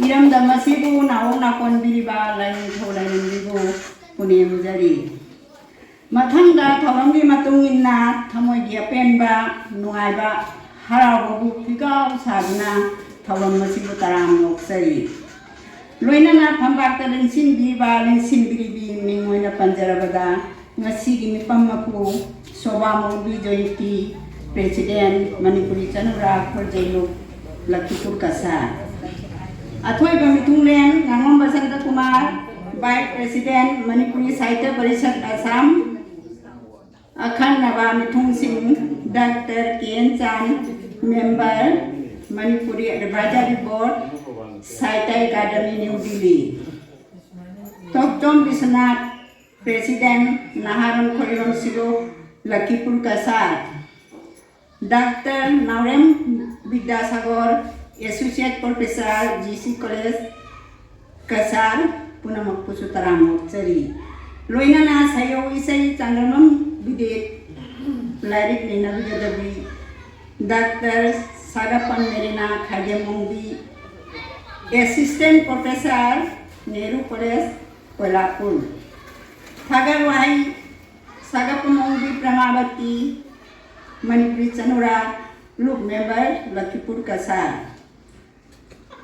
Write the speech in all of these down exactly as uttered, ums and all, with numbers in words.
ꯏꯔꯝꯗꯝ ꯑꯁꯤꯕꯨ ꯅꯥꯑꯣꯛ ꯅꯥꯀꯣꯟꯕꯤꯔꯤꯕ ꯂꯥꯏꯅꯤꯡꯊꯧ ꯂꯥꯏꯔꯦꯝꯕꯤꯕꯨ ꯄꯨꯅꯦꯝꯖꯔꯤ꯫ ꯃꯊꯪꯗ ꯊꯧꯔꯝꯒꯤ ꯃꯇꯨꯡ ꯏꯟꯅ ꯊꯃꯣꯏꯒꯤ ꯑꯄꯦꯟꯕ, ꯅꯨꯡꯉꯥꯏꯕ, ꯍꯔꯥꯎꯕꯕꯨ ꯐꯤꯒꯥꯎ ꯁꯥꯗꯨꯅ ꯊꯧꯔꯝ ꯑꯁꯤꯕꯨ ꯇꯔꯥꯝꯅ ꯑꯣꯛꯆꯔꯤ꯫ ꯂꯣꯏꯅꯅ ꯐꯝꯄꯥꯛꯇ ꯂꯦꯡꯁꯤꯟꯕꯤꯕ ꯂꯦꯡꯁꯤꯟꯕꯤꯔꯤꯕꯤ ꯃꯤꯡ ꯑꯣꯏꯅ ꯄꯟꯖꯔꯕꯗ, ꯉꯁꯤꯒꯤ ꯃꯤꯐꯝ ꯃꯄꯨ ꯁꯣꯚꯥ ꯃꯣꯡꯕꯤ ꯖꯣꯏꯟꯇꯤ, ꯄ꯭ꯔꯦꯁꯤꯗꯦꯟ, ꯃꯅꯤꯄꯨꯔꯤ ꯆꯅꯨꯔꯥ ꯈꯣꯔꯖꯩꯂꯨꯞ, ꯂꯈꯤꯄꯨꯔ ꯀꯁꯥꯔ꯫ ꯑꯊꯣꯏꯕ ꯃꯤꯊꯨꯡꯂꯦꯟ ꯉꯥꯉꯣꯝꯕ ꯁꯥꯟꯇꯀꯨꯃꯥꯔ, ꯚꯥꯏꯁ ꯄ꯭ꯔꯦꯁꯤꯗꯦꯟ, ꯃꯅꯤꯄꯨꯔꯤ ꯁꯥꯍꯤꯇ꯭ꯌ ꯄꯔꯤꯁꯠ ꯑꯁꯥꯝ꯫ ꯑꯈꯟꯅꯕ ꯃꯤꯊꯨꯡꯁꯤꯡ doctor K N Chan, member, Manipuri advisory board, Sahitya academy, new Delhi. Topchom Biswanath, president, Naharol Khoirom Shilu, Lakhipur Cachar. Doctor Naorem Bidyasagar, associate professor, G C college, Cachar, ꯄꯨꯝꯅꯃꯛꯄꯨꯁꯨ ꯇꯔꯥꯝꯅ ꯑꯣꯛꯆꯔꯤ꯫ ꯂꯣꯏꯅꯅ ꯁꯩꯌꯧ ꯏꯁꯩ ꯆꯥꯡꯗꯝꯅꯝ ꯕꯤꯗꯦꯠ, ꯂꯥꯏꯔꯤꯛ ꯅꯩꯅꯕꯤꯒꯗꯕꯤ doctor Sagapam Marina Khaidem Mongbi, assistant professor, Nehru college, Koilapur. ꯊꯥꯒꯠ ꯋꯥꯍꯩ, ꯁꯥꯒꯥꯄꯝ ꯃꯣꯡꯕꯤ ꯄ꯭ꯔꯦꯃꯥꯕꯇꯤ, ꯃꯅꯤꯄꯨꯔꯤ ꯆꯅꯨꯔꯥ, ꯂꯨꯞ ꯃꯦꯝꯕꯔ, ꯂꯈꯤꯄꯨꯔ ꯀꯁꯥꯔ꯫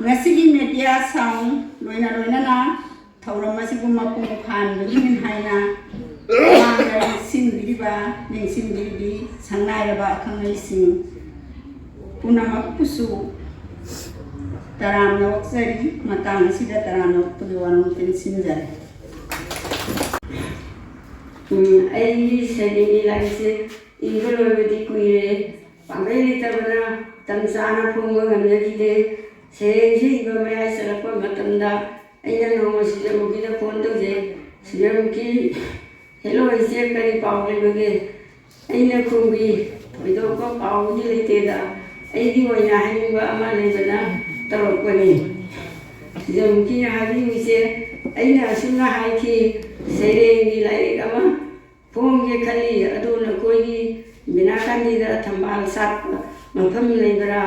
ꯉꯁꯤꯒꯤ ꯃꯦꯗꯤꯌꯥ ꯁꯥꯎꯟ ꯂꯣꯏꯅ ꯂꯣꯏꯅꯅ ꯊꯧꯔꯝ ꯑꯁꯤꯕꯨ ꯃꯄꯨꯡ ꯐꯥꯍꯟꯕꯒꯤꯅꯤ ꯍꯥꯏꯅ ꯃꯃꯥꯡꯗ ꯂꯦꯡꯁꯤꯟꯕꯤꯔꯤꯕ, ꯂꯦꯡꯁꯤꯟꯕꯤꯔꯤꯕꯤ ꯁꯪꯅꯥꯏꯔꯕ ꯑꯈꯪꯍꯩꯁꯤꯡ ꯄꯨꯝꯅꯃꯛꯄꯨꯁꯨ ꯇꯔꯥꯝꯅ ꯑꯣꯛꯆꯔꯤ꯫ ꯃꯇꯥꯡ ꯑꯁꯤꯗ ꯇꯔꯥꯝꯅ ꯑꯣꯛꯄꯒꯤ ꯋꯥꯔꯣꯝ ꯇꯦꯟꯁꯤꯟꯖꯔꯤ꯫ ꯎꯝ, ꯑꯩꯒꯤ ꯁꯩꯔꯦꯡꯒꯤ ꯂꯥꯏꯔꯤꯛꯁꯦ ꯏꯕ ꯂꯣꯏꯕꯗꯤ ꯀꯨꯏꯔꯦ꯫ ꯄꯥꯡꯒꯜ ꯂꯩꯇꯕꯅ ꯃꯇꯝ ꯆꯥꯅ ꯐꯣꯡꯕ ꯉꯝꯖꯈꯤꯗꯦ꯫ ꯁꯩꯔꯦꯡꯁꯤ ꯏꯕ ꯃꯌꯥꯏ ꯆꯜꯂꯛꯄ ꯃꯇꯝꯗ ꯑꯩꯅ ꯅꯣꯡꯃ ꯁꯤꯖꯃꯨꯈꯤꯗ ꯐꯣꯟ ꯇꯧꯖꯩ꯫ "ꯁꯤꯖꯃꯨꯈꯤ, ꯍꯦꯜꯂꯣ ꯏꯆꯦ, ꯀꯔꯤ ꯄꯥꯎ ꯂꯩꯕꯒꯦ?" ꯑꯩꯅ ꯈꯨꯝꯈꯤ, "ꯊꯣꯏꯗꯣꯛꯄ ꯄꯥꯎꯗꯤ ꯂꯩꯇꯦꯗ, ꯑꯩꯒꯤ ꯑꯣꯏꯅ ꯍꯥꯏꯅꯤꯡꯕ ꯑꯃ ꯂꯩꯕꯅ ꯇꯧꯔꯛꯄꯅꯤ꯫" ꯁꯤꯖꯃꯨꯈꯤꯅ ꯍꯥꯏꯕꯤꯌꯨ ꯏꯆꯦ, ꯑꯩꯅ ꯑꯁꯨꯝꯅ ꯍꯥꯏꯈꯤ, "ꯁꯩꯔꯦꯡꯒꯤ ꯂꯥꯏꯔꯤꯛ ꯑꯃ ꯐꯣꯡꯒꯦ ꯈꯜꯂꯤ, ꯑꯗꯨ ꯅꯈꯣꯏꯒꯤ ꯕꯤꯅꯥ ꯀꯥꯟꯗꯤꯗ ꯊꯝꯕꯥꯜ ꯁꯥꯠꯄ ꯃꯐꯝ ꯂꯩꯕ꯭ꯔꯥ?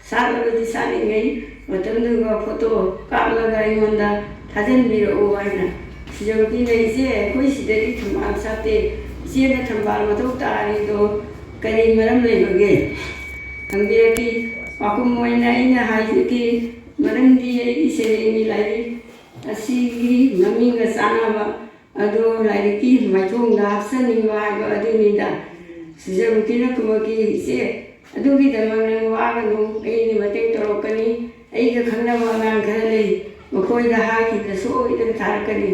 ꯁꯥꯠꯂꯕꯗꯤ ꯁꯥꯠꯅꯤꯡꯉꯩ, ꯃꯇꯝꯗꯨꯒ ꯐꯣꯇꯣ ꯀꯥꯞꯂꯒ ꯑꯩꯉꯣꯟꯗ ꯊꯥꯖꯤꯟꯕꯤꯔꯛꯎ ꯍꯥꯏꯅ꯫ ꯁꯤꯖꯧꯀꯤꯅ, "ꯏꯆꯦ, ꯑꯩꯈꯣꯏ ꯁꯤꯗꯗꯤ ꯊꯝꯕꯥꯜ ꯁꯥꯠꯇꯦ, ꯏꯆꯦꯅ ꯊꯝꯕꯥꯜ ꯃꯊꯧ ꯇꯥꯔꯤꯗꯣ ꯀꯔꯤ ꯃꯔꯝ ꯂꯩꯕꯒꯦ?" ꯍꯪꯕꯤꯔꯛꯈꯤ꯫ ꯄꯥꯎꯈꯨꯝ ꯑꯣꯏꯅ ꯑꯩꯅ ꯍꯥꯏꯖꯈꯤ, "ꯃꯔꯝꯗꯤ ꯑꯩꯒꯤ ꯁꯩꯔꯦꯡꯒꯤ ꯂꯥꯏꯔꯤꯛ ꯑꯁꯤꯒꯤ ꯃꯃꯤꯡꯒ ꯆꯥꯟꯅꯕ ꯑꯗꯣ ꯂꯥꯏꯔꯤꯛꯀꯤ ꯃꯥꯏꯊꯣꯡꯗ ꯍꯥꯞꯆꯅꯤꯡꯕ ꯍꯥꯏꯕ ꯑꯗꯨꯅꯤꯗ꯫" ꯁꯤꯖꯧꯀꯤꯅ ꯈꯨꯝꯃꯛꯈꯤ, "ꯏꯆꯦ, ꯑꯗꯨꯒꯤꯗꯃꯛ ꯅꯪ ꯋꯥꯒꯅꯨ, ꯑꯩꯅ ꯃꯇꯦꯡ ꯇꯧꯔꯛꯀꯅꯤ꯫ ꯑꯩꯒ ꯈꯪꯅꯕ ꯑꯉꯥꯡ ꯈꯔ ꯂꯩ, ꯃꯈꯣꯏꯗ ꯍꯥꯏꯈꯤꯕꯗ ꯁꯣꯏꯗꯅ ꯊꯥꯔꯛꯀꯅꯤ꯫"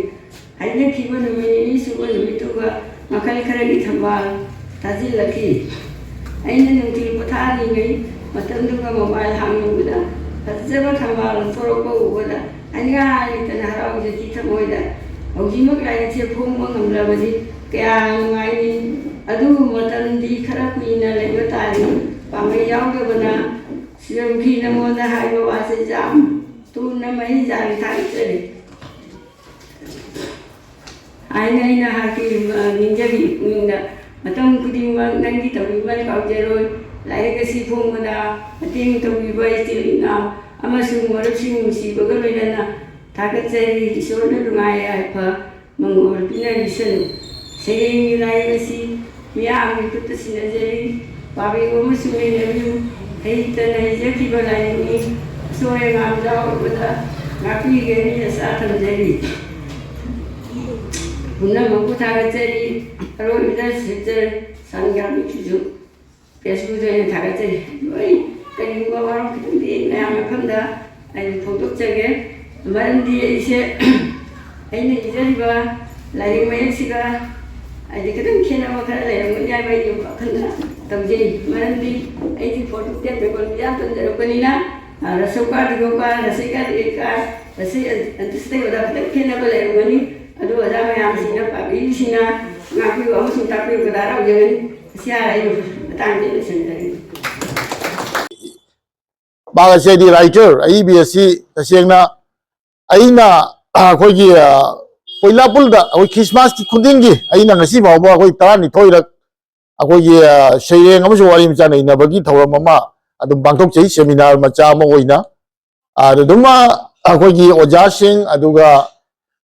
ꯍꯥꯏꯅꯈꯤꯕ ꯅꯨꯃꯤꯠ ꯅꯤꯅꯤ ꯁꯨꯕ ꯅꯨꯃꯤꯠꯇꯨꯒ ꯃꯈꯜ ꯈꯔꯒꯤ ꯊꯝꯕꯥꯜ ꯊꯥꯖꯤꯜꯂꯛꯈꯤ꯫ ꯑꯩꯅ ꯅꯨꯡꯊꯤꯜ ꯄꯣꯊꯥꯔꯤꯉꯩ ꯃꯇꯝꯗꯨꯒ ꯃꯣꯕꯥꯏꯜ ꯍꯥꯡꯂꯨꯕꯗ ꯐꯖꯕ ꯊꯝꯕꯥꯜ ꯊꯣꯔꯛꯄ ꯎꯕꯗ ꯍꯥꯏꯅꯤꯡꯉꯥꯏ ꯂꯩꯇꯅ ꯍꯔꯥꯎꯖꯈꯤ ꯊꯃꯣꯏꯗ꯫ ꯍꯧꯖꯤꯛꯃꯛ ꯂꯥꯏꯔꯤꯛꯁꯦ ꯐꯣꯡꯕ ꯉꯝꯂꯕꯗꯤ ꯀꯌꯥ ꯅꯨꯡꯉꯥꯏꯅꯤ꯫ ꯑꯗꯨꯕꯨ ꯃꯇꯝꯗꯤ ꯈꯔ ꯀꯨꯏꯅ ꯂꯩꯕ ꯇꯥꯔꯤ꯫ ꯄꯥꯝꯕꯩ ꯌꯥꯎꯗꯕꯅ ꯁꯤꯔꯝꯈꯤ꯫ ꯅꯉꯣꯟꯗ ꯍꯥꯏꯕ ꯋꯥꯁꯦ ꯌꯥꯝ ꯊꯨꯅ ꯃꯍꯩ ꯆꯥꯒꯦ ꯊꯥꯒꯠꯆꯔꯤ꯫ ꯍꯥꯏꯅ ꯑꯩꯅ ꯍꯥꯏꯈꯤ, ꯑ, ꯅꯤꯡꯖꯔꯤ ꯄꯨꯛꯅꯤꯡꯗ꯫ ꯃꯇꯝ ꯈꯨꯗꯤꯡꯃꯛ ꯅꯪꯒꯤ ꯇꯧꯕꯤꯃꯜ ꯀꯥꯎꯖꯔꯣꯏ꯫ ꯂꯥꯏꯔꯤꯛ ꯑꯁꯤ ꯐꯣꯡꯕꯗ ꯃꯇꯦꯡ ꯇꯧꯕꯤꯕ ꯏꯆꯤꯜ ꯏꯅꯥꯎ ꯑꯃꯁꯨꯡ ꯃꯔꯨꯞꯁꯤꯡ ꯅꯨꯡꯁꯤꯕꯒ ꯂꯣꯏꯅꯅ ꯊꯥꯒꯠꯆꯔꯤ꯫ ꯏꯁꯣꯔꯅ ꯅꯨꯡꯉꯥꯏ ꯌꯥꯏꯐ ꯃꯪꯒꯣꯜ ꯄꯤꯅꯕꯤꯁꯅꯨ꯫ ꯁꯩꯔꯦꯡꯒꯤ ꯂꯥꯏꯔꯤꯛ ꯑꯁꯤ ꯃꯤꯌꯥꯝꯒꯤ ꯈꯨꯠꯇ ꯁꯤꯟꯅꯖꯔꯤ꯫ ꯄꯥꯕꯤꯌꯨ ꯑꯃꯁꯨꯡ ꯅꯩꯅꯕꯤꯌꯨ꯫ ꯍꯩꯇꯅ ꯏꯖꯈꯤꯕ ꯂꯥꯏꯔꯤꯛꯅꯤ꯫ ꯑꯁꯣꯏ ꯑꯉꯥꯝ ꯌꯥꯎꯔꯕꯗ ꯉꯥꯛꯄꯤꯒꯅꯤ ꯑꯁꯥ ꯊꯝꯖꯔꯤ꯫ ꯄꯨꯝꯅꯃꯛꯄꯨ ꯊꯥꯒꯠꯆꯔꯤ꯫ ꯑꯔꯣꯏꯕꯗ ꯁꯤꯁꯇꯔ ꯁꯥꯟꯒ꯭ꯔꯥꯃꯤꯁꯤꯁꯨ ꯐꯦꯁꯕꯨꯛꯇ ꯑꯣꯏꯅ ꯊꯥꯒꯠꯆꯔꯤ꯫ ꯂꯣꯏ ꯀꯔꯤꯒꯨꯝꯕ ꯋꯥꯔꯣꯜ ꯈꯤꯇꯪꯗꯤ ꯃꯌꯥꯝꯅ ꯈꯪꯗ ꯑꯩ ꯐꯣꯡꯗꯣꯛꯆꯒꯦ꯫ ꯃꯔꯝꯗꯤ ꯑꯩꯁꯦ ꯑꯩꯅ ꯏꯖꯔꯤꯕ ꯂꯥꯏꯔꯤꯛ ꯃꯌꯦꯛꯁꯤꯒ ꯍꯥꯏꯗꯤ ꯈꯤꯇꯪ ꯈꯦꯠꯅꯕ ꯈꯔ ꯂꯩꯔꯝꯒꯅꯤ ꯍꯥꯏꯕ ꯑꯩꯒꯤ ꯋꯥꯈꯜꯗ ꯇꯧꯖꯩ꯫ ꯃꯔꯝꯗꯤ ꯑꯩꯗꯤ ꯐꯣꯔꯇꯤ ꯇꯦꯟ ꯕꯦꯡꯒꯣꯜ ꯃꯤꯗꯤꯌꯥ ꯇꯝꯖꯔꯛꯄꯅꯤꯅ, ꯑ, ꯔꯁꯧꯀꯥ ꯗꯤꯒꯧꯀꯥ, ꯔꯁꯩꯀꯥ ꯗꯤꯒꯩꯀꯥ, ꯔꯁꯩ ꯑꯟꯇꯤꯁꯇꯩ ꯑꯣꯖꯥ ꯈꯤꯇꯪ ꯈꯦꯠꯅꯕ ꯂꯩꯔꯝꯒꯅꯤ꯫ ꯑꯗꯨ ꯑꯣꯖꯥ ꯃꯌꯥꯝꯁꯤꯡꯅ ꯄꯥꯕꯤꯔꯤꯁꯤꯅ ꯉꯥꯛꯄꯤꯌꯨ ꯑꯃꯁꯨꯡ ꯇꯥꯛꯄꯤꯌꯨ ꯀꯗꯥ ꯍꯔꯥꯎꯖꯒꯅꯤ꯫ ꯃꯁꯤ ꯍꯥꯏꯔ ꯑꯩ ꯃꯇꯥꯡꯁꯤꯗ ꯂꯣꯏꯁꯤꯟꯖꯔꯒꯦ꯫ ꯃꯥꯒꯁꯦ ꯍꯥꯏꯗꯤ ꯔꯥꯏꯇꯔ ꯑꯏꯕꯤ ꯑꯁꯤ ꯇꯁꯦꯡꯅ ꯑꯩꯅ ꯑꯩꯈꯣꯏꯒꯤ, ꯑ, ꯄꯣꯏꯂꯥꯄꯨꯜꯗ ꯑꯩꯈꯣꯏ ꯈ꯭ꯔꯤꯁꯃꯥꯁꯀꯤ ꯈꯨꯗꯤꯡꯒꯤ ꯑꯩꯅ ꯉꯁꯤ ꯐꯥꯎꯕ ꯑꯩꯈꯣꯏ ꯇꯔꯥꯅꯤꯊꯣꯏꯔꯛ ꯑꯩꯈꯣꯏꯒꯤ, ꯑ, ꯁꯩꯔꯦꯡ ꯑꯃꯁꯨꯡ ꯋꯥꯔꯤ ꯃꯆꯥ ꯅꯩꯅꯕꯒꯤ ꯊꯧꯔꯝ ꯑꯃ ꯑꯗꯨꯝ ꯄꯥꯡꯊꯣꯛꯆꯩ, ꯁꯦꯃꯤꯅꯥꯔ ꯃꯆꯥ ꯑꯃ ꯑꯣꯏꯅ꯫ ꯑꯗꯨ ꯑꯗꯨꯝ ꯑꯩꯈꯣꯏꯒꯤ ꯑꯣꯖꯥꯁꯤꯡ, ꯑꯗꯨꯒ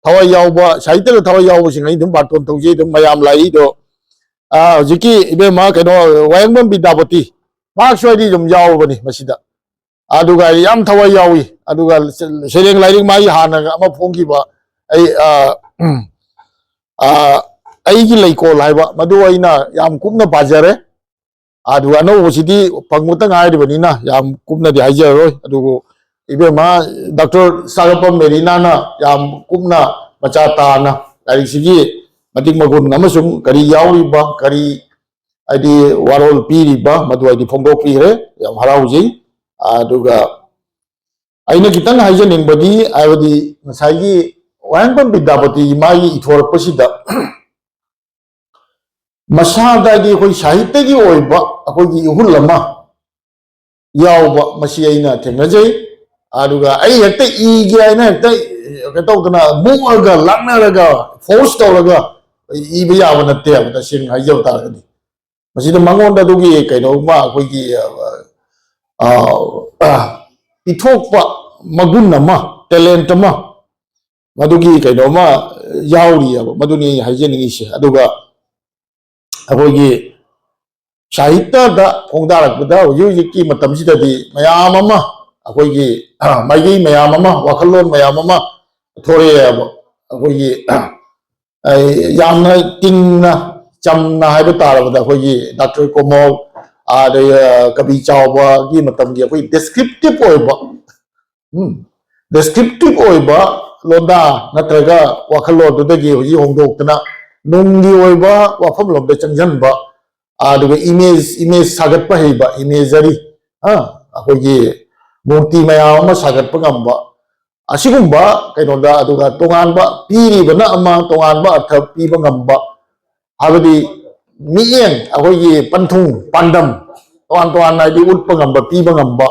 ꯊꯋꯥꯏ ꯌꯥꯎꯕ, ꯁꯥꯍꯤꯇ꯭ꯌꯗ ꯊꯋꯥꯏ ꯌꯥꯎꯕꯁꯤꯡ ꯑꯩ ꯑꯗꯨꯝ ꯕꯥꯔꯇꯣꯟ ꯇꯧꯖꯩ꯫ ꯑꯗꯨꯝ ꯃꯌꯥꯝ ꯂꯥꯛꯏꯗꯣ, ꯑ, ꯍꯧꯖꯤꯛꯀꯤ ꯏꯕꯦꯝꯃ ꯀꯩꯅꯣ, ꯋꯥꯍꯦꯡꯕꯝ ꯕꯤꯗ꯭ꯌꯥꯄꯇꯤ, ꯃꯍꯥꯛꯁꯨ ꯑꯩꯗꯤ ꯑꯗꯨꯝ ꯌꯥꯎꯕꯅꯤ ꯃꯁꯤꯗ꯫ ꯑꯗꯨꯒ ꯑꯩ ꯌꯥꯝ ꯊꯋꯥꯏ ꯌꯥꯎꯏ꯫ ꯑꯗꯨꯒ ꯁꯩꯔꯦꯡ ꯂꯥꯏꯔꯤꯛ ꯃꯥꯒꯤ ꯍꯥꯟꯅꯒ ꯑꯃ ꯐꯣꯡꯈꯤꯕ, ꯑꯩ, ꯑ, ꯑ, ꯑꯩꯒꯤ ꯂꯩꯀꯣꯜ ꯍꯥꯏꯕ, ꯃꯗꯨ ꯑꯩꯅ ꯌꯥꯝ ꯀꯨꯞꯅ ꯄꯥꯖꯔꯦ꯫ ꯑꯗꯨꯒ ꯑꯅꯧꯕꯁꯤꯗꯤ ꯐꯪꯕꯇ ꯉꯥꯏꯔꯤꯕꯅꯤꯅ ꯌꯥꯝ ꯀꯨꯞꯅꯗꯤ ꯍꯥꯏꯖꯔꯔꯣꯏ꯫ ꯑꯗꯨꯕꯨ ꯏꯕꯦꯝꯃ ꯗꯥꯛꯇꯔ ꯁꯥꯒꯠꯄ ꯃꯦꯔꯤꯅꯥꯅ ꯌꯥꯝ ꯀꯨꯞꯅ, ꯃꯆꯥ ꯇꯥꯅ ꯂꯥꯏꯔꯤꯛꯁꯤꯒꯤ ꯃꯇꯤꯛ ꯃꯒꯨꯟ ꯑꯃꯁꯨꯡ ꯀꯔꯤ ꯌꯥꯎꯔꯤꯕ, ꯀꯔꯤ, ꯍꯥꯏꯗꯤ, ꯋꯥꯔꯣꯜ ꯄꯤꯔꯤꯕ, ꯃꯗꯨ ꯑꯩꯗꯤ ꯐꯣꯡꯗꯣꯛꯄꯤꯈ꯭ꯔꯦ꯫ ꯌꯥꯝ ꯍꯔꯥꯎꯖꯩ꯫ ꯑꯗꯨꯒ ꯑꯩꯅ ꯈꯤꯇꯪ ꯍꯥꯏꯖꯅꯤꯡꯕꯗꯤ, ꯍꯥꯏꯕꯗꯤ, ꯉꯁꯥꯏꯒꯤ ꯋꯥꯍꯦꯡꯕꯝ ꯕꯤꯗ꯭ꯌꯥꯄꯇꯤꯒꯤ ꯃꯥꯒꯤ ꯏꯊꯣꯔꯛꯄꯁꯤꯗ ꯃꯁꯥꯗꯒꯤ ꯑꯩꯈꯣꯏ ꯁꯥꯍꯤꯇ꯭ꯌꯒꯤ ꯑꯣꯏꯕ ꯑꯩꯈꯣꯏꯒꯤ ꯏꯍꯨꯜ ꯑꯃ ꯌꯥꯎꯕ, ꯃꯁꯤ ꯑꯩꯅ ꯊꯦꯡꯅꯖꯩ꯫ ꯑꯗꯨꯒ ꯑꯩ ꯍꯦꯛꯇ ꯏꯒꯦ ꯍꯥꯏꯅ ꯍꯦꯛꯇ ꯀꯩꯅꯣ ꯇꯧꯗꯅ, ꯃꯨꯛꯑꯒ, ꯂꯥꯛꯅꯔꯒ, ꯐꯣꯔꯁ ꯇꯧꯔꯒ ꯏꯕ ꯌꯥꯕ ꯅꯠꯇꯦꯕ, ꯇꯁꯦꯡꯅ ꯍꯥꯏꯖꯕ ꯇꯥꯔꯒꯗꯤ꯫ ꯃꯁꯤꯗ ꯃꯉꯣꯟꯗ ꯑꯗꯨꯒꯤ ꯀꯩꯅꯣꯝꯃ, ꯑꯩꯈꯣꯏꯒꯤ, ꯑ, ꯑ, ꯄꯤꯊꯣꯛꯄ ꯃꯒꯨꯟ ꯑꯃ, ꯇꯦꯂꯦꯟꯠ ꯑꯃ, ꯃꯗꯨꯒꯤ ꯀꯩꯅꯣꯝꯃ ꯌꯥꯎꯔꯤꯑꯕ, ꯃꯗꯨꯅꯤ ꯑꯩ ꯍꯥꯏꯖꯅꯤꯡꯉꯤꯁꯦ꯫ ꯑꯗꯨꯒ ꯑꯩꯈꯣꯏꯒꯤ ꯁꯥꯍꯤꯇ꯭ꯌꯗ ꯈꯣꯡꯗꯥꯔꯛꯄꯗ ꯍꯧꯖꯤꯛ ꯍꯧꯖꯤꯛꯀꯤ ꯃꯇꯝꯁꯤꯗꯗꯤ ꯃꯌꯥꯝ ꯑꯃ ꯑꯩꯈꯣꯏꯒꯤ, ꯑ, ꯃꯥꯏꯀꯩ ꯃꯌꯥꯝ ꯑꯃ, ꯋꯥꯈꯜꯂꯣꯟ ꯃꯌꯥꯝ ꯑꯃ ꯊꯣꯔꯛꯑꯦꯕ꯫ ꯑꯩꯈꯣꯏꯒꯤ, ꯑ, ꯌꯥꯝꯅ ꯇꯤꯡꯅ, ꯆꯝꯅ ꯍꯥꯏꯕ ꯇꯥꯔꯕꯗ, ꯑꯩꯈꯣꯏꯒꯤ ꯗꯥꯛꯇꯔ ꯀꯣꯃꯣꯜ, ꯑꯗꯩ, ꯑ, ꯀꯕꯤ ꯆꯥꯎꯕꯒꯤ ꯃꯇꯝꯒꯤ ꯑꯩꯈꯣꯏ ꯗꯦꯁꯀ꯭ꯔꯤꯞꯇꯤꯞ ꯑꯣꯏꯕ, ꯎꯝ, ꯗꯦꯁꯀ꯭ꯔꯤꯞꯇꯤꯞ ꯑꯣꯏꯕ ꯂꯣꯟꯗꯥ ꯅꯠꯇ꯭ꯔꯒ ꯋꯥꯈꯜꯂꯣꯟꯗꯨꯗꯒꯤ ꯍꯧꯖꯤꯛ ꯍꯣꯡꯗꯣꯛꯇꯅ ꯅꯨꯡꯒꯤ ꯑꯣꯏꯕ ꯋꯥꯐꯝꯂꯣꯝꯗ ꯆꯪꯁꯤꯟꯕ, ꯑꯗꯨꯒ ꯏꯃꯦꯖ, ꯏꯃꯦꯖ ꯁꯥꯒꯠꯄ ꯍꯩꯕ, ꯏꯃꯦꯖꯔꯤ, ꯑ, ꯑꯩꯈꯣꯏꯒꯤ ꯃꯨꯔꯇꯤ ꯃꯌꯥꯝ ꯑꯃ ꯁꯥꯒꯠꯄ ꯉꯝꯕ, ꯑꯁꯤꯒꯨꯝꯕ ꯀꯩꯅꯣꯗ, ꯑꯗꯨꯒ ꯇꯣꯉꯥꯟꯕ, ꯄꯤꯔꯤꯕꯅ ꯑꯃ, ꯇꯣꯉꯥꯟꯕ ꯑꯔꯊ ꯄꯤꯕ ꯉꯝꯕ, ꯍꯥꯏꯕꯗꯤ ꯃꯤꯠꯌꯦꯡ, ꯑꯩꯈꯣꯏꯒꯤ ꯄꯟꯊꯨꯡ, ꯄꯥꯟꯗꯝ, ꯇꯣꯉꯥꯟ ꯇꯣꯉꯥꯟꯅ, ꯍꯥꯏꯗꯤ, ꯎꯠꯄ ꯉꯝꯕ, ꯄꯤꯕ ꯉꯝꯕ꯫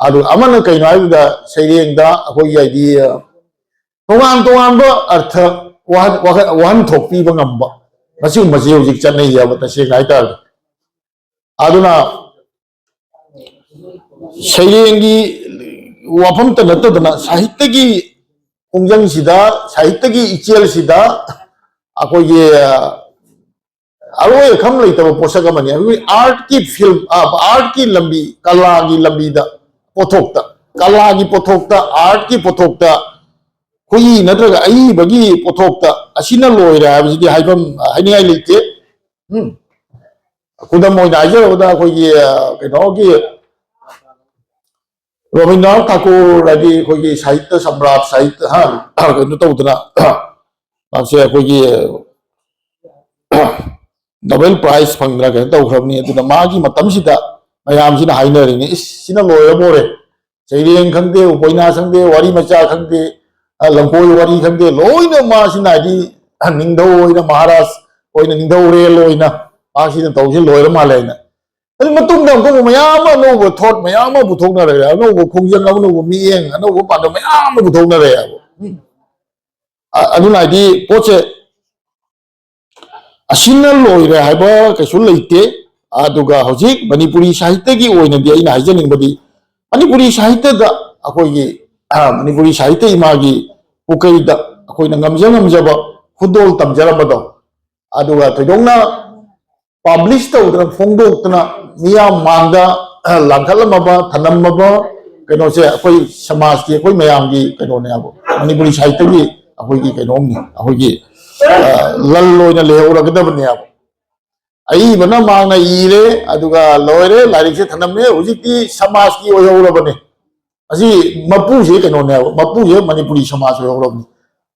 ꯑꯗꯨ ꯑꯃꯅ ꯀꯩꯅꯣ ꯍꯥꯏꯕꯗ, ꯁꯩꯔꯦꯡꯗ ꯑꯩꯈꯣꯏꯒꯤ, ꯍꯥꯏꯗꯤ, ꯇꯣꯉꯥꯟ ꯇꯣꯉꯥꯟꯕ ꯑꯔꯊ ꯋꯥꯍꯟ-, ꯋꯥꯍꯟ-, ꯋꯥꯍꯟꯊꯣꯛ ꯄꯤꯕ ꯉꯝꯕ, ꯃꯁꯤꯒꯨꯝꯕꯁꯤ ꯍꯧꯖꯤꯛ ꯆꯠꯅꯩ ꯍꯥꯏꯕ, ꯇꯁꯦꯡꯅ ꯍꯥꯏꯇꯥꯔꯗꯤ꯫ ꯑꯗꯨꯅ ꯁꯩꯔꯦꯡꯒꯤ ꯋꯥꯐꯝꯇ ꯅꯠꯇꯗꯅ ꯁꯥꯍꯤꯇ꯭ꯌꯒꯤ ꯈꯣꯡꯖꯪꯁꯤꯗ, ꯁꯥꯍꯤꯇ꯭ꯌꯒꯤ ꯏꯆꯦꯜꯁꯤꯗ ꯑꯩꯈꯣꯏꯒꯤ ꯑꯔꯣꯏ ꯑꯈꯝ ꯂꯩꯇꯕ ꯄꯣꯠꯁꯛ ꯑꯃꯅꯤ꯫ ꯑꯩꯈꯣꯏ ꯑꯥꯔꯠꯀꯤ ꯐꯤꯜꯝ, ꯑꯥꯔꯠꯀꯤ ꯂꯝꯕꯤ, ꯀꯂꯥꯒꯤ ꯂꯝꯕꯤꯗ, ꯄꯣꯠꯊꯣꯛꯇ, ꯀꯂꯥꯒꯤ ꯄꯣꯠꯊꯣꯛꯇ, ꯑꯥꯔꯠꯀꯤ ꯄꯣꯠꯊꯣꯛꯇ, ꯈꯨꯠꯏ ꯅꯠꯇ꯭ꯔꯒ ꯑꯏꯕꯒꯤ ꯄꯣꯠꯊꯣꯛꯇ ꯑꯁꯤꯅ ꯂꯣꯏꯔꯦ ꯍꯥꯏꯕꯁꯤꯗꯤ ꯍꯥꯏꯐꯝ, ꯍꯥꯏꯅꯤꯡꯉꯥꯏ ꯂꯩꯇꯦ꯫ ꯎꯝ꯫ ꯈꯨꯗꯝ ꯑꯣꯏꯅ ꯍꯥꯏꯖꯔꯕꯗ ꯑꯩꯈꯣꯏꯒꯤ, ꯑ, ꯀꯩꯅꯣꯒꯤ ꯔꯕꯤꯟꯗ꯭ꯔꯅꯥꯊ ꯊꯥꯀꯨꯔ, ꯍꯥꯏꯗꯤ ꯑꯩꯈꯣꯏꯒꯤ ꯁꯥꯍꯤꯇ꯭ꯌ ꯁꯝꯔꯥꯠ, ꯁꯥꯍꯤꯇ꯭ꯌ, ꯍꯥ, ꯀꯩꯅꯣ ꯇꯧꯗꯅ, ꯃꯥꯁꯦ ꯑꯩꯈꯣꯏꯒꯤ ꯅꯣꯕꯦꯜ ꯄ꯭ꯔꯥꯏꯖ ꯐꯪꯗꯅ ꯀꯩꯅꯣ ꯇꯧꯈ꯭ꯔꯕꯅꯤ꯫ ꯑꯗꯨꯅ ꯃꯥꯒꯤ ꯃꯇꯝꯁꯤꯗ ꯃꯌꯥꯝꯁꯤꯅ ꯍꯥꯏꯅꯔꯤꯅꯤ, "ꯏꯁ, ꯁꯤꯅ ꯂꯣꯏꯔꯕꯣꯔꯦ꯫ ꯁꯩꯔꯦꯡ ꯈꯪꯗꯦ, ꯎꯄꯣꯏꯅꯥ ꯈꯪꯗꯦ, ꯋꯥꯔꯤ ꯃꯆꯥ ꯈꯪꯗꯦ, ꯑ, ꯂꯝꯀꯣꯏ ꯋꯥꯔꯤ ꯈꯪꯗꯦ, ꯂꯣꯏꯅ ꯃꯥꯁꯤꯅ ꯍꯥꯏꯗꯤ ꯅꯤꯡꯊꯧ ꯑꯣꯏꯅ, ꯃꯍꯥꯔꯥꯖ ꯑꯣꯏꯅ, ꯅꯤꯡꯊꯧꯔꯦꯜ ꯑꯣꯏꯅ ꯃꯥꯁꯤꯅ ꯇꯧꯁꯤ ꯂꯣꯏꯔ ꯃꯥꯜꯂꯦ" ꯍꯥꯏꯅ꯫ ꯑꯗꯨ ꯃꯇꯨꯡꯗ ꯑꯃꯨꯛ ꯃꯌꯥꯝ ꯑꯃ ꯑꯅꯧꯕ ꯊꯣꯠ ꯃꯌꯥꯝ ꯑꯃ ꯄꯨꯊꯣꯛꯅꯔꯛꯑꯦ, ꯑꯅꯧꯕ ꯈꯣꯡꯖꯪ, ꯑꯅꯧꯕ ꯃꯤꯠꯌꯦꯡ, ꯑꯅꯧꯕ ꯄꯥꯟꯗꯝ ꯃꯌꯥꯝ ꯑꯃ ꯄꯨꯊꯣꯛꯅꯔꯛꯑꯦꯕ꯫ ꯎꯝ꯫ ꯑ-, ꯑꯗꯨꯅ ꯍꯥꯏꯗꯤ ꯄꯣꯠꯁꯦ ꯑꯁꯤꯅ ꯂꯣꯏꯔꯦ ꯍꯥꯏꯕ ꯀꯩꯁꯨ ꯂꯩꯇꯦ꯫ ꯑꯗꯨꯒ ꯍꯧꯖꯤꯛ ꯃꯅꯤꯄꯨꯔꯤ ꯁꯥꯍꯤꯇ꯭ꯌꯒꯤ ꯑꯣꯏꯅꯗꯤ ꯑꯩꯅ ꯍꯥꯏꯖꯅꯤꯡꯕꯗꯤ, ꯃꯅꯤꯄꯨꯔꯤ ꯁꯥꯍꯤꯇ꯭ꯌꯗ ꯑꯩꯈꯣꯏꯒꯤ, ꯑ, ꯃꯅꯤꯄꯨꯔꯤ ꯁꯥꯍꯤꯇ꯭ꯌ ꯏꯃꯥꯒꯤ ꯄꯨꯀꯩꯗ ꯑꯩꯈꯣꯏꯅ ꯉꯝꯖ ꯉꯝꯖꯕ ꯈꯨꯗꯣꯜ ꯇꯝꯖꯔꯝꯕꯗꯣ, ꯑꯗꯨꯒ ꯊꯣꯏꯗꯣꯛꯅ ꯄꯕ꯭ꯂꯤꯁ ꯇꯧꯗꯅ, ꯐꯣꯡꯗꯣꯛꯇꯅ, ꯃꯤꯌꯥꯝ ꯃꯥꯡꯗ, ꯑ, ꯂꯥꯡꯈꯠꯂꯝꯃꯕ, ꯊꯅꯝꯃꯕ ꯀꯩꯅꯣꯁꯦ ꯑꯩꯈꯣꯏ ꯁꯃꯥꯖꯀꯤ, ꯑꯩꯈꯣꯏ ꯃꯌꯥꯝꯒꯤ ꯀꯩꯅꯣꯅꯦꯕ, ꯃꯅꯤꯄꯨꯔꯤ ꯁꯥꯍꯤꯇ꯭ꯌꯒꯤ ꯑꯩꯈꯣꯏꯒꯤ ꯀꯩꯅꯣꯝꯅꯤ, ꯑꯩꯈꯣꯏꯒꯤ, ꯑ, ꯂꯜ ꯑꯣꯏꯅ ꯂꯩꯍꯧꯔꯒꯗꯕꯅꯦꯕ꯫ ꯑꯏꯕꯅ ꯃꯥꯡꯅ ꯏꯔꯦ, ꯑꯗꯨꯒ ꯂꯣꯏꯔꯦ, ꯂꯥꯏꯔꯤꯛꯁꯦ ꯊꯅꯝꯃꯦ, ꯍꯧꯖꯤꯛꯇꯤ ꯁꯃꯥꯖꯀꯤ ꯑꯣꯏꯍꯧꯔꯕꯅꯦ꯫ ꯑꯁꯤ ꯃꯄꯨꯁꯦ ꯀꯩꯅꯣꯅꯦꯕ, ꯃꯄꯨꯁꯦ ꯃꯅꯤꯄꯨꯔꯤ ꯁꯃꯥꯖ ꯑꯣꯏꯍꯧꯔꯕꯅꯤ,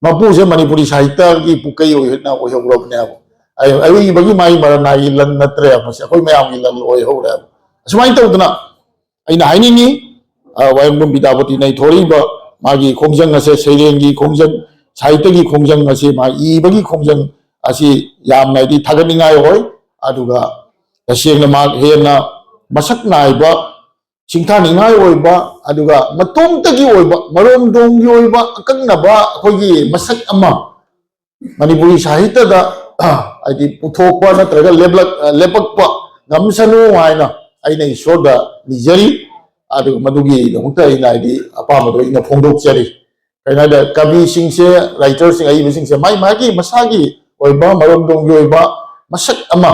ꯃꯄꯨꯁꯦ ꯃꯅꯤꯄꯨꯔꯤ ꯁꯥꯍꯤꯇ꯭ꯌꯒꯤ ꯄꯨꯀꯩ ꯑꯣꯏꯅ ꯑꯣꯏꯍꯧꯔꯕꯅꯦꯕ꯫ ꯑꯏ-, ꯑꯏꯕꯒꯤ ꯃꯥꯒꯤ ꯃꯔꯅꯥꯏꯒꯤ ꯂꯟ ꯅꯠꯇ꯭ꯔꯦꯕ, ꯃꯁꯤ ꯑꯩꯈꯣꯏ ꯃꯌꯥꯝꯒꯤ ꯂꯟ ꯑꯣꯏꯍꯧꯔꯦꯕ꯫ ꯑꯁꯨꯃꯥꯏꯅ ꯇꯧꯗꯅ ꯑꯩꯅ ꯍꯥꯏꯅꯤꯡꯉꯤ, ꯑ, ꯋꯥꯍꯦꯡꯕꯝ ꯕꯤꯗ꯭ꯌꯥꯄꯇꯤꯅ ꯏꯊꯣꯔꯛꯏꯕ ꯃꯥꯒꯤ ꯈꯣꯡꯖꯪ ꯑꯁꯦ, ꯁꯩꯔꯦꯡꯒꯤ ꯈꯣꯡꯖꯪ, ꯁꯥꯍꯤꯇ꯭ꯌꯒꯤ ꯈꯣꯡꯖꯪ ꯑꯁꯤ, ꯃꯥ ꯏꯕꯒꯤ ꯈꯣꯡꯖꯪ ꯑꯁꯤ ꯌꯥꯝꯅ ꯍꯥꯏꯗꯤ ꯊꯥꯒꯠꯅꯤꯡꯉꯥꯏ ꯑꯣꯏ꯫ ꯑꯗꯨꯒ ꯇꯁꯦꯡꯅ ꯃꯍꯥꯛ ꯍꯦꯟꯅ ꯃꯁꯛ ꯅꯥꯏꯕ, ꯁꯤꯡꯊꯥꯅꯤꯡꯉꯥꯏ ꯑꯣꯏꯕ, ꯑꯗꯨꯒ ꯃꯇꯣꯝꯇꯒꯤ ꯑꯣꯏꯕ, ꯃꯔꯣꯝꯗꯣꯝꯒꯤ ꯑꯣꯏꯕ ꯑꯀꯛꯅꯕ ꯑꯩꯈꯣꯏꯒꯤ ꯃꯁꯛ ꯑꯃ ꯃꯅꯤꯄꯨꯔꯤ ꯁꯥꯍꯤꯇ꯭ꯌꯗ, ꯍꯥꯏꯗꯤ ꯄꯨꯊꯣꯛꯄ ꯅꯠꯇ꯭ꯔꯒ ꯂꯦꯞꯂꯛ-, ꯂꯦꯞꯄꯛꯄ ꯉꯝꯁꯅꯨ ꯍꯥꯏꯅ ꯑꯩꯅ ꯏꯁꯣꯔꯗ ꯅꯤꯖꯔꯤ꯫ ꯑꯗꯨꯒ ꯃꯗꯨꯒꯤꯗꯃꯛꯇ ꯑꯩꯅ ꯍꯥꯏꯗꯤ ꯑꯄꯥꯝꯕꯗꯣ ꯑꯩꯅ ꯐꯣꯡꯗꯣꯛꯆꯔꯤ꯫ ꯀꯩꯅꯣ ꯍꯥꯏꯗ ꯀꯕꯤꯁꯤꯡꯁꯦ, ꯔꯥꯏꯇꯔꯁꯤꯡ, ꯑꯏꯕꯁꯤꯡꯁꯦ ꯃꯥꯏ ꯃꯥꯒꯤ ꯃꯁꯥꯒꯤ ꯑꯣꯏꯕ ꯃꯔꯣꯝꯗꯣꯝꯒꯤ ꯑꯣꯏꯕ ꯃꯁꯛ ꯑꯃ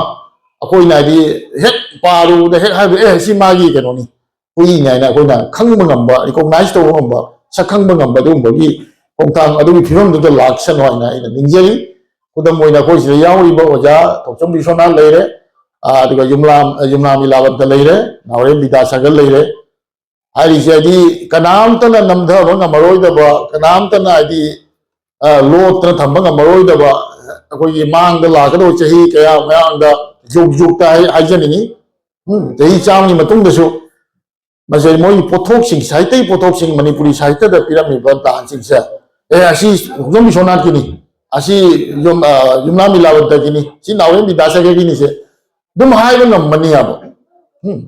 ꯑꯩꯈꯣꯏꯅ ꯍꯥꯏꯗꯤ ꯍꯦꯛ ꯄꯥꯔꯨꯕꯗ ꯍꯦꯛ ꯍꯥꯏꯕ, "ꯑꯦ, ꯁꯤ ꯃꯥꯒꯤ ꯀꯩꯅꯣꯅꯤ, ꯍꯨꯏꯅꯤ" ꯍꯥꯏꯅ ꯑꯩꯈꯣꯏꯅ ꯈꯪꯕ ꯉꯝꯕ, ꯔꯤꯀꯣꯛꯅꯥꯏꯁ ꯇꯧꯕ ꯉꯝꯕ, ꯁꯛ ꯈꯪꯕ ꯉꯝꯕ ꯑꯗꯨꯒꯨꯝꯕꯒꯤ ꯈꯣꯡꯊꯥꯡ ꯑꯗꯨꯒꯤ ꯐꯤꯕꯝꯗꯨꯗ ꯂꯥꯛꯁꯅꯨ ꯍꯥꯏꯅ ꯑꯩꯅ ꯅꯤꯡꯖꯔꯤ꯫ ꯈꯨꯗꯝ ꯑꯣꯏꯅ ꯑꯩꯈꯣꯏ ꯁꯤꯗ ꯌꯥꯎꯔꯤꯕ ꯑꯣꯖꯥ ꯊꯣꯛꯆꯣꯝ ꯕꯤꯁ꯭ꯋꯅꯥꯊ ꯂꯩꯔꯦ, ꯑ, ꯑꯗꯨꯒ ꯌꯨꯝꯂꯥꯝ, ꯌꯨꯝꯅꯥꯝ ꯏꯂꯥꯕꯟꯇ ꯂꯩꯔꯦ, ꯅꯥꯎꯔꯦꯝ ꯕꯤꯗ꯭ꯌꯥꯁꯥꯒꯔ ꯂꯩꯔꯦ꯫ ꯍꯥꯏꯔꯤꯁꯦ ꯍꯥꯏꯗꯤ ꯀꯅꯥꯝꯇꯅ ꯅꯝꯊꯕ ꯉꯝꯃꯔꯣꯏꯗꯕ, ꯀꯅꯥꯝꯇꯅ ꯍꯥꯏꯗꯤ, ꯑ, ꯂꯣꯠꯇꯅ ꯊꯝꯕ ꯉꯝꯃꯔꯣꯏꯗꯕ, ꯑꯩꯈꯣꯏꯒꯤ ꯃꯥꯡꯗ ꯂꯥꯛꯀꯗꯧꯕ ꯆꯍꯤ ꯀꯌꯥ ꯃꯌꯥꯝꯗ ꯖꯨꯛ ꯖꯨꯛꯇ ꯍꯥꯏ-, ꯍꯥꯏꯖꯅꯤꯡꯉꯤ꯫ ꯎꯝ, ꯆꯍꯤ ꯆꯥꯝꯃꯒꯤ ꯃꯇꯨꯡꯗꯁꯨ ꯃꯁꯤ ꯃꯣꯏꯒꯤ ꯄꯣꯠꯊꯣꯛꯁꯤꯡ, ꯁꯥꯍꯤꯇ꯭ꯌꯒꯤ ꯄꯣꯠꯊꯣꯛꯁꯤꯡ, ꯃꯅꯤꯄꯨꯔꯤ ꯁꯥꯍꯤꯇ꯭ꯌꯗ ꯄꯤꯔꯝꯃꯤꯕ ꯗꯥꯟꯁꯤꯡꯁꯦ, "ꯑꯦ, ꯑꯁꯤ ꯊꯣꯡꯖꯝ ꯕꯤꯁ꯭ꯋꯅꯥꯊꯀꯤꯅꯤ, ꯑꯁꯤ ꯌꯨꯝ-, ꯑ, ꯌꯨꯝꯅꯥꯝ ꯏꯂꯥꯕꯟꯇꯒꯤꯅꯤ, ꯁꯤ ꯅꯥꯎꯔꯦꯝ ꯕꯤꯗ꯭ꯌꯥꯁꯥꯒꯔꯒꯤꯅꯤꯁꯦ" ꯑꯗꯨꯝ ꯍꯥꯏꯕ ꯉꯝꯃꯅꯤ ꯍꯥꯏꯕ꯫ ꯎꯝ꯫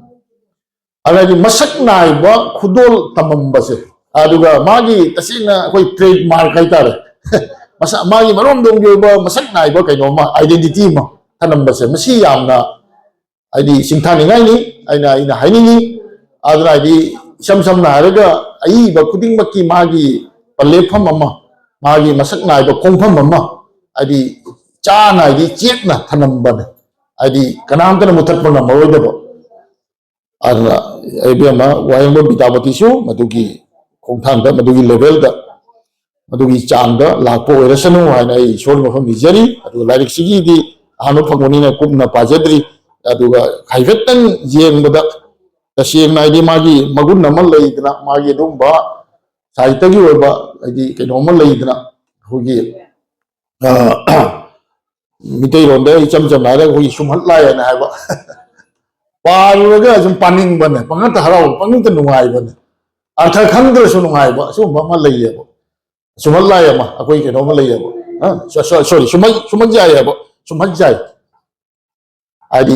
ꯑꯗꯩꯗꯤ ꯃꯁꯛ ꯅꯥꯏꯕ ꯈꯨꯗꯣꯜ ꯇꯝꯃꯝꯕꯁꯦ, ꯑꯗꯨꯒ ꯃꯥꯒꯤ ꯇꯁꯦꯡꯅ ꯑꯩꯈꯣꯏ ꯇ꯭ꯔꯦꯗꯃꯥꯔꯛ ꯍꯥꯏꯇꯥꯔꯦ, ꯃꯁꯛ, ꯃꯥꯒꯤ ꯃꯔꯣꯝꯗꯣꯝꯒꯤ ꯑꯣꯏꯕ ꯃꯁꯛ ꯅꯥꯏꯕ ꯀꯩꯅꯣꯝꯃ, ꯑꯥꯏꯗꯦꯟꯇꯤꯇꯤ ꯑꯃ ꯊꯅꯝꯕꯁꯦ, ꯃꯁꯤ ꯌꯥꯝꯅ ꯍꯥꯏꯗꯤ ꯁꯤꯡꯊꯥꯅꯤꯡꯉꯥꯏꯅꯤ ꯑꯩꯅ, ꯑꯩꯅ ꯍꯥꯏꯅꯤꯡꯉꯤ꯫ ꯑꯗꯨꯅ ꯍꯥꯏꯗꯤ ꯏꯁꯝ ꯁꯝꯅ ꯍꯥꯏꯔꯒ ꯑꯏꯕ ꯈꯨꯗꯤꯡꯃꯛꯀꯤ ꯃꯥꯒꯤ ꯄꯂꯦꯞꯐꯝ ꯑꯃ, ꯃꯥꯒꯤ ꯃꯁꯛ ꯅꯥꯏꯕ ꯈꯣꯡꯐꯝ ꯑꯃ ꯍꯥꯏꯗꯤ ꯆꯥꯅ ꯍꯥꯏꯗꯤ ꯆꯦꯠꯅ ꯊꯅꯝꯕꯅꯦ꯫ ꯍꯥꯏꯗꯤ ꯀꯅꯥꯝꯇꯅ ꯃꯨꯊꯠꯄ ꯉꯝꯃꯔꯣꯏꯗꯕ꯫ ꯑꯗꯨꯅ ꯏꯕꯦꯝꯃ ꯋꯥꯍꯦꯡꯕꯝ ꯕꯤꯗ꯭ꯌꯥꯄꯇꯤꯁꯨ ꯃꯗꯨꯒꯤ ꯈꯣꯡꯊꯥꯡꯗ, ꯃꯗꯨꯒꯤ ꯂꯦꯚꯦꯜꯗ, ꯃꯗꯨꯒꯤ ꯆꯥꯡꯗ ꯂꯥꯛꯄ ꯑꯣꯏꯔꯁꯅꯨ ꯍꯥꯏꯅ ꯑꯩ ꯏꯁꯣꯔꯒꯤ ꯃꯐꯝ ꯅꯤꯖꯔꯤ꯫ ꯑꯗꯨꯒ ꯂꯥꯏꯔꯤꯛꯁꯤꯒꯤꯗꯤ ꯑꯍꯥꯟꯕ ꯐꯪꯕꯅꯤꯅ ꯀꯨꯞꯅ ꯄꯥꯖꯗ꯭ꯔꯤ꯫ ꯑꯗꯨꯒ ꯍꯥꯏꯐꯦꯠꯇꯪ ꯌꯦꯡꯕꯗ ꯇꯁꯦꯡꯅ ꯍꯥꯏꯗꯤ ꯃꯥꯒꯤ ꯃꯒꯨꯟ ꯑꯃ ꯂꯩꯗꯅ, ꯃꯥꯒꯤ ꯑꯗꯨꯒꯨꯝꯕ ꯁꯥꯍꯤꯇ꯭ꯌꯒꯤ ꯑꯣꯏꯕ ꯍꯥꯏꯗꯤ ꯀꯩꯅꯣ ꯑꯃ ꯂꯩꯗꯅ, ꯑꯩꯈꯣꯏꯒꯤ, ꯑ, ꯃꯤꯇꯩꯂꯣꯟꯗ ꯏꯆꯝ ꯆꯝꯅ ꯍꯥꯏꯔꯒ ꯑꯩꯈꯣꯏꯒꯤ ꯁꯨꯝꯍꯠ ꯂꯥꯏ ꯍꯥꯏꯅ ꯍꯥꯏꯕ꯫ ꯄꯥꯔꯨꯔꯒ ꯁꯨꯝ ꯄꯥꯅꯤꯡꯕꯅꯦ, ꯄꯪꯉꯛꯇ ꯍꯔꯥꯎꯕ, ꯄꯪꯉꯛꯇ ꯅꯨꯡꯉꯥꯏꯕꯅꯦ꯫ ꯑꯔꯊ ꯈꯪꯗ꯭ꯔꯁꯨ ꯅꯨꯡꯉꯥꯏꯕ, ꯑꯁꯤꯒꯨꯝꯕ ꯑꯃ ꯂꯩꯌꯦꯕ꯫ ꯁꯨꯝꯍꯠ ꯂꯥꯏ ꯑꯃ, ꯑꯩꯈꯣꯏ ꯀꯩꯅꯣ ꯑꯃ ꯂꯩꯌꯦꯕ꯫ ꯑ, ꯁꯣ-, ꯁꯣ-, ꯁꯣꯔꯤ, ꯁꯨꯝꯍꯠ, ꯁꯨꯝꯍꯠ ꯌꯥꯏ ꯍꯥꯏꯕ, ꯁꯨꯝꯍꯠ ꯌꯥꯏ꯫ ꯍꯥꯏꯗꯤ,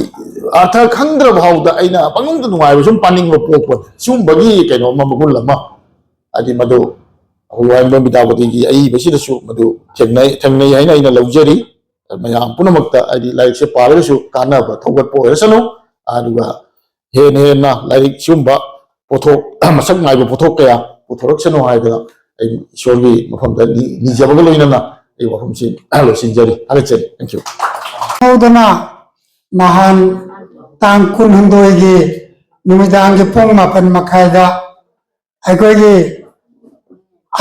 ꯑꯔꯊ ꯈꯪꯗ꯭ꯔ ꯐꯥꯎꯗ ꯑꯩꯅ ꯄꯪꯅꯨꯡꯗ ꯅꯨꯡꯉꯥꯏꯕ ꯁꯨꯝ ꯄꯥꯅꯤꯡꯕ ꯄꯣꯛꯄ, ꯁꯤꯒꯨꯝꯕꯒꯤ ꯀꯩꯅꯣ ꯑꯃ, ꯃꯒꯨꯟ ꯑꯃ, ꯍꯥꯏꯗꯤ, ꯃꯗꯨ ꯑꯩꯈꯣꯏ ꯋꯥꯍꯦꯡꯕꯝ ꯕꯤꯗ꯭ꯌꯥꯄꯇꯤꯒꯤ ꯑꯏꯕꯁꯤꯗꯁꯨ ꯃꯗꯨ ꯊꯦꯡꯅꯩ, ꯊꯦꯡꯅꯩ ꯍꯥꯏꯅ ꯑꯩꯅ ꯂꯧꯖꯔꯤ꯫ ꯃꯌꯥꯝ ꯄꯨꯝꯅꯃꯛꯇ, ꯍꯥꯏꯗꯤ, ꯂꯥꯏꯔꯤꯛꯁꯦ ꯄꯥꯔꯒꯁꯨ ꯀꯥꯟꯅꯕ ꯊꯧꯒꯠꯄ ꯑꯣꯏꯔꯁꯅꯨ, ꯑꯗꯨꯒ ꯍꯦꯟꯅ ꯍꯦꯟꯅ ꯂꯥꯏꯔꯤꯛ ꯁꯤꯒꯨꯝꯕ ꯄꯣꯠꯊꯣꯛ ꯃꯁꯛ ꯅꯥꯏꯕ ꯄꯣꯠꯊꯣꯛ ꯀꯌꯥ ꯄꯨꯊꯣꯔꯛꯁꯅꯨ ꯍꯥꯏꯗꯅ ꯑꯩ ꯏꯁꯣꯔꯒꯤ ꯃꯐꯝꯗ ꯅꯤ- ꯅꯤꯖꯕꯒ ꯂꯣꯏꯅꯅ ꯑꯩ ꯋꯥꯐꯝꯁꯤ ꯂꯣꯏꯁꯤꯟꯖꯔꯤ꯫ ꯊꯥꯒꯠꯆꯔꯤ꯫ Thank you꯫ ꯇꯧꯗꯅ ꯅꯍꯥꯟ ꯇꯥꯡ ꯀꯨꯟꯍꯨꯝꯗꯣꯏꯒꯤ ꯅꯨꯃꯤꯗꯥꯡꯒꯤ ꯄꯨꯡ ꯃꯥꯄꯟ ꯃꯈꯥꯏꯗ ꯑꯩꯈꯣꯏꯒꯤ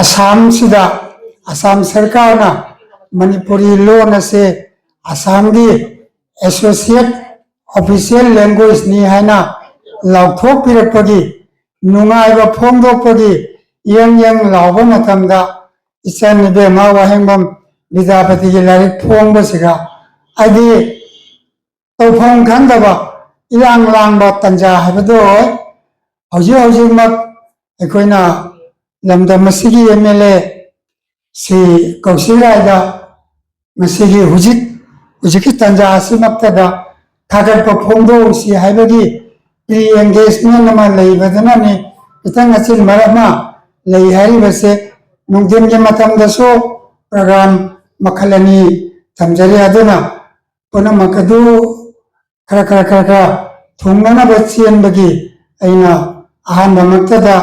ꯑꯁꯥꯝꯁꯤꯗ ꯑꯁꯥꯝ ꯁꯔꯀꯥꯔꯅ ꯃꯅꯤꯄꯨꯔꯤ ꯂꯣꯟ ꯑꯁꯤ ꯑꯁꯥꯝꯒꯤ associate official language ꯅꯤ ꯍꯥꯏꯅ ꯂꯥꯎꯊꯣꯛꯄꯤꯔꯛꯄꯒꯤ ꯅꯨꯡꯉꯥꯏꯕ ꯐꯣꯡꯗꯣꯛꯄꯒꯤ ꯌꯦꯡ ꯌꯦꯡ ꯂꯥꯎꯕ ꯃꯇꯝꯗ ꯏꯆꯟ ꯏꯕꯦꯝꯃ ꯋꯥꯍꯦꯡꯕꯝ ꯕꯤꯗ꯭ꯌꯥꯄꯇꯤꯒꯤ ꯂꯥꯏꯔꯤꯛ ꯐꯣꯡꯕꯁꯤꯒ ꯍꯥꯏꯗꯤ ꯇꯧꯐꯝ ꯈꯪꯗꯕ ꯏꯔꯥꯡ ꯂꯥꯡꯕ ꯇꯟꯖꯥ ꯍꯥꯏꯕꯗꯨ ꯑꯣꯏ꯫ ꯍꯧꯖꯤꯛ ꯍꯧꯖꯤꯛꯃꯛ ꯑꯩꯈꯣꯏꯅ ꯂꯝꯗꯝ ꯑꯁꯤꯒꯤ M L A ꯁꯤ ꯀꯧꯁꯤꯛ ꯔꯥꯏꯗ ꯉꯁꯤꯒꯤ ꯍꯧꯖꯤꯛ ꯍꯧꯖꯤꯛꯀꯤ ꯇꯟꯖꯥ ꯑꯁꯤꯃꯛꯇꯗ ꯊꯥꯒꯠꯄ ꯐꯣꯡꯗꯣꯛꯎꯁꯤ ꯍꯥꯏꯕꯒꯤ pre engagement ꯑꯃ ꯂꯩꯕꯗꯨꯅꯅꯤ꯫ ꯈꯤꯇꯪ ꯑꯆꯤꯟꯕ ꯑꯃ ꯂꯩ ꯍꯥꯏꯔꯤꯕꯁꯦ꯫ ꯅꯨꯡꯊꯤꯟꯒꯤ ꯃꯇꯝꯗꯁꯨ program ꯃꯈꯜ ꯑꯅꯤ ꯊꯝꯖꯔꯤ꯫ ꯑꯗꯨꯅ ꯄꯨꯝꯅꯃꯛ ꯑꯗꯨ ꯈꯔ ꯈꯔ ꯈꯔ ꯈꯔ ꯊꯨꯡꯅꯅꯕ ꯆꯦꯟꯕꯒꯤ ꯑꯩꯅ ꯑꯍꯥꯟꯕꯃꯛꯇꯗ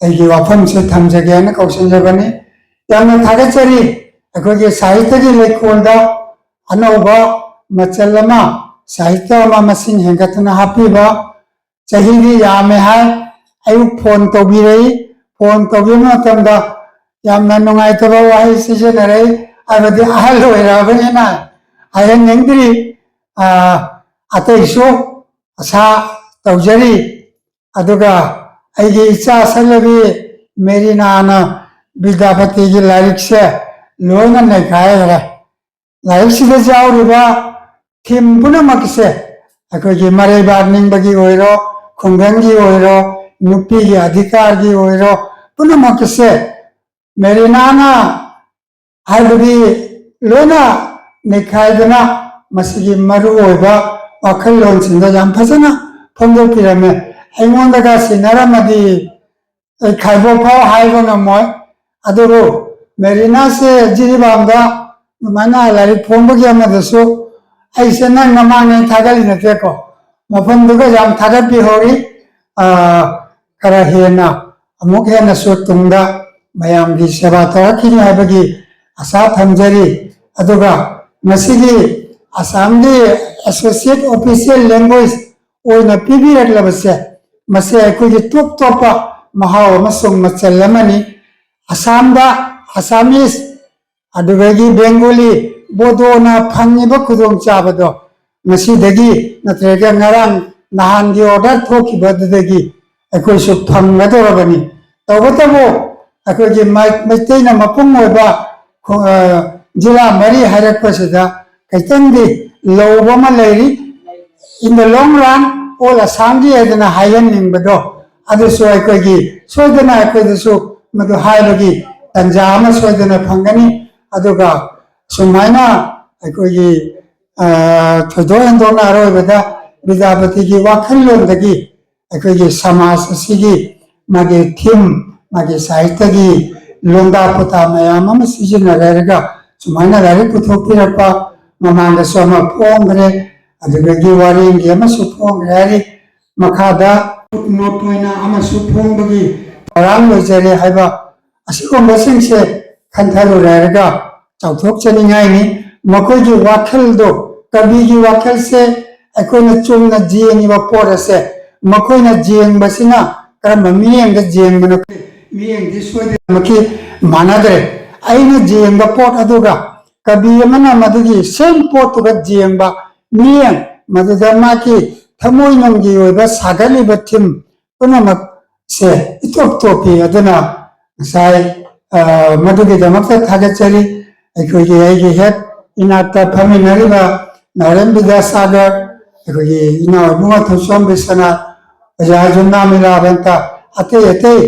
ꯑꯩꯒꯤ ꯋꯥꯐꯝꯁꯦ ꯊꯝꯖꯒꯦ ꯍꯥꯏꯅ ꯀꯧꯁꯤꯟꯖꯕꯅꯤ꯫ ꯌꯥꯝꯅ ꯊꯥꯒꯠꯆꯔꯤ꯫ ꯑꯩꯈꯣꯏꯒꯤ ꯁꯥꯍꯤꯇ꯭ꯌꯒꯤ ꯂꯩꯀꯣꯜꯗ ꯑꯅꯧꯕ ꯃꯆꯜ ꯑꯃ, ꯁꯥꯍꯤꯇ꯭ꯌ ꯑꯃ ꯃꯁꯤꯡ ꯍꯦꯟꯒꯠꯇꯨꯅ ꯍꯥꯞꯄꯤꯕ꯫ ꯆꯍꯤꯗꯤ ꯌꯥꯝꯃꯦ ꯍꯥꯏ꯫ ꯑꯩꯕꯨ phone ꯇꯧꯕꯤꯔꯛꯏ꯫ Phone ꯇꯧꯕꯤꯕ ꯃꯇꯝꯗ ꯌꯥꯝꯅ ꯅꯨꯡꯉꯥꯏꯇꯕ ꯋꯥꯍꯩ ꯁꯤꯖꯤꯟꯅꯔꯛꯏ, ꯍꯥꯏꯕꯗꯤ ꯑꯍꯜ ꯑꯣꯏꯔꯛꯑꯕꯅꯤꯅ ꯍꯥꯏꯍꯟꯅꯤꯡꯗ꯭ꯔꯤ꯫ ꯑꯥ, ꯑꯇꯩꯁꯨ ꯑꯁꯥ ꯇꯧꯖꯔꯤ꯫ ꯑꯗꯨꯒ ꯑꯩꯒꯤ ꯏꯆꯥ ꯁꯛꯂꯕꯤ ꯃꯦꯔꯤꯅꯥꯅ ꯕꯤꯗ꯭ꯌꯥꯄꯇꯤꯒꯤ ꯂꯥꯏꯔꯤꯛꯁꯦ ꯂꯣꯏꯅ ꯅꯩꯈꯥꯏꯈ꯭ꯔꯦ꯫ ꯂꯥꯏꯔꯤꯛꯁꯤꯗ ꯌꯥꯎꯔꯤꯕ theme ꯄꯨꯝꯅꯃꯛꯁꯦ, ꯑꯩꯈꯣꯏꯒꯤ ꯃꯔꯩꯕꯥꯛ ꯅꯤꯡꯕꯒꯤ ꯑꯣꯏꯔꯣ, ꯈꯨꯡꯒꯪꯒꯤ ꯑꯣꯏꯔꯣ, ꯅꯨꯄꯤꯒꯤ ꯑꯙꯤꯀꯥꯔꯒꯤ ꯑꯣꯏꯔꯣ, ꯄꯨꯝꯅꯃꯛꯀꯤꯁꯦ ꯃꯦꯔꯤꯅꯥꯅ ꯍꯥꯏꯕꯗꯤ ꯂꯣꯏꯅ ꯅꯩꯈꯥꯏꯗꯅ ꯃꯁꯤꯒꯤ ꯃꯔꯨꯑꯣꯏꯕ ꯋꯥꯈꯜꯂꯣꯟꯁꯤꯡꯗꯣ ꯌꯥꯝ ꯐꯖꯅ ꯐꯣꯡꯗꯣꯛꯄꯤꯔꯝꯃꯦ꯫ ꯑꯩꯉꯣꯟꯗꯒ ꯁꯤꯟꯅꯔꯝꯃꯗꯤ ꯑꯩ ꯈꯥꯏꯕꯣꯛ ꯐꯥꯎ ꯍꯥꯏꯕ ꯉꯝꯃꯣꯏ꯫ ꯑꯗꯨꯕꯨ ꯃꯦꯔꯤꯅꯥꯁꯦ ꯖꯤꯔꯤꯕꯥꯝꯗ ꯑꯗꯨꯃꯥꯏꯅ ꯂꯥꯏꯔꯤꯛ ꯐꯣꯡꯕꯒꯤ ꯑꯃꯗꯁꯨ ꯑꯩꯁꯦ ꯅꯪ ꯃꯃꯥꯡꯗ ꯊꯥꯒꯠꯂꯤ ꯅꯠꯇꯦꯀꯣ, ꯃꯐꯝꯗꯨꯒ ꯌꯥꯝ ꯊꯥꯒꯠꯄꯤꯍꯧꯔꯤ꯫ ꯑꯥ, ꯈꯔ ꯍꯦꯟꯅ, ꯑꯃꯨꯛ ꯍꯦꯟꯅꯁꯨ ꯇꯨꯡꯗ ꯃꯌꯥꯝꯒꯤ ꯁꯦꯕꯥ ꯇꯧꯔꯛꯈꯤꯅꯤ ꯍꯥꯏꯕꯒꯤ ꯑꯁꯥ ꯊꯝꯖꯔꯤ꯫ ꯑꯗꯨꯒ ꯉꯁꯤꯒꯤ ꯑꯁꯥꯝꯒꯤ associate official language ꯑꯣꯏꯅ ꯄꯤꯕꯤꯔꯛꯂꯕꯁꯦ, ꯃꯁꯤ ꯑꯩꯈꯣꯏꯒꯤ ꯇꯣꯞ ꯇꯣꯞꯄ ꯃꯍꯥꯎ ꯑꯃꯁꯨꯡ ꯃꯆꯜ ꯑꯃꯅꯤ꯫ ꯑꯁꯥꯝꯗ ꯑꯁꯥꯃꯤꯁ, ꯑꯗꯨꯗꯒꯤ ꯕꯦꯡꯒꯣꯂꯤ, ꯕꯣꯗꯣꯅ ꯐꯪꯉꯤꯕ ꯈꯨꯗꯣꯡꯆꯥꯕꯗꯣ ꯉꯁꯤꯗꯒꯤ ꯅꯠꯇ꯭ꯔꯒ ꯉꯔꯥꯡ ꯅꯍꯥꯟꯒꯤ order ꯊꯣꯛꯈꯤꯕ ꯑꯗꯨꯗꯒꯤ ꯑꯩꯈꯣꯏꯁꯨ ꯐꯪꯒꯗꯧꯔꯕꯅꯤ꯫ ꯇꯧꯕꯇꯕꯨ ꯑꯩꯈꯣꯏꯒꯤ ꯃꯩ-, ꯃꯩꯇꯩꯅ ꯃꯄꯨꯡ ꯑꯣꯏꯕ ꯈꯨ-, ꯑ, ꯖꯤꯂꯥ ꯃꯔꯤ ꯍꯥꯏꯔꯛꯄꯁꯤꯗ ꯈꯤꯇꯪꯗꯤ ꯂꯧꯕ ꯑꯃ ꯂꯩꯔꯤ꯫ In the long run, all ꯑꯁꯥꯝꯒꯤ ꯍꯥꯏꯗꯅ ꯍꯥꯏꯍꯟꯅꯤꯡꯕꯗꯣ, ꯑꯗꯨꯁꯨ ꯑꯩꯈꯣꯏꯒꯤ ꯁꯣꯏꯗꯅ ꯑꯩꯈꯣꯏꯗꯁꯨ ꯃꯗꯨ ꯍꯥꯏꯕꯒꯤ ꯇꯥꯟꯖꯥ ꯑꯃ ꯁꯣꯏꯗꯅ ꯐꯪꯒꯅꯤ꯫ ꯑꯗꯨꯒ ꯁꯨꯃꯥꯏꯅ ꯑꯩꯈꯣꯏꯒꯤ, ꯑ, ꯊꯣꯏꯗꯣꯛ ꯍꯦꯟꯗꯣꯛꯅ ꯑꯔꯣꯏꯕꯗ ꯕꯤꯗ꯭ꯌꯥꯄꯇꯤꯒꯤ ꯋꯥꯈꯜꯂꯣꯟꯗꯒꯤ ꯑꯩꯈꯣꯏꯒꯤ ꯁꯃꯥꯖ ꯑꯁꯤꯒꯤ ꯃꯥꯒꯤ theme, ꯃꯥꯒꯤ ꯁꯥꯍꯤꯇ꯭ꯌꯒꯤ ꯂꯣꯟꯗꯥ ꯄꯨꯊꯥ ꯃꯌꯥꯝ ꯑꯃ ꯁꯤꯖꯤꯟꯅꯔꯒ ꯁꯨꯃꯥꯏꯅ ꯂꯥꯏꯔꯤꯛ ꯄꯨꯊꯣꯛꯄꯤꯔꯛꯄ, ꯃꯃꯥꯡꯗꯁꯨ ꯑꯃ ꯐꯣꯡꯈ꯭ꯔꯦ, ꯑꯗꯨꯗꯒꯤ ꯋꯥꯔꯦꯡꯒꯤ ꯑꯃꯁꯨ ꯐꯣꯡꯈ꯭ꯔꯦ ꯍꯥꯏꯔꯤ꯫ ꯃꯈꯥꯗ footnote ꯑꯣꯏꯅ ꯑꯃꯁꯨ ꯐꯣꯡꯕꯒꯤ ꯊꯧꯔꯥꯡ ꯂꯣꯏꯖꯔꯦ ꯍꯥꯏꯕ ꯑꯁꯤꯒꯨꯝꯕꯁꯤꯡꯁꯦ ꯈꯟꯊꯔꯨꯔꯦ ꯍꯥꯏꯔꯒ ꯆꯥꯎꯊꯣꯛꯆꯅꯤꯡꯉꯥꯏꯅꯤ꯫ ꯃꯈꯣꯏꯒꯤ ꯋꯥꯈꯜꯗꯣ, ꯀꯕꯤꯒꯤ ꯋꯥꯈꯜꯁꯦ ꯑꯩꯈꯣꯏꯅ ꯆꯨꯝꯅ ꯌꯦꯡꯉꯤꯕ ꯄꯣꯠ ꯑꯁꯦ ꯃꯈꯣꯏꯅ ꯌꯦꯡꯕꯁꯤꯅ ꯀꯔꯝꯕ ꯃꯤꯠꯌꯦꯡꯗ ꯌꯦꯡꯕꯅꯣ? ꯃꯤꯠꯌꯦꯡꯗꯤ ꯁꯣꯏꯗꯅꯃꯛꯀꯤ ꯃꯥꯟꯅꯗ꯭ꯔꯦ꯫ ꯑꯩꯅ ꯌꯦꯡꯕ ꯄꯣꯠ ꯑꯗꯨꯒ ꯀꯕꯤ ꯑꯃꯅ ꯃꯗꯨꯒꯤ same ꯄꯣꯠꯇꯨꯒ ꯌꯦꯡꯕ ꯃꯤꯠꯌꯦꯡ, ꯃꯗꯨꯗ ꯃꯥꯒꯤ ꯊꯃꯣꯏꯅꯨꯡꯒꯤ ꯑꯣꯏꯕ ꯁꯥꯒꯠꯂꯤꯕ theme ꯄꯨꯝꯅꯃꯛꯁꯦ ꯏꯇꯣꯞ ꯇꯣꯞꯄꯤ꯫ ꯑꯗꯨꯅ ꯉꯁꯥꯏ, ꯑ, ꯃꯗꯨꯒꯤꯗꯃꯛꯇ ꯊꯥꯒꯠꯆꯔꯤ꯫ ꯑꯩꯈꯣꯏꯒꯤ, ꯑꯩꯒꯤ ꯍꯦꯛ ꯏꯅꯥꯛꯇ ꯐꯝꯃꯤꯟꯅꯔꯤꯕ ꯅꯥꯎꯔꯦꯝ ꯕꯤꯗ꯭ꯌꯥꯁꯥꯒꯔ, ꯑꯩꯈꯣꯏꯒꯤ ꯏꯅꯥꯎ ꯏꯕꯨꯡꯉꯣ ꯊꯣꯏꯁꯣꯝ ꯕꯤꯁ꯭ꯋꯥꯅꯥꯊ, ꯑꯣꯖꯥ ꯖꯨꯝꯅꯥ ꯃꯤꯂꯥ ꯕꯟꯇ, ꯑꯇꯩ ꯑꯇꯩ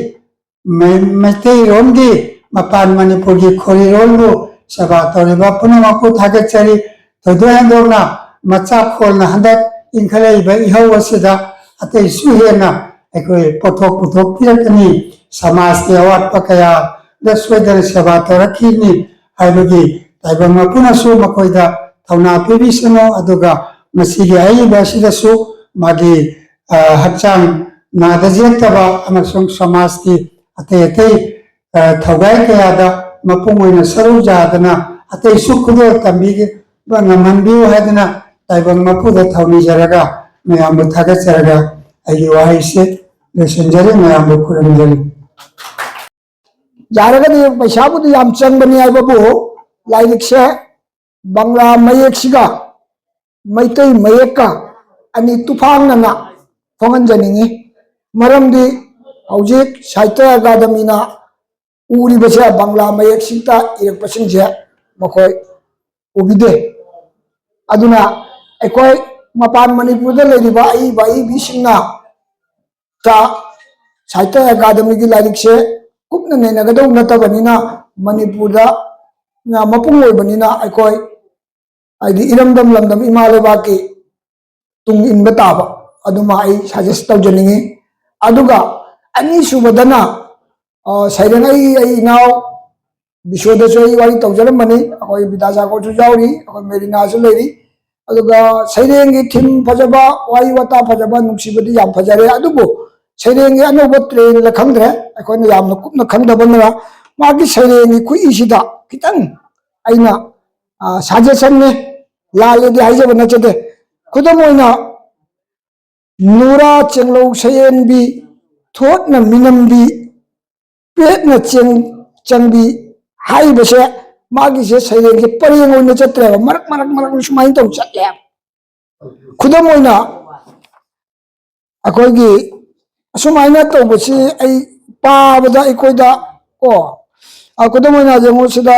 ꯃꯩ-, ꯃꯩꯇꯩꯔꯣꯟꯒꯤ ꯃꯄꯥꯟ ꯃꯅꯤꯄꯨꯔꯒꯤ ꯈꯣꯔꯤꯔꯣꯜꯕꯨ ꯁꯦꯕꯥ ꯇꯧꯔꯤꯕ ꯄꯨꯝꯅꯃꯛꯄꯨ ꯊꯥꯒꯠꯆꯔꯤ꯫ ꯊꯣꯏꯗꯣꯛ ꯍꯦꯟꯗꯣꯛꯅ ꯃꯆꯥꯈꯣꯜꯅ ꯍꯟꯗꯛ ꯏꯟꯈꯠꯂꯛꯏꯕ ꯏꯍꯧ ꯑꯁꯤꯗ ꯑꯇꯩꯁꯨ ꯍꯦꯟꯅ ꯑꯩꯈꯣꯏ ꯄꯣꯠꯊꯣꯛ ꯄꯨꯊꯣꯛꯄꯤꯔꯛꯀꯅꯤ, ꯁꯃꯥꯖꯀꯤ ꯑꯋꯥꯠꯄ ꯀꯌꯥꯗ ꯁꯣꯏꯗꯅ ꯁꯦꯕꯥ ꯇꯧꯔꯛꯈꯤꯅꯤ ꯍꯥꯏꯕꯒꯤ ꯇꯥꯏꯕꯪ ꯃꯄꯨꯅꯁꯨ ꯃꯈꯣꯏꯗ ꯊꯧꯅꯥ ꯄꯤꯕꯤꯁꯅꯨ꯫ ꯑꯗꯨꯒ ꯃꯁꯤꯒꯤ ꯑꯏꯕ ꯑꯁꯤꯗꯁꯨ ꯃꯥꯒꯤ, ꯑ, ꯍꯛꯆꯥꯡ ꯅꯥꯗ ꯌꯦꯛꯇꯕ ꯑꯃꯁꯨꯡ ꯁꯃꯥꯖꯀꯤ ꯑꯇꯩ ꯑꯇꯩ, ꯑ, ꯊꯧꯒꯥꯏ ꯀꯌꯥꯗ ꯃꯄꯨꯡ ꯑꯣꯏꯅ ꯁꯔꯨꯛ ꯌꯥꯗꯅ ꯑꯇꯩꯁꯨ ꯈꯨꯗꯣꯜ ꯇꯝꯕꯤꯕ ꯉꯝꯍꯟꯕꯤꯌꯨ ꯍꯥꯏꯗꯨꯅ ꯇꯥꯏꯕꯪ ꯃꯄꯨꯗ ꯊꯧꯅꯤꯖꯔꯒ ꯃꯌꯥꯝꯕꯨ ꯊꯥꯒꯠꯆꯔꯒ ꯑꯩꯒꯤ ꯋꯥꯍꯩꯁꯦ ꯂꯣꯏꯁꯤꯟꯖꯔꯤ꯫ ꯃꯌꯥꯝꯕꯨ ꯈꯨꯔꯨꯝꯖꯔꯤ꯫ ꯌꯥꯔꯒꯗꯤ ꯄꯩꯁꯥꯕꯨꯗꯤ ꯌꯥꯝ ꯆꯪꯕꯅꯤ ꯍꯥꯏꯕꯕꯨ ꯂꯥꯏꯔꯤꯛꯁꯦ ꯕꯪꯂꯥ ꯃꯌꯦꯛꯁꯤꯒ ꯃꯩꯇꯩ ꯃꯌꯦꯛꯀ ꯑꯅꯤ ꯇꯨꯐꯥꯡꯅꯅ ꯐꯣꯡꯍꯟꯖꯅꯤꯡꯉꯤ꯫ ꯃꯔꯝꯗꯤ ꯍꯧꯖꯤꯛ ꯁꯥꯍꯤꯇ꯭ꯌ ꯑꯦꯀꯥꯗꯃꯤꯅ ꯎꯔꯤꯕꯁꯦ ꯕꯪꯂꯥ ꯃꯌꯦꯛꯁꯤꯡꯇ ꯏꯔꯛꯄꯁꯤꯡꯁꯦ ꯃꯈꯣꯏ ꯎꯕꯤꯗꯦ꯫ ꯑꯗꯨꯅ ꯑꯩꯈꯣꯏ ꯃꯄꯥꯟ ꯃꯅꯤꯄꯨꯔꯗ ꯂꯩꯔꯤꯕ ꯑꯏꯕ ꯑꯏꯕꯤꯁꯤꯡꯅ ꯇ ꯁꯥꯍꯤꯇ꯭ꯌ ꯑꯦꯀꯥꯗꯃꯤꯒꯤ ꯂꯥꯏꯔꯤꯛꯁꯦ ꯀꯨꯞꯅ ꯅꯩꯅꯒꯗꯧ ꯅꯠꯇꯕꯅꯤꯅ, ꯃꯅꯤꯄꯨꯔꯗ ꯃꯄꯨꯡ ꯑꯣꯏꯕꯅꯤꯅ ꯑꯩꯈꯣꯏ, ꯍꯥꯏꯗꯤ, ꯏꯔꯝꯗꯝ ꯂꯝꯗꯝ ꯏꯃꯥ ꯂꯩꯕꯥꯛꯀꯤ ꯇꯨꯡ ꯏꯟꯕ ꯇꯥꯕ ꯑꯗꯨꯃ ꯑꯩ ꯁꯖꯦꯁ ꯇꯧꯖꯅꯤꯡꯉꯤ꯫ ꯑꯗꯨꯒ ꯑꯅꯤꯁꯨꯕꯗꯅ, ꯑ, ꯁꯩꯔꯦꯡ, ꯑꯩ, ꯑꯩ ꯏꯅꯥꯎ ꯕꯤꯁꯣꯗꯁꯨ ꯑꯩ ꯋꯥꯔꯤ ꯇꯧꯖꯔꯝꯕꯅꯤ, ꯑꯩꯈꯣꯏ ꯕꯤꯗ꯭ꯌꯥꯁꯥꯒꯔꯁꯨ ꯌꯥꯎꯔꯤ, ꯑꯩꯈꯣꯏ ꯃꯦꯔꯤꯅꯥꯁꯨ ꯂꯩꯔꯤ꯫ ꯑꯗꯨꯒ ꯁꯩꯔꯦꯡꯒꯤ ꯊꯤꯝ ꯐꯖꯕ, ꯋꯥꯔꯤ ꯋꯥꯇꯥ ꯐꯖꯕ, ꯅꯨꯡꯁꯤꯕꯗꯤ ꯌꯥꯝ ꯐꯖꯔꯦ, ꯑꯗꯨꯕꯨ ꯁꯩꯔꯦꯡꯒꯤ ꯑꯅꯧꯕ ꯇ꯭ꯔꯦꯟꯗ ꯈꯪꯗ꯭ꯔꯦ, ꯑꯩꯈꯣꯏꯅ ꯌꯥꯝꯅ ꯀꯨꯞꯅ ꯈꯪꯗꯕꯅꯤꯅ꯫ ꯃꯥꯒꯤ ꯁꯩꯔꯦꯡꯒꯤ ꯈꯨꯏꯁꯤꯗ ꯈꯤꯇꯪ ꯑꯩꯅ, ꯑ, ꯁꯖꯦꯁꯟꯅꯦ, ꯂꯥꯜꯂꯦꯗꯤ ꯍꯥꯏꯖꯕ ꯅꯠꯆꯗꯦ꯫ ꯈꯨꯗꯝ ꯑꯣꯏꯅ, ꯅꯨꯔꯥ ꯆꯦꯡꯂꯧ ꯁꯌꯦꯟꯕꯤ, ꯊꯣꯠꯅ ꯃꯤꯅꯝꯕꯤ, ꯄꯦꯠꯅ ꯆꯦꯡ ꯆꯪꯕꯤ ꯍꯥꯏꯔꯤꯕꯁꯦ, ꯃꯥꯒꯤꯁꯦ ꯁꯩꯔꯦꯡꯁꯦ ꯄꯔꯦꯡ ꯑꯣꯏꯅ ꯆꯠꯇ꯭ꯔꯦꯕ, ꯃꯔꯛ ꯃꯔꯛ ꯃꯔꯛ ꯁꯨꯃꯥꯏꯅ ꯇꯧ ꯆꯠꯂꯦ꯫ ꯈꯨꯗꯝ ꯑꯣꯏꯅ, ꯑꯩꯈꯣꯏꯒꯤ ꯑꯁꯨꯃꯥꯏꯅ ꯇꯧꯕꯁꯤ ꯑꯩ ꯄꯥꯕꯗ ꯑꯩꯈꯣꯏꯗ, ꯀꯣ, ꯑ, ꯈꯨꯗꯝ ꯑꯣꯏꯅ ꯌꯦꯡꯉꯨ ꯁꯤꯗ,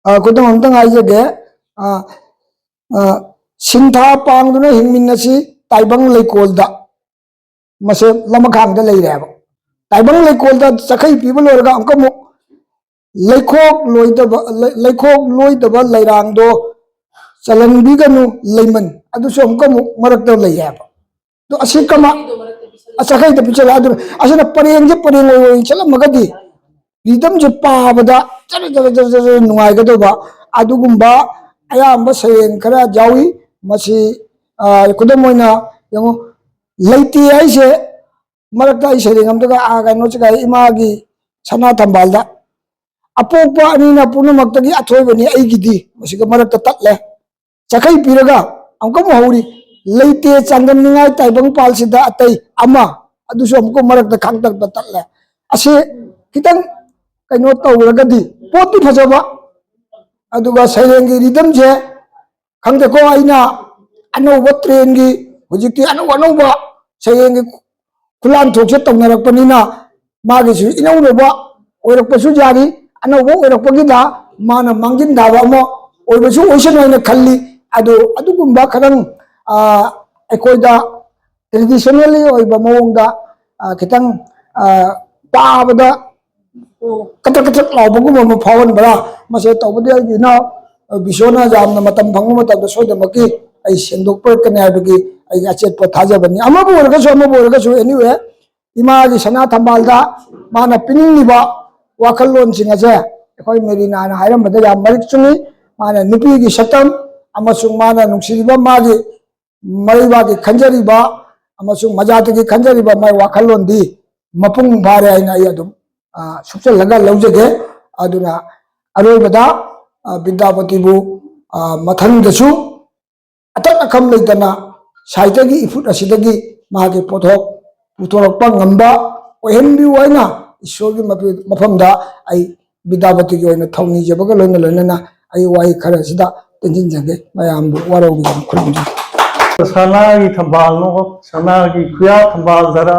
ꯑ, ꯈꯨꯗꯝ ꯑꯝꯇꯪ ꯍꯥꯏꯖꯒꯦ꯫ ꯑ, ꯑ, ꯁꯤꯟꯊꯥ ꯄꯥꯡꯗꯨꯅ ꯍꯤꯡꯃꯤꯟꯅꯁꯤ ꯇꯥꯏꯕꯪ ꯂꯩꯀꯣꯜꯗ꯫ ꯃꯁꯦ ꯂꯃꯈꯥꯡꯗ ꯂꯩꯔꯦ ꯍꯥꯏꯕ꯫ ꯇꯥꯏꯕꯪ ꯂꯩꯀꯣꯜꯗ ꯆꯈꯩ ꯄꯤꯕ ꯂꯣꯏꯔꯒ ꯑꯃꯨꯛꯀ ꯑꯃꯨꯛ ꯂꯩꯈꯣꯛ ꯂꯣꯏꯗꯕ, ꯂꯩ-, ꯂꯩꯈꯣꯛ ꯂꯣꯏꯗꯕ ꯂꯩꯔꯥꯡꯗꯣ ꯆꯜꯍꯟꯕꯤꯒꯅꯨ ꯂꯩꯃꯟ, ꯑꯗꯨꯁꯨ ꯑꯃꯨꯛꯀ ꯑꯃꯨꯛ ꯃꯔꯛꯇ ꯂꯩ ꯍꯥꯏꯕ꯫ ꯑꯗꯣ ꯑꯁꯤ ꯀꯃ-, ꯑ, ꯆꯈꯩꯗ ꯄꯤꯁꯜꯂꯦ꯫ ꯑꯗꯨꯅ ꯑꯁꯤꯅ ꯄꯔꯦꯡꯁꯦ ꯄꯔꯦꯡ ꯑꯣꯏ ꯑꯣꯏ ꯆꯠꯂꯝꯃꯒꯗꯤ ꯔꯤꯗꯝꯁꯦ ꯄꯥꯕꯗ ꯖꯔ ꯖꯔ ꯖꯔ ꯖꯔ ꯖꯔ ꯅꯨꯡꯉꯥꯏꯒꯗꯧꯕ ꯑꯗꯨꯒꯨꯝꯕ ꯑꯌꯥꯝꯕ ꯁꯩꯔꯦꯡ ꯈꯔ ꯌꯥꯎꯏ꯫ ꯃꯁꯤ, ꯑ, ꯈꯨꯗꯝ ꯑꯣꯏꯅ ꯌꯦꯡꯉꯨ, ꯂꯩꯇꯦ ꯍꯥꯏꯁꯦ ꯃꯔꯛꯇ ꯑꯩ ꯁꯩꯔꯦꯡ ꯑꯝꯇꯒ, ꯑꯥ, ꯀꯩꯅꯣꯁꯤꯒ, ꯏꯃꯥꯒꯤ ꯁꯅꯥ ꯊꯝꯕꯥꯜꯗ, "ꯑꯄꯣꯛꯄ ꯑꯅꯤꯅ ꯄꯨꯝꯅꯃꯛꯇꯒꯤ ꯑꯊꯣꯏꯕꯅꯤ ꯑꯩꯒꯤꯗꯤ", ꯃꯁꯤꯒ ꯃꯔꯛꯇ ꯇꯠꯂꯦ꯫ ꯆꯈꯩ ꯄꯤꯔꯒ ꯑꯃꯨꯛꯀ ꯑꯃꯨꯛ ꯍꯧꯔꯤ, "ꯂꯩꯇꯦ ꯆꯥꯡꯗꯝꯅꯤꯡꯉꯥꯏ ꯇꯥꯏꯕꯪ ꯄꯥꯜꯁꯤꯗ ꯑꯇꯩ ꯑꯃ", ꯑꯗꯨꯁꯨ ꯑꯃꯨꯛꯀ ꯃꯔꯛꯇ ꯈꯥꯡꯇꯠꯄ ꯇꯠꯂꯦ꯫ ꯑꯁꯤ ꯈꯤꯇꯪ ꯀꯩꯅꯣ ꯇꯧꯔꯒꯗꯤ ꯄꯣꯠꯇꯤ ꯐꯖꯕ, ꯑꯗꯨꯒ ꯁꯩꯔꯦꯡꯒꯤ ꯔꯤꯗꯝꯁꯦ ꯈꯪꯗꯦꯀꯣ, ꯑꯩꯅ ꯑꯅꯧꯕ ꯇ꯭ꯔꯦꯟꯒꯤ, ꯍꯧꯖꯤꯛꯇꯤ ꯑꯅꯧ ꯑꯅꯧꯕ ꯁꯩꯔꯦꯡꯒꯤ ꯈꯨꯂꯥꯟ ꯊꯣꯛꯁꯦ ꯇꯧꯅꯔꯛꯄꯅꯤꯅ, ꯃꯥꯒꯤꯁꯨ ꯏꯅꯧꯅꯧꯕ ꯑꯣꯏꯔꯛꯄꯁꯨ ꯌꯥꯔꯤ, ꯑꯅꯧꯕ ꯑꯣꯏꯔꯛꯄꯒꯤꯗ ꯃꯥꯅ ꯃꯥꯡꯖꯤꯟ ꯊꯥꯕ ꯑꯃ ꯑꯣꯏꯕꯁꯨ ꯑꯣꯏꯁꯅꯨ ꯍꯥꯏꯅ ꯈꯜꯂꯤ꯫ ꯑꯗꯨ ꯑꯗꯨꯒꯨꯝꯕ ꯈꯤꯇꯪ, ꯑ, ꯑꯩꯈꯣꯏꯗ traditionally ꯑꯣꯏꯕ ꯃꯑꯣꯡꯗ, ꯑ, ꯈꯤꯇꯪ, ꯑ, ꯄꯥꯕꯗ ꯀꯇ꯭ꯔꯛ ꯀꯇ꯭ꯔꯛ ꯂꯥꯎꯕꯒꯨꯝꯕ ꯑꯃ ꯐꯥꯎꯍꯟꯕ꯭ꯔꯥ? ꯃꯁꯦ ꯇꯧꯕꯗꯤ ꯑꯩꯒꯤ ꯏꯅꯥꯎ, ꯑ, ꯕꯤꯁꯣꯅ ꯌꯥꯝꯅ ꯃꯇꯝ ꯐꯪꯕ ꯃꯇꯝꯗ ꯁꯣꯏꯗꯅꯃꯛꯀꯤ ꯑꯩ ꯁꯦꯡꯗꯣꯛꯄꯤꯔꯛꯀꯅꯤ ꯍꯥꯏꯕꯒꯤ ꯑꯩꯒꯤ ꯑꯆꯦꯠꯄ ꯊꯥꯖꯕꯅꯤ꯫ ꯑꯃꯕꯨ ꯑꯣꯏꯔꯒꯁꯨ, ꯑꯃꯕꯨ ꯑꯣꯏꯔꯒꯁꯨ, anyway, ꯏꯃꯥꯒꯤ ꯁꯅꯥ ꯊꯝꯕꯥꯜꯗ ꯃꯥꯅ ꯄꯤꯅꯤꯡꯂꯤꯕ ꯋꯥꯈꯜꯂꯣꯟꯁꯤꯡ ꯑꯁꯦ ꯑꯩꯈꯣꯏ ꯃꯦꯔꯤꯅꯥꯅ ꯍꯥꯏꯔꯝꯕꯗ ꯌꯥꯝ ꯃꯔꯤꯛ ꯆꯨꯝꯃꯤ꯫ ꯃꯥꯅ ꯅꯨꯄꯤꯒꯤ ꯁꯛꯇꯝ ꯑꯃꯁꯨꯡ ꯃꯥꯅ ꯅꯨꯡꯁꯤꯔꯤꯕ ꯃꯥꯒꯤ ꯃꯔꯩꯕꯥꯛꯀꯤ ꯈꯟꯖꯔꯤꯕ ꯑꯃꯁꯨꯡ ꯃꯖꯥꯇꯒꯤ ꯈꯟꯖꯔꯤꯕ ꯃꯥꯒꯤ ꯋꯥꯈꯜꯂꯣꯟꯗꯤ ꯃꯄꯨꯡ ꯐꯥꯔꯦ ꯍꯥꯏꯅ ꯑꯩ ꯑꯗꯨꯝ, ꯑ, ꯁꯨꯞꯆꯜꯂꯒ ꯂꯧꯖꯒꯦ꯫ ꯑꯗꯨꯅ ꯑꯔꯣꯏꯕꯗ, ꯑ, ꯕꯤꯗ꯭ꯌꯥꯄꯇꯤꯕꯨ, ꯑ, ꯃꯊꯪꯗꯁꯨ ꯑꯇꯠ ꯑꯈꯝ ꯂꯩꯇꯅ ꯁꯥꯍꯤꯇ꯭ꯌꯒꯤ ꯏꯐꯨꯠ ꯑꯁꯤꯗꯒꯤ ꯃꯍꯥꯛꯀꯤ ꯄꯣꯠꯊꯣꯛ ꯄꯨꯊꯣꯔꯛꯄ ꯉꯝꯕ ꯑꯣꯏꯍꯟꯕꯤꯌꯨ ꯍꯥꯏꯅ ꯏꯁꯣꯔꯒꯤ ꯃꯄꯤ-, ꯃꯐꯝꯗ ꯑꯩ ꯕꯤꯗ꯭ꯌꯥꯄꯇꯤꯒꯤ ꯑꯣꯏꯅ ꯊꯧꯅꯤꯖꯕꯒ ꯂꯣꯏꯅ ꯂꯣꯏꯅꯅ ꯑꯩ ꯋꯥꯍꯩ ꯈꯔꯁꯤꯗ ꯇꯦꯟꯁꯤꯟꯖꯒꯦ꯫ ꯃꯌꯥꯝꯕꯨ ꯋꯥꯔꯧꯕꯤꯒꯅꯨ, ꯈꯨꯔꯨꯝꯖꯔꯤ꯫ ꯁꯅꯥꯒꯤ ꯊꯝꯕꯥꯜꯅꯣ, ꯁꯅꯥꯒꯤ ꯈꯨꯌꯥ ꯊꯝꯕꯥꯜꯗꯔ,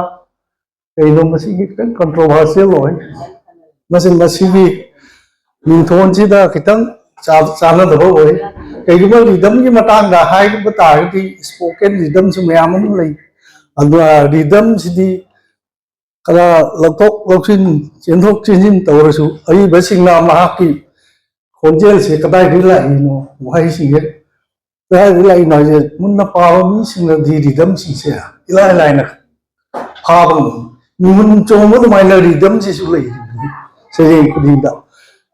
ꯀꯩꯅꯣ, ꯃꯁꯤꯒꯤ ꯈꯤꯇꯪ controversial ꯑꯣꯏ꯫ ꯃꯁꯤ, ꯃꯁꯤꯒꯤ ꯃꯤꯡꯊꯣꯟꯁꯤꯗ ꯈꯤꯇꯪ ꯆꯥ-, ꯆꯥꯟꯅꯗꯕ ꯑꯣꯏ꯫ ꯀꯩꯒꯨꯝꯕ rhythmꯒꯤ ꯃꯇꯥꯡꯗ ꯍꯥꯏꯕ ꯇꯥꯔꯒꯗꯤ, spoken rhythmꯁꯨ ꯃꯌꯥꯝ ꯑꯃ ꯂꯩ꯫ ꯑꯗꯨꯒ rhythmꯁꯤꯗꯤ ꯈꯔ ꯂꯧꯊꯣꯛ ꯂꯧꯁꯤꯟ, ꯆꯦꯟꯊꯣꯛ ꯆꯦꯟꯁꯤꯟ ꯇꯧꯔꯁꯨ, ꯑꯏꯕꯁꯤꯡꯅ ꯃꯍꯥꯛꯀꯤ ꯈꯣꯟꯖꯦꯜꯁꯦ ꯀꯗꯥꯏꯗꯒꯤ ꯂꯥꯛꯏꯅꯣ, ꯋꯥꯍꯩꯁꯤꯡꯁꯦ ꯀꯗꯥꯏꯗꯒꯤ ꯂꯥꯛꯏꯅꯣ ꯍꯥꯏꯁꯦ, ꯃꯨꯟꯅ ꯄꯥꯕ ꯃꯤꯁꯤꯡꯅꯗꯤ rhythmꯁꯤꯡꯁꯦ ꯏꯂꯥꯏ ꯂꯥꯏꯅ ꯐꯥꯕ ꯉꯝꯃꯤ꯫ ꯃꯤꯍꯨꯟ ꯆꯣꯡꯕ ꯑꯗꯨꯃꯥꯏꯅ rhythmꯁꯤꯁꯨ ꯂꯩꯔꯤꯕꯅꯤ ꯁꯩꯔꯦꯡ ꯈꯨꯗꯤꯡꯗ꯫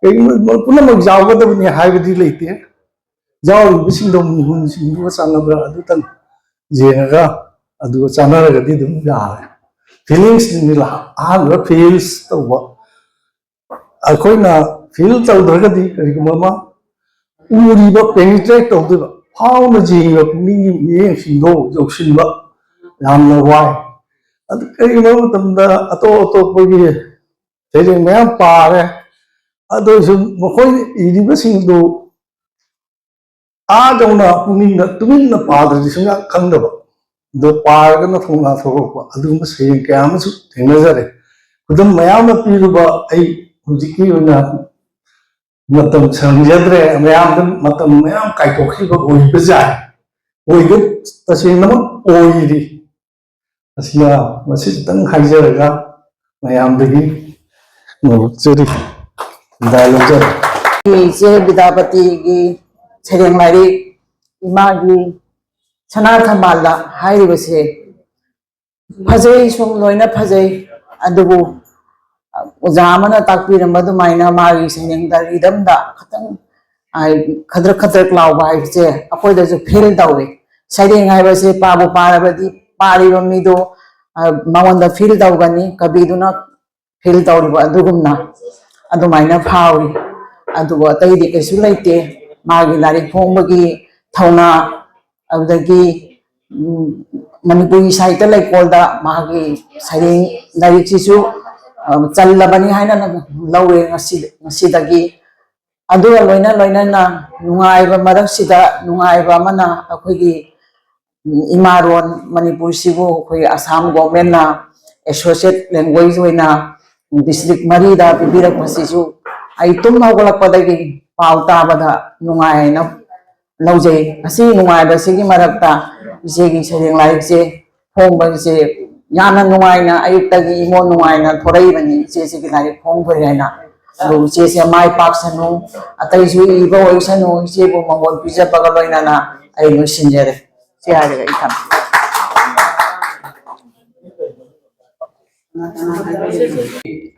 ꯀꯩꯒꯨꯝꯕ ꯄꯨꯝꯅꯃꯛ ꯌꯥꯎꯒꯗꯕꯅꯤ ꯍꯥꯏꯕꯗꯤ ꯂꯩꯇꯦ꯫ ꯌꯥꯎꯔꯤꯕꯁꯤꯡꯗꯣ ꯃꯤꯍꯨꯟꯁꯤꯡꯗꯨꯒ ꯆꯥꯟꯅꯕ꯭ꯔꯥ ꯑꯗꯨꯇꯪ ꯌꯦꯡꯉꯒ, ꯑꯗꯨꯒ ꯆꯥꯟꯅꯔꯒꯗꯤ ꯑꯗꯨꯝ ꯌꯥꯔꯦ꯫ ꯐꯤꯂꯤꯡꯁꯅꯤꯅ ꯑꯍꯥꯟꯕ ꯐꯤꯜꯁ ꯇꯧꯕ꯫ ꯑꯩꯈꯣꯏꯅ ꯐꯤꯜ ꯇꯧꯗ꯭ꯔꯒꯗꯤ ꯀꯔꯤꯒꯨꯝꯕ ꯑꯃ ꯎꯔꯤꯕ, ꯄꯦꯅꯤꯇ꯭ꯔꯦꯠ ꯇꯧꯗꯣꯏꯕ, ꯐꯥꯎꯅ ꯌꯦꯡꯉꯤꯕ ꯄꯨꯛꯅꯤꯡꯒꯤ ꯃꯤꯠꯌꯦꯡꯁꯤꯡꯗꯣ ꯌꯧꯁꯤꯟꯕ ꯌꯥꯝꯅ ꯋꯥꯏ꯫ ꯑꯗꯨ ꯀꯔꯤꯒꯨꯝꯕ ꯃꯇꯝꯗ ꯑꯇꯣꯞ ꯑꯇꯣꯞꯄꯒꯤ ꯁꯩꯔꯦꯡ ꯃꯌꯥꯝ ꯄꯥꯔꯦ꯫ ꯑꯗꯨ ꯑꯣꯏꯔꯁꯨ ꯃꯈꯣꯏꯅ ꯏꯔꯤꯕꯁꯤꯡꯗꯨ ꯑꯥ ꯌꯧꯅ ꯄꯨꯛꯅꯤꯡꯗ ꯇꯨꯃꯤꯟꯅ ꯄꯥꯗ꯭ꯔꯗꯤ ꯁꯨꯡꯌꯥ ꯈꯪꯗꯕ, ꯑꯗꯣ ꯄꯥꯔꯒꯅ ꯊꯧꯅꯥ ꯊꯣꯛꯂꯛꯄ ꯑꯗꯨꯒꯨꯝꯕ ꯁꯩꯔꯦꯡ ꯀꯌꯥ ꯑꯃꯁꯨ ꯊꯦꯡꯅꯖꯔꯦ꯫ ꯈꯨꯗꯝ ꯃꯌꯥꯝ ꯑꯃ ꯄꯤꯔꯨꯕ ꯑꯩ ꯍꯧꯖꯤꯛꯀꯤ ꯑꯣꯏꯅ ꯃꯇꯝ ꯁꯪꯖꯗ꯭ꯔꯦ, ꯃꯌꯥꯝꯗ ꯃꯇꯝ ꯃꯌꯥꯝ ꯀꯥꯏꯊꯣꯛꯈꯤꯕ ꯑꯣꯏꯕ ꯌꯥꯏ, ꯑꯣꯏꯕ ꯇꯁꯦꯡꯅꯃꯛ ꯑꯣꯏꯔꯤ꯫ ꯑꯁꯤꯅ ꯃꯁꯤ ꯈꯤꯇꯪ ꯍꯥꯏꯖꯔꯒ ꯃꯌꯥꯝꯗꯒꯤ ꯉꯥꯎꯆꯔꯤ, ꯕꯤꯗꯥꯏ ꯂꯧꯖꯔꯦ꯫ ꯏꯆꯦ ꯕꯤꯗ꯭ꯌꯥꯄꯇꯤꯒꯤ ꯁꯩꯔꯦꯡ ꯂꯥꯏꯔꯤꯛ ꯏꯃꯥꯒꯤ ꯁꯅꯥ ꯊꯝꯕꯥꯜꯗ ꯍꯥꯏꯔꯤꯕꯁꯦ ꯐꯖꯩ, ꯁꯨꯝ ꯂꯣꯏꯅ ꯐꯖꯩ, ꯑꯗꯨꯕꯨ ꯑꯣꯖꯥ ꯑꯃꯅ ꯇꯥꯛꯄꯤꯔꯝꯕ ꯑꯗꯨꯃꯥꯏꯅ ꯃꯥꯒꯤ ꯁꯩꯔꯦꯡꯗ ꯔꯤꯗꯝꯗ ꯈꯤꯇꯪ, ꯑ, ꯈꯗ꯭ꯔꯛ ꯈꯗ꯭ꯔꯛ ꯂꯥꯎꯕ ꯍꯥꯏꯕꯁꯦ ꯑꯩꯈꯣꯏꯗꯁꯨ ꯐꯤꯜ ꯇꯧꯋꯦ꯫ ꯁꯩꯔꯦꯡ ꯍꯥꯏꯕꯁꯦ ꯄꯥꯕꯨ ꯄꯥꯔꯕꯗꯤ ꯄꯥꯔꯤꯕ ꯃꯤꯗꯣ, ꯑ, ꯃꯉꯣꯟꯗ ꯐꯤꯜ ꯇꯧꯒꯅꯤ, ꯀꯕꯤꯗꯨꯅ ꯐꯤꯜ ꯇꯧꯔꯤꯕ ꯑꯗꯨꯒꯨꯝꯅ ꯑꯗꯨꯃꯥꯏꯅ ꯐꯥꯎꯏ꯫ ꯑꯗꯨꯕꯨ ꯑꯇꯩꯗꯤ ꯀꯩꯁꯨ ꯂꯩꯇꯦ꯫ ꯃꯥꯒꯤ ꯂꯥꯏꯔꯤꯛ ꯐꯣꯡꯕꯒꯤ ꯊꯧꯅꯥ, ꯑꯗꯨꯗꯒꯤ, ꯎꯝ, ꯃꯅꯤꯄꯨꯔꯤ ꯁꯥꯍꯤꯇ꯭ꯌ ꯂꯩꯀꯣꯜꯗ ꯃꯥꯒꯤ ꯁꯩꯔꯦꯡ ꯂꯥꯏꯔꯤꯛꯁꯤꯁꯨ, ꯑ, ꯆꯜꯂꯕꯅꯤ ꯍꯥꯏꯅ ꯂꯧꯔꯦ ꯉꯁꯤ, ꯉꯁꯤꯗꯒꯤ꯫ ꯑꯗꯨꯒ ꯂꯣꯏꯅ ꯂꯣꯏꯅꯅ ꯅꯨꯡꯉꯥꯏꯕ ꯃꯔꯛꯁꯤꯗ ꯅꯨꯡꯉꯥꯏꯕ ꯑꯃꯅ ꯑꯩꯈꯣꯏꯒꯤ, ꯎꯝ, ꯏꯃꯥꯔꯣꯟ ꯃꯅꯤꯄꯨꯔꯤꯁꯤꯕꯨ ꯑꯩꯈꯣꯏ ꯑꯁꯥꯝ ꯒꯣꯔꯃꯦꯟꯅ ꯑꯦꯁꯣꯁꯤꯌꯦꯠ ꯂꯦꯡꯒ꯭ꯋꯦꯖ ꯑꯣꯏꯅ ꯗꯤꯁꯇ꯭ꯔꯤꯛ ꯃꯔꯤꯗ ꯄꯤꯕꯤꯔꯛꯄꯁꯤꯁꯨ ꯑꯩ ꯇꯨꯝ ꯍꯧꯒꯠꯂꯛꯄꯗꯒꯤ ꯄꯥꯎ ꯇꯥꯕꯗ ꯅꯨꯡꯉꯥꯏꯅ ꯂꯧꯖꯩ꯫ ꯑꯁꯤ ꯅꯨꯡꯉꯥꯏꯕꯁꯤꯒꯤ ꯃꯔꯛꯇ ꯏꯆꯦꯒꯤ ꯁꯩꯔꯦꯡ ꯂꯥꯏꯔꯤꯛꯁꯦ ꯐꯣꯡꯕꯁꯦ ꯌꯥꯝꯅ ꯅꯨꯡꯉꯥꯏꯅ, ꯑꯌꯨꯛꯇꯒꯤ ꯏꯃꯣꯟ ꯅꯨꯡꯉꯥꯏꯅ ꯊꯣꯔꯛꯏꯕꯅꯤ ꯏꯆꯦꯁꯤꯒꯤ ꯂꯥꯏꯔꯤꯛ ꯐꯣꯡꯈ꯭ꯔꯦ ꯍꯥꯏꯅ꯫ ꯑꯗꯨ ꯏꯆꯦꯁꯦ ꯃꯥꯏ ꯄꯥꯛꯁꯅꯨ, ꯑꯇꯩꯁꯨ ꯏꯕ ꯑꯣꯏꯁꯅꯨ, ꯏꯆꯦꯕꯨ ꯃꯉꯣꯟ ꯄꯤꯖꯕꯒ ꯂꯣꯏꯅꯅ ꯑꯩ ꯂꯣꯏꯁꯤꯟꯖꯔꯦ꯫ ꯁꯤ ꯍꯥꯏꯔꯒ ꯑꯩ ꯊꯝꯃꯦ꯫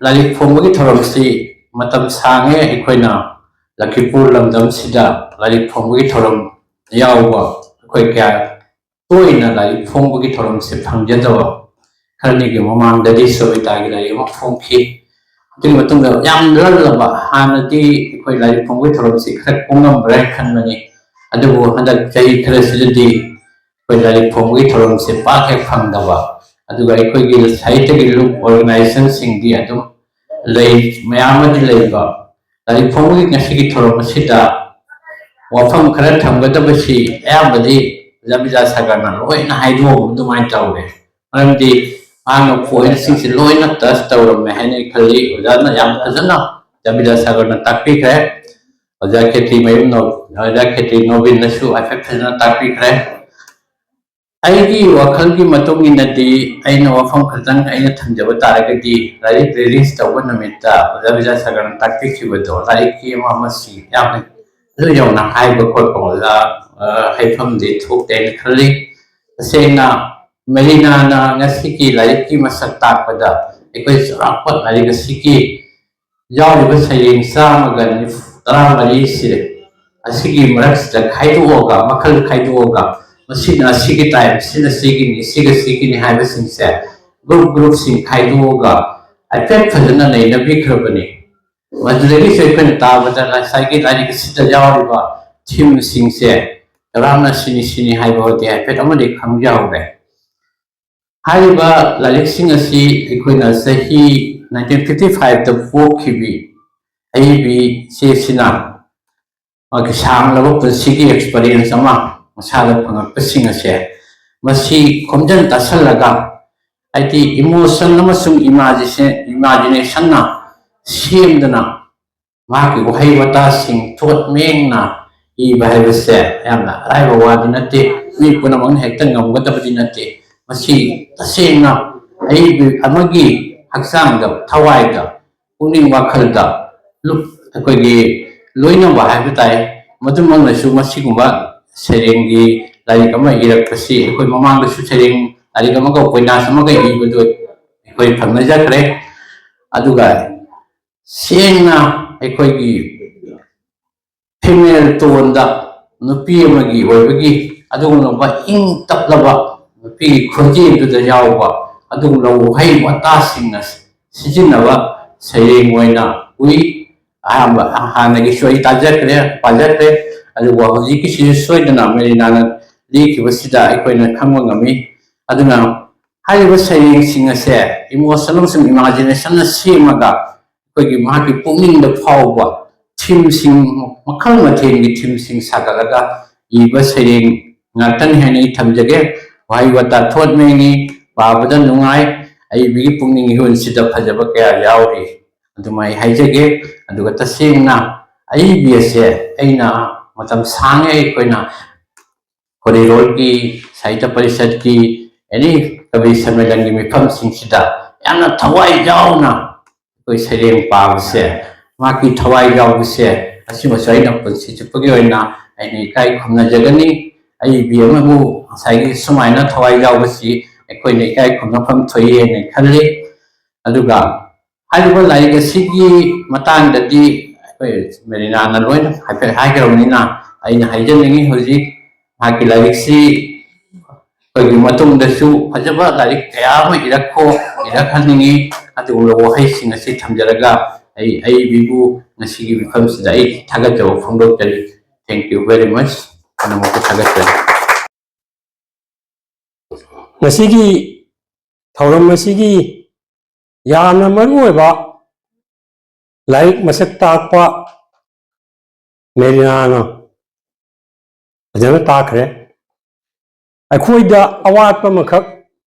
ꯂꯥꯏꯔꯤꯛ ꯐꯣꯡꯕꯒꯤ ꯊꯧꯔꯝꯁꯤ ꯃꯇꯝ ꯁꯥꯡꯉꯦ꯫ ꯑꯩꯈꯣꯏꯅ ꯂꯈꯤꯄꯨꯔ ꯂꯝꯗꯝꯁꯤꯗ ꯂꯥꯏꯔꯤꯛ ꯐꯣꯡꯕꯒꯤ ꯊꯧꯔꯝ ꯌꯥꯎꯕ ꯑꯩꯈꯣꯏ ꯀꯌꯥ ꯇꯣꯏꯅ ꯂꯥꯏꯔꯤꯛ ꯐꯣꯡꯕꯒꯤ ꯊꯧꯔꯝꯁꯦ ꯐꯪꯖꯗꯕ꯫ ꯈꯔꯅꯤꯒꯤ ꯃꯃꯥꯡꯗꯗꯤ ꯁꯣꯕꯤꯇꯥꯒꯤ ꯂꯥꯏꯔꯤꯛ ꯑꯃ ꯐꯣꯡꯈꯤ꯫ ꯑꯗꯨꯒꯤ ꯃꯇꯨꯡꯗ ꯌꯥꯝ ꯂꯜꯂꯕ, ꯍꯥꯟꯅꯗꯤ ꯑꯩꯈꯣꯏ ꯂꯥꯏꯔꯤꯛ ꯐꯣꯡꯕꯒꯤ ꯊꯧꯔꯝꯁꯤ ꯈꯔ ꯐꯣꯡꯉꯝꯕ꯭ꯔꯥ ꯍꯥꯏꯅ ꯈꯟꯕꯅꯤ꯫ ꯑꯗꯨꯕꯨ ꯍꯟꯗꯛ ꯆꯍꯤ ꯈꯔꯁꯤꯗꯗꯤ ꯑꯩꯈꯣꯏ ꯂꯥꯏꯔꯤꯛ ꯐꯣꯡꯕꯒꯤ ꯊꯧꯔꯝꯁꯦ ꯄꯥꯛ ꯍꯦꯛ ꯐꯪꯗꯕ, ꯑꯗꯨꯒ ꯑꯩꯈꯣꯏꯒꯤ ꯁꯥꯍꯤꯇ꯭ꯌꯒꯤ ꯂꯨꯞ ꯑꯣꯔꯒꯅꯥꯏꯖꯦꯁꯟꯁꯤꯡꯗꯤ ꯑꯗꯨꯝ ꯂꯩ, ꯃꯌꯥꯝ ꯑꯃꯗꯤ ꯂꯩꯕ꯫ ꯂꯥꯏꯔꯤꯛ ꯐꯣꯡꯕꯒꯤ ꯉꯁꯤꯒꯤ ꯊꯧꯔꯝ ꯑꯁꯤꯗ ꯋꯥꯐꯝ ꯈꯔ ꯊꯝꯒꯗꯕꯁꯤ ꯑꯌꯥꯝꯕꯗꯤ ꯑꯣꯖꯥ ꯕꯤꯗ꯭ꯌꯥꯁꯥꯒꯔꯅ ꯂꯣꯏꯅ ꯍꯥꯏꯗꯣꯛꯑꯝꯕ ꯑꯗꯨꯃꯥꯏꯅ ꯇꯧꯔꯦ꯫ ꯃꯔꯝꯗꯤ ꯃꯍꯥꯛꯅ ꯄꯣꯏꯟꯠꯁꯤꯡꯁꯤ ꯂꯣꯏꯅ ꯇꯆ ꯇꯧꯔꯝꯃꯦ ꯍꯥꯏꯅ ꯑꯩ ꯈꯜꯂꯤ꯫ ꯑꯣꯖꯥꯅ ꯌꯥꯝ ꯐꯖꯅ ꯑꯣꯖꯥ ꯕꯤꯗ꯭ꯌꯥꯁꯥꯒꯔꯅ ꯇꯥꯛꯄꯤꯈ꯭ꯔꯦ꯫ ꯑꯣꯖꯥ ꯈꯦꯇ꯭ꯔꯤ ꯃꯌꯨꯝ ꯅꯣ-, ꯑꯣꯖꯥ ꯈꯦꯇ꯭ꯔꯤ ꯅꯣꯕꯤꯟꯅꯁꯨ ꯍꯥꯏꯐꯦꯠ ꯐꯖꯅ ꯇꯥꯛꯄꯤꯈ꯭ꯔꯦ꯫ ꯑꯩꯒꯤ ꯋꯥꯈꯜꯒꯤ ꯃꯇꯨꯡ ꯏꯟꯅꯗꯤ, ꯑꯩꯅ ꯋꯥꯐꯝ ꯈꯛꯇꯪ ꯑꯩꯅ ꯊꯝꯖꯕ ꯇꯥꯔꯒꯗꯤ, ꯂꯥꯏꯔꯤꯛ ꯔꯤꯂꯤꯖ ꯇꯧꯕ ꯅꯨꯃꯤꯠꯇ ꯑꯣꯖꯥ ꯕꯤꯗ꯭ꯌꯥꯁꯥꯒꯔꯅ ꯇꯥꯛꯄꯤꯈꯤꯕꯗꯣ, ꯂꯥꯏꯔꯤꯛꯀꯤ ꯑꯃ ꯑꯃꯁꯤ ꯌꯥꯝꯅ ꯑꯗꯨ ꯌꯧꯅ ꯍꯥꯏꯕ ꯈꯣꯠꯄ ꯑꯣꯖꯥ, ꯑ, ꯍꯩꯐꯝꯗꯤ ꯊꯣꯛꯇꯦ ꯍꯥꯏꯅ ꯈꯜꯂꯤ꯫ ꯇꯁꯦꯡꯅ ꯃꯦꯔꯤꯅꯥꯅ ꯉꯁꯤꯒꯤ ꯂꯥꯏꯔꯤꯛꯀꯤ ꯃꯁꯛ ꯇꯥꯛꯄꯗ, ꯑꯩꯈꯣꯏ ꯆꯥꯎꯔꯥꯛꯄ ꯂꯥꯏꯔꯤꯛ ꯑꯁꯤꯒꯤ ꯌꯥꯎꯔꯤꯕ ꯁꯩꯔꯦꯡ ꯆꯥꯝꯃꯒ ꯅꯤꯐꯨ, ꯇꯔꯥꯃꯔꯤꯁꯦ ꯑꯁꯤꯒꯤ ꯃꯔꯛꯁꯤꯗ ꯈꯥꯏꯗꯣꯛꯑꯒ, ꯃꯈꯜ ꯈꯥꯏꯗꯣꯛꯑꯒ, ꯃꯁꯤꯅ ꯑꯁꯤꯒꯤ ꯇꯥꯏꯞ, ꯁꯤꯅ ꯁꯤꯒꯤꯅꯤ, ꯁꯤꯒ ꯁꯤꯒꯤꯅꯤ ꯍꯥꯏꯕꯁꯤꯡꯁꯦ ꯒ꯭ꯔꯨꯞ ꯒ꯭ꯔꯨꯞꯁꯤꯡ ꯈꯥꯏꯗꯣꯛꯑꯒ ꯍꯥꯏꯐꯦꯠ ꯐꯖꯅ ꯅꯩꯅꯕꯤꯈ꯭ꯔꯕꯅꯤ꯫ ꯃꯗꯨꯗꯒꯤꯁꯨ ꯑꯩꯈꯣꯏꯅ ꯇꯥꯕꯗ ꯉꯁꯥꯏꯒꯤ ꯂꯥꯏꯔꯤꯛ ꯑꯁꯤꯗ ꯌꯥꯎꯔꯤꯕ ꯊꯤꯝꯁꯤꯡꯁꯦ ꯆꯥꯎꯔꯥꯛꯅ ꯁꯤꯅꯤ ꯁꯤꯅꯤ ꯍꯥꯏꯕ ꯍꯧꯗꯤ ꯍꯥꯏꯐꯦꯠ ꯑꯃꯗꯤ ꯈꯪꯖꯍꯧꯔꯦ꯫ ꯍꯥꯏꯔꯤꯕ ꯂꯥꯏꯔꯤꯛꯁꯤꯡ ꯑꯁꯤ ꯑꯩꯈꯣꯏꯅ ꯆꯍꯤ ꯅꯥꯏꯟꯇꯤꯟ ꯐꯤꯐꯇꯤ ꯐꯥꯏꯚꯇ ꯄꯣꯛꯈꯤꯕꯤ ꯑꯏꯕꯤ ꯏꯆꯦꯁꯤꯅ ꯃꯥꯒꯤ ꯁꯥꯡꯂꯕ ꯄꯨꯟꯁꯤꯒꯤ ꯑꯦꯛꯁꯄꯔꯤꯌꯦꯟꯁ ꯑꯃ ꯃꯁꯥꯗ ꯐꯪꯉꯛꯄꯁꯤꯡ ꯑꯁꯦ ꯃꯁꯤ ꯈꯣꯝꯖꯤꯟ ꯇꯥꯁꯜꯂꯒ, ꯍꯥꯏꯗꯤ ꯏꯃꯣꯁꯟ ꯑꯃꯁꯨꯡ ꯏꯃꯥꯖꯤꯁꯟ, ꯏꯃꯥꯖꯤꯅꯦꯁꯟꯅ ꯁꯦꯝꯗꯅ ꯃꯍꯥꯛꯀꯤ ꯋꯥꯍꯩ ꯋꯥꯇꯥꯁꯤꯡ ꯊꯣꯠ ꯃꯦꯡꯅ ꯏꯕ ꯍꯥꯏꯕꯁꯦ ꯌꯥꯝꯅ ꯑꯔꯥꯏꯕ ꯋꯥꯗꯤ ꯅꯠꯇꯦ꯫ ꯃꯤ ꯄꯨꯝꯅꯃꯛꯅ ꯍꯦꯛꯇ ꯉꯝꯒꯗꯕꯗꯤ ꯅꯠꯇꯦ꯫ ꯃꯁꯤ ꯇꯁꯦꯡꯅ ꯑꯏꯕ ꯑꯃꯒꯤ ꯍꯛꯆꯥꯡꯗ, ꯊꯋꯥꯏꯗ, ꯄꯨꯛꯅꯤꯡ ꯋꯥꯈꯜꯗ ꯂꯨꯞ-, ꯑꯩꯈꯣꯏꯒꯤ ꯂꯣꯏꯅꯕ ꯍꯥꯏꯕ ꯇꯥꯏ꯫ ꯃꯗꯨꯃꯛꯅꯁꯨ ꯃꯁꯤꯒꯨꯝꯕ ꯁꯩꯔꯦꯡꯒꯤ ꯂꯥꯏꯔꯤꯛ ꯑꯃ ꯏꯔꯛꯄꯁꯤ, ꯑꯩꯈꯣꯏ ꯃꯃꯥꯡꯗꯁꯨ ꯁꯩꯔꯦꯡ ꯂꯥꯏꯔꯤꯛ ꯑꯃꯒ ꯎꯄꯟꯌꯥꯁ ꯑꯃꯒ ꯏꯕꯗꯨ ꯑꯩꯈꯣꯏ ꯐꯪꯅꯖꯈ꯭ꯔꯦ꯫ ꯑꯗꯨꯒ ꯁꯦꯡꯅ ꯑꯩꯈꯣꯏꯒꯤ ꯐꯤꯃꯦꯜ ꯇꯣꯟꯗ ꯅꯨꯄꯤ ꯑꯃꯒꯤ ꯑꯣꯏꯕꯒꯤ ꯑꯗꯨꯒꯨꯝꯂꯕ ꯏꯪ ꯇꯞꯂꯕ ꯅꯨꯄꯤꯒꯤ ꯈꯣꯟꯖꯦꯜꯗꯨꯗ ꯌꯥꯎꯕ ꯑꯗꯨꯒꯨꯝꯂꯕ ꯋꯥꯍꯩ ꯋꯥꯇꯥꯁꯤꯡꯅ ꯁꯤꯖꯤꯟꯅꯕ ꯁꯩꯔꯦꯡ ꯑꯣꯏꯅ ꯎꯏ꯫ ꯑꯍꯥꯟꯕ, ꯍꯥꯟꯅꯒꯤꯁꯨ ꯑꯩ ꯇꯥꯖꯈ꯭ꯔꯦ, ꯄꯥꯖꯈ꯭ꯔꯦ, ꯑꯗꯨꯕꯨ ꯍꯧꯖꯤꯛꯀꯤꯁꯤꯁꯨ ꯁꯣꯏꯗꯅ ꯃꯦꯔꯤꯅꯥꯅ ꯂꯤꯈꯤꯕꯁꯤꯗ ꯑꯩꯈꯣꯏꯅ ꯈꯪꯕ ꯉꯝꯃꯤ꯫ ꯑꯗꯨꯅ ꯍꯥꯏꯔꯤꯕ ꯁꯩꯔꯦꯡꯁꯤꯡ ꯑꯁꯦ emotion ꯑꯃꯁꯨꯡ imagination ꯅ ꯁꯦꯝꯃꯒ ꯑꯩꯈꯣꯏꯒꯤ ꯃꯍꯥꯛꯀꯤ ꯄꯨꯛꯅꯤꯡꯗ ꯐꯥꯎꯕ theme ꯁꯤꯡ, ꯃꯈꯜ ꯃꯊꯦꯜꯒꯤ theme ꯁꯤꯡ ꯁꯥꯒꯠꯂꯒ ꯏꯕ ꯁꯩꯔꯦꯡ ꯉꯥꯛꯇꯅꯤ ꯍꯥꯏꯅ ꯑꯩ ꯊꯝꯖꯒꯦ꯫ ꯋꯥꯍꯩ ꯋꯥꯇꯥ ꯊꯣꯠ ꯃꯦꯡꯉꯤ, ꯄꯥꯕꯗ ꯅꯨꯡꯉꯥꯏ, ꯑꯏꯕꯒꯤ ꯄꯨꯛꯅꯤꯡ ꯏꯍꯨꯜꯁꯤꯗ ꯐꯖꯕ ꯀꯌꯥ ꯌꯥꯎꯔꯤ꯫ ꯑꯗꯨꯃꯥꯏ ꯍꯥꯏꯖꯒꯦ꯫ ꯑꯗꯨꯒ ꯇꯁꯦꯡꯅ ꯑꯏꯕꯤ ꯑꯁꯦ ꯑꯩꯅ ꯃꯇꯝ ꯁꯥꯡꯉꯦ ꯑꯩꯈꯣꯏꯅ ꯈꯣꯔꯤꯔꯣꯜꯒꯤ, ꯁꯥꯍꯤꯇ꯭ꯌ ꯄꯔꯤꯁꯠꯀꯤ, ꯑꯦꯅꯤ ꯀꯕꯤ ꯁꯝꯃꯦꯂꯟꯒꯤ ꯃꯤꯐꯝꯁꯤꯡꯁꯤꯗ ꯌꯥꯝꯅ ꯊꯋꯥꯏ ꯌꯥꯎꯅ ꯑꯩꯈꯣꯏ ꯁꯩꯔꯦꯡ ꯄꯥꯕꯁꯦ, ꯃꯍꯥꯛꯀꯤ ꯊꯋꯥꯏ ꯌꯥꯎꯕꯁꯦ, ꯑꯁꯤꯃꯁꯨ ꯑꯩꯅ ꯄꯨꯟꯁꯤ ꯆꯨꯞꯄꯒꯤ ꯑꯣꯏꯅ ꯑꯩꯅ ꯏꯀꯥꯏ ꯈꯨꯝꯅꯖꯒꯅꯤ꯫ ꯑꯏꯕꯤ ꯑꯃꯕꯨ ꯉꯁꯥꯏꯒꯤ ꯁꯨꯃꯥꯏꯅ ꯊꯋꯥꯏ ꯌꯥꯎꯕꯁꯤ ꯑꯩꯈꯣꯏꯅ ꯏꯀꯥꯏ ꯈꯨꯝꯅꯐꯝ ꯊꯣꯛꯏ ꯍꯥꯏꯅ ꯈꯜꯂꯤ꯫ ꯑꯗꯨꯒ ꯍꯥꯏꯔꯤꯕ ꯂꯥꯏꯔꯤꯛ ꯑꯁꯤꯒꯤ ꯃꯇꯥꯡꯗꯗꯤ ꯑꯩꯈꯣꯏ ꯃꯦꯔꯤꯅꯥꯅ ꯂꯣꯏꯅ ꯍꯥꯏꯐꯦꯠ ꯍꯥꯏꯈ꯭ꯔꯕꯅꯤꯅ ꯑꯩꯅ ꯍꯥꯏꯖꯅꯤꯡꯉꯤ꯫ ꯍꯧꯖꯤꯛ ꯃꯍꯥꯛꯀꯤ ꯂꯥꯏꯔꯤꯛꯁꯤ ꯑꯩꯈꯣꯏꯒꯤ ꯃꯇꯨꯡꯗꯁꯨ ꯐꯖꯕ ꯂꯥꯏꯔꯤꯛ ꯀꯌꯥ ꯑꯃ ꯏꯔꯛꯈꯣ, ꯏꯔꯛꯍꯟꯅꯤꯡꯉꯤ꯫ ꯑꯗꯨꯒꯨꯝꯂꯕ ꯋꯥꯍꯩꯁꯤꯡ ꯑꯁꯤ ꯊꯝꯖꯔꯒ ꯑꯩ ꯑꯏꯕꯤꯕꯨ ꯉꯁꯤꯒꯤ ꯃꯤꯐꯝꯁꯤꯗ ꯑꯩ ꯊꯥꯒꯠꯆꯕ ꯐꯣꯡꯗꯣꯛꯆꯔꯤ꯫ Thank you very much꯫ ꯄꯨꯝꯅꯃꯛꯄꯨ ꯊꯥꯒꯠꯆꯔꯤ꯫ ꯉꯁꯤꯒꯤ ꯊꯧꯔꯝ ꯑꯁꯤꯒꯤ ꯌꯥꯝꯅ ꯃꯔꯨꯑꯣꯏꯕ ꯂꯥꯏꯔꯤꯛ ꯃꯁꯛ ꯇꯥꯛꯄ ꯃꯦꯔꯤꯅꯥꯅ ꯐꯖꯅ ꯇꯥꯛꯈ꯭ꯔꯦ꯫ ꯑꯩꯈꯣꯏꯗ ꯑꯋꯥꯠꯄ ꯑꯃꯈꯛ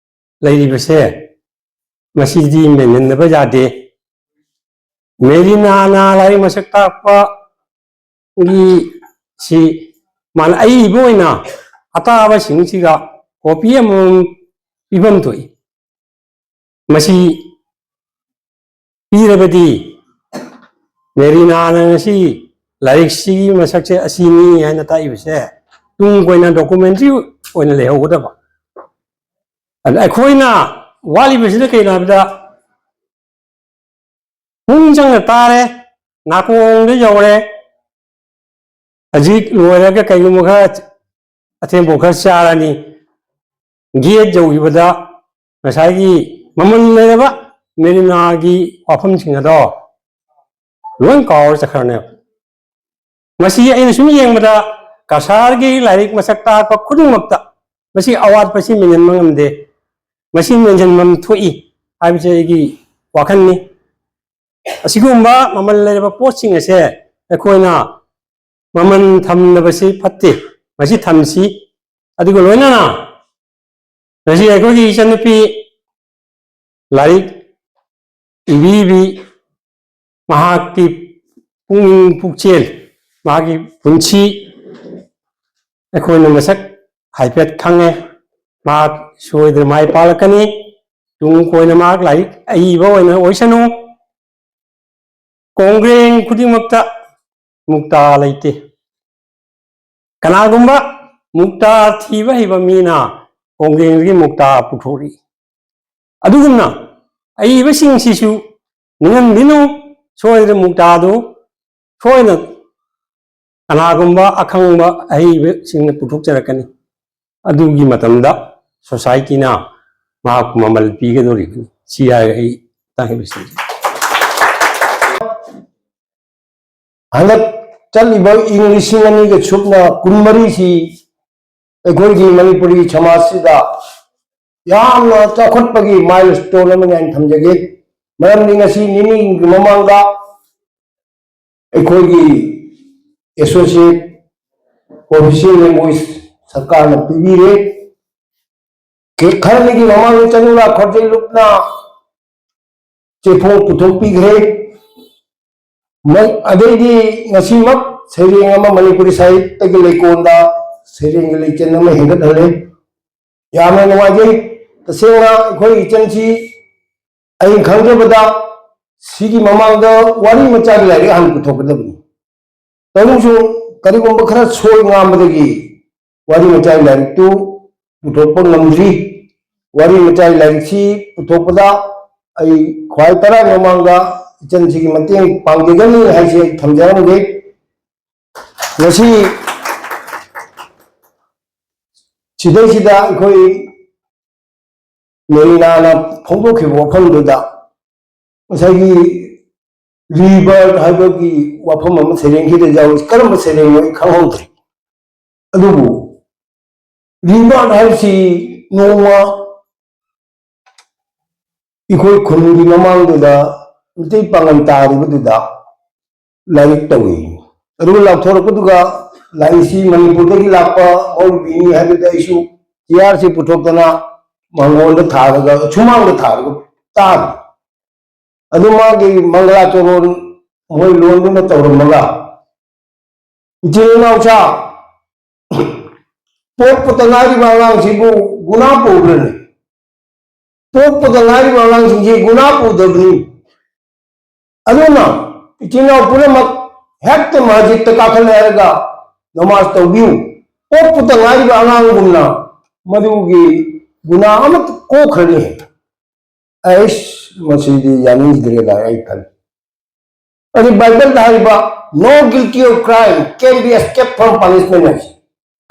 ꯂꯩꯔꯤꯕꯁꯦ, ꯃꯁꯤꯗꯤ ꯃꯦꯟꯍꯟꯗꯕ ꯌꯥꯗꯦ꯫ ꯃꯦꯔꯤꯅꯥꯅ ꯂꯥꯏꯔꯤꯛ ꯃꯁꯛ ꯇꯥꯛꯄꯒꯤ ꯁꯤ ꯃꯥꯅ ꯑꯏꯕ ꯑꯣꯏꯅ ꯑꯇꯥꯕꯁꯤꯡꯁꯤꯒ ꯀꯣꯄꯤ ꯑꯃꯃꯝ ꯄꯤꯐꯝ ꯊꯣꯛꯏ꯫ ꯃꯁꯤ ꯄꯤꯔꯕꯗꯤ ꯃꯦꯔꯤꯅꯥꯅ ꯉꯁꯤ ꯂꯥꯏꯔꯤꯛꯁꯤꯒꯤ ꯃꯁꯛꯁꯦ ꯑꯁꯤꯅꯤ ꯍꯥꯏꯅ ꯇꯥꯛꯏꯕꯁꯦ ꯇꯨꯡ ꯀꯣꯏꯅ documentary ꯑꯣꯏꯅ ꯂꯩꯍꯧꯒꯗꯕ꯫ ꯑꯗ ꯑꯩꯈꯣꯏꯅ ꯋꯥꯠꯂꯤꯕꯁꯤꯅ ꯀꯩꯅꯣ ꯍꯥꯏꯕꯗ, ꯄꯨꯡ ꯆꯪꯅ ꯇꯥꯔꯦ, ꯅꯥꯀꯣꯡꯗ ꯌꯧꯔꯦ, ꯍꯧꯖꯤꯛ ꯂꯣꯏꯔꯒ ꯀꯩꯒꯨꯝꯕ ꯈꯔ ꯑꯊꯦꯟ ꯄꯣꯠ ꯈꯔ ꯆꯥꯔꯅꯤ꯫ ꯒꯦꯠ ꯌꯧꯈꯤꯕꯗ ꯉꯁꯥꯏꯒꯤ ꯃꯃꯜ ꯂꯩꯔꯕ ꯃꯦꯔꯤꯅꯥꯒꯤ ꯋꯥꯐꯝꯁꯤꯡ ꯑꯗꯣ ꯂꯣꯏ ꯀꯥꯎꯔ ꯆꯠꯈ꯭ꯔꯅꯦꯕ꯫ ꯃꯁꯤ ꯑꯩꯅ ꯁꯨꯝ ꯌꯦꯡꯕꯗ ꯀꯁꯥꯔꯒꯤ ꯂꯥꯏꯔꯤꯛ ꯃꯁꯛ ꯇꯥꯛꯄ ꯈꯨꯗꯤꯡꯃꯛꯇ ꯃꯁꯤ ꯑꯋꯥꯠꯄꯁꯤ ꯃꯦꯟꯁꯤꯟꯕ ꯉꯝꯗꯦ, ꯃꯁꯤ ꯃꯦꯟꯁꯤꯟꯐꯝ ꯊꯣꯛꯏ ꯍꯥꯏꯕꯁꯦ ꯑꯩꯒꯤ ꯋꯥꯈꯜꯅꯤ꯫ ꯑꯁꯤꯒꯨꯝꯕ ꯃꯃꯜ ꯂꯩꯔꯕ ꯄꯣꯠꯁꯤꯡ ꯑꯁꯦ ꯑꯩꯈꯣꯏꯅ ꯃꯃꯜ ꯊꯝꯗꯕꯁꯤ ꯐꯠꯇꯦ, ꯃꯁꯤ ꯊꯝꯁꯤ꯫ ꯑꯗꯨꯒ ꯂꯣꯏꯅꯅ ꯉꯁꯤ ꯑꯩꯈꯣꯏꯒꯤ ꯏꯆꯟꯅꯨꯄꯤ ꯂꯥꯏꯔꯤꯛ ꯏꯕꯤ ꯏꯕꯤ ꯃꯍꯥꯛꯀꯤ ꯄꯨꯛꯅꯤꯡ ꯄꯨꯛꯆꯦꯜ, ꯃꯍꯥꯛꯀꯤ ꯄꯨꯟꯁꯤ ꯑꯩꯈꯣꯏꯅ ꯃꯁꯛ ꯍꯥꯏꯐꯦꯠ ꯈꯪꯉꯦ꯫ ꯃꯍꯥꯛ ꯁꯣꯏꯗꯅ ꯃꯥꯏ ꯄꯥꯛꯂꯛꯀꯅꯤ꯫ ꯇꯨꯡ ꯀꯣꯏꯅ ꯃꯍꯥꯛ ꯂꯥꯏꯔꯤꯛ ꯑꯏꯕ ꯑꯣꯏꯅ ꯑꯣꯏꯁꯅꯨ꯫ ꯀꯣꯡꯒ꯭ꯔꯦꯡ ꯈꯨꯗꯤꯡꯃꯛꯇ ꯃꯨꯛꯇꯥ ꯂꯩꯇꯦ꯫ ꯀꯅꯥꯒꯨꯝꯕ ꯃꯨꯛꯇꯥ ꯊꯤꯕ ꯍꯩꯕ ꯃꯤꯅ ꯀꯣꯡꯒ꯭ꯔꯦꯡꯗꯒꯤ ꯃꯨꯛꯇꯥ ꯄꯨꯊꯣꯛꯏ꯫ ꯑꯗꯨꯒꯨꯝꯅ ꯑꯏꯕꯁꯤꯡꯁꯤꯁꯨ ꯅꯤꯡꯍꯟꯕꯤꯅꯨ, ꯁꯣꯏꯗꯅ ꯃꯨꯛꯇꯥꯗꯨ ꯁꯣꯏꯗꯅ ꯀꯅꯥꯒꯨꯝꯕ ꯑꯈꯪꯕ ꯑꯍꯩꯕꯁꯤꯡꯅ ꯄꯨꯊꯣꯛꯆꯔꯛꯀꯅꯤ꯫ ꯑꯗꯨꯒꯤ ꯃꯇꯝꯗ ꯁꯣꯁꯥꯏꯇꯤꯅ ꯃꯍꯥꯛꯄꯨ ꯃꯃꯜ ꯄꯤꯒꯗꯧꯔꯤꯕꯅꯤ꯫ ꯁꯤ ꯍꯥꯏꯔꯒ ꯑꯩ ꯃꯇꯥꯡ ꯂꯣꯏꯁꯤꯟꯖꯒꯦ꯫ ꯍꯟꯗꯛ ꯆꯠꯂꯤꯕ ꯏꯪ ꯂꯤꯁꯤꯡ ꯑꯅꯤꯒ ꯁꯨꯞꯅ ꯀꯨꯟꯃꯔꯤꯁꯤ ꯑꯩꯈꯣꯏꯒꯤ ꯃꯅꯤꯄꯨꯔꯤ ꯁꯃꯥꯖꯁꯤꯗ ꯌꯥꯝꯅ ꯆꯥꯎꯈꯠꯄꯒꯤ ꯃꯥꯏꯜ ꯁ꯭ꯇꯣꯟ ꯑꯃꯅꯤ ꯍꯥꯏꯅ ꯊꯝꯖꯒꯦ꯫ ꯃꯔꯝꯗꯤ ꯉꯁꯤ ꯅꯤꯅꯤꯒꯤ ꯃꯃꯥꯡꯗ ꯑꯩꯈꯣꯏꯒꯤ ꯑꯦꯁꯣꯁꯤꯌꯦꯠ ꯑꯣꯐꯤꯁꯤꯌꯦꯜ ꯂꯦꯡꯒ꯭ꯋꯦꯖ ꯁꯔꯀꯥꯔꯅ ꯄꯤꯕꯤꯔꯦ꯫ ꯈꯔꯅꯤꯒꯤ ꯃꯃꯥꯡꯗ ꯆꯅꯨꯂꯥ ꯈꯣꯔꯖꯩ ꯂꯨꯞꯅ ꯆꯦꯐꯣꯡ ꯄꯨꯊꯣꯛꯄꯤꯈ꯭ꯔꯦ꯫ ꯑꯗꯩꯗꯤ ꯉꯁꯤꯃꯛ ꯁꯩꯔꯦꯡ ꯑꯃ ꯃꯅꯤꯄꯨꯔꯤ ꯁꯥꯍꯤꯠꯌꯒꯤ ꯂꯩꯀꯣꯜꯗ ꯁꯩꯔꯦꯡꯒꯤ ꯂꯩꯆꯟ ꯑꯃ ꯍꯦꯟꯒꯠꯍꯜꯂꯦ꯫ ꯌꯥꯝꯅ ꯅꯨꯡꯉꯥꯏꯖꯩ꯫ ꯇꯁꯦꯡꯅ ꯑꯩꯈꯣꯏ ꯏꯆꯟꯁꯤ ꯑꯩꯅ ꯈꯪꯖꯕꯗ ꯁꯤꯒꯤ ꯃꯃꯥꯡꯗ ꯋꯥꯔꯤ ꯃꯆꯥꯒꯤ ꯂꯥꯏꯔꯤꯛ ꯍꯥꯟꯅ ꯄꯨꯊꯣꯛꯀꯗꯕꯅꯤ꯫ ꯇꯧꯕꯁꯨ ꯀꯔꯤꯒꯨꯝꯕ ꯈꯔ ꯁꯣꯏ ꯉꯥꯝꯕꯗꯒꯤ ꯋꯥꯔꯤ ꯃꯆꯥꯒꯤ ꯂꯥꯏꯔꯤꯛꯇꯨ ꯄꯨꯊꯣꯛꯄ ꯉꯝꯗ꯭ꯔꯤ꯫ ꯋꯥꯔꯤ ꯃꯆꯥꯒꯤ ꯂꯥꯏꯔꯤꯛꯁꯤ ꯄꯨꯊꯣꯛꯄꯗ ꯑꯩ ꯈ꯭ꯋꯥꯏ ꯇꯔꯥꯏ ꯃꯃꯥꯡꯗ ꯏꯆꯟꯁꯤꯒꯤ ꯃꯇꯦꯡ ꯄꯥꯡꯖꯒꯅꯤ ꯍꯥꯏꯁꯦ ꯑꯩ ꯊꯝꯖꯔꯝꯒꯦ꯫ ꯉꯁꯤ ꯁꯤꯗꯩꯁꯤꯗ ꯑꯩꯈꯣꯏ ꯃꯦꯔꯤꯅꯥꯅ ꯐꯣꯡꯗꯣꯛꯈꯤꯕ ꯋꯥꯐꯝꯗꯨꯗ ꯉꯁꯥꯏꯒꯤ ꯔꯤꯕꯔꯠ ꯍꯥꯏꯕꯒꯤ ꯋꯥꯐꯝ ꯑꯃ ꯁꯩꯔꯦꯡꯁꯤꯗ ꯌꯥꯎꯏ꯫ ꯀꯔꯝꯕ ꯁꯩꯔꯦꯡꯅꯣ ꯑꯩ ꯈꯪꯍꯧꯗ꯭ꯔꯦ꯫ ꯑꯗꯨꯕꯨ ꯔꯤꯕꯔꯠ ꯍꯥꯏꯕꯁꯤ ꯅꯣꯡꯃ ꯑꯩꯈꯣꯏ ꯈꯨꯟꯒꯤ ꯃꯃꯥꯡꯗꯨꯗ ꯃꯩꯇꯩ ꯄꯥꯉꯜ ꯇꯥꯔꯤꯕꯗꯨꯗ ꯂꯥꯏꯔꯤꯛ ꯇꯧꯏ꯫ ꯑꯗꯨꯒ ꯂꯥꯎꯊꯣꯔꯛꯄꯗꯨꯒ ꯂꯥꯏꯔꯤꯛꯁꯤ ꯃꯅꯤꯄꯨꯔꯗꯒꯤ ꯂꯥꯛꯄ ꯃꯧꯔꯨꯕꯤꯅꯤ ꯍꯥꯏꯕꯗ ꯑꯩꯁꯨ ꯆꯤꯌꯥꯔꯁꯤ ꯄꯨꯊꯣꯛꯇꯅ ꯃꯉꯣꯟꯗ ꯊꯥꯔꯒ, ꯁꯨꯃꯥꯡꯗ ꯊꯥꯔꯒ ꯇꯥꯔꯤ꯫ ꯑꯗꯨ ꯃꯥꯒꯤ ꯃꯪꯒꯂꯥ ꯆꯣꯔꯣꯟ ꯃꯣꯏ ꯂꯣꯟꯗꯨꯅ ꯇꯧꯔꯝꯃꯒ, ꯏꯆꯤꯜ ꯏꯅꯥꯎꯁꯥ, ꯄꯣꯛꯄꯇ ꯉꯥꯏꯔꯤꯕ ꯑꯉꯥꯡꯁꯤꯕꯨ ꯒꯨꯅꯥ ꯄꯨꯕ꯭ꯔꯅꯦ? ꯄꯣꯛꯄꯗ ꯉꯥꯏꯔꯤꯕ ꯑꯉꯥꯡꯁꯤꯡꯁꯤ ꯒꯨꯅꯥ ꯄꯨꯗꯕꯅꯤ꯫ ꯑꯗꯨꯅ ꯏꯆꯤꯜ ꯏꯅꯥꯎ ꯄꯨꯝꯅꯃꯛ ꯍꯦꯛꯇ ꯃꯁꯖꯤꯠꯇ ꯀꯥꯈꯠꯂꯦ ꯍꯥꯏꯔꯒ ꯅꯃꯥꯖ ꯇꯧꯕꯤꯌꯨ꯫ ꯄꯣꯛꯄꯗ ꯉꯥꯏꯔꯤꯕ ꯑꯉꯥꯡꯒꯨꯝꯅ ꯃꯗꯨꯒꯤ ꯒꯨꯅꯥ ꯑꯃꯠꯇ ꯀꯣꯛꯈ꯭ꯔꯅꯤ꯫ ꯑꯩꯁ, ꯃꯁꯤꯗꯤ ꯌꯥꯅꯤꯡꯗ꯭ꯔꯦꯗ ꯑꯩ ꯈꯜꯂꯤ꯫ ꯑꯗꯨ ꯕꯥꯏꯕꯜꯗ ꯍꯥꯏꯔꯤꯕ, "No guilty of crime can be escaped from punishment" ꯍꯥꯏꯁꯤ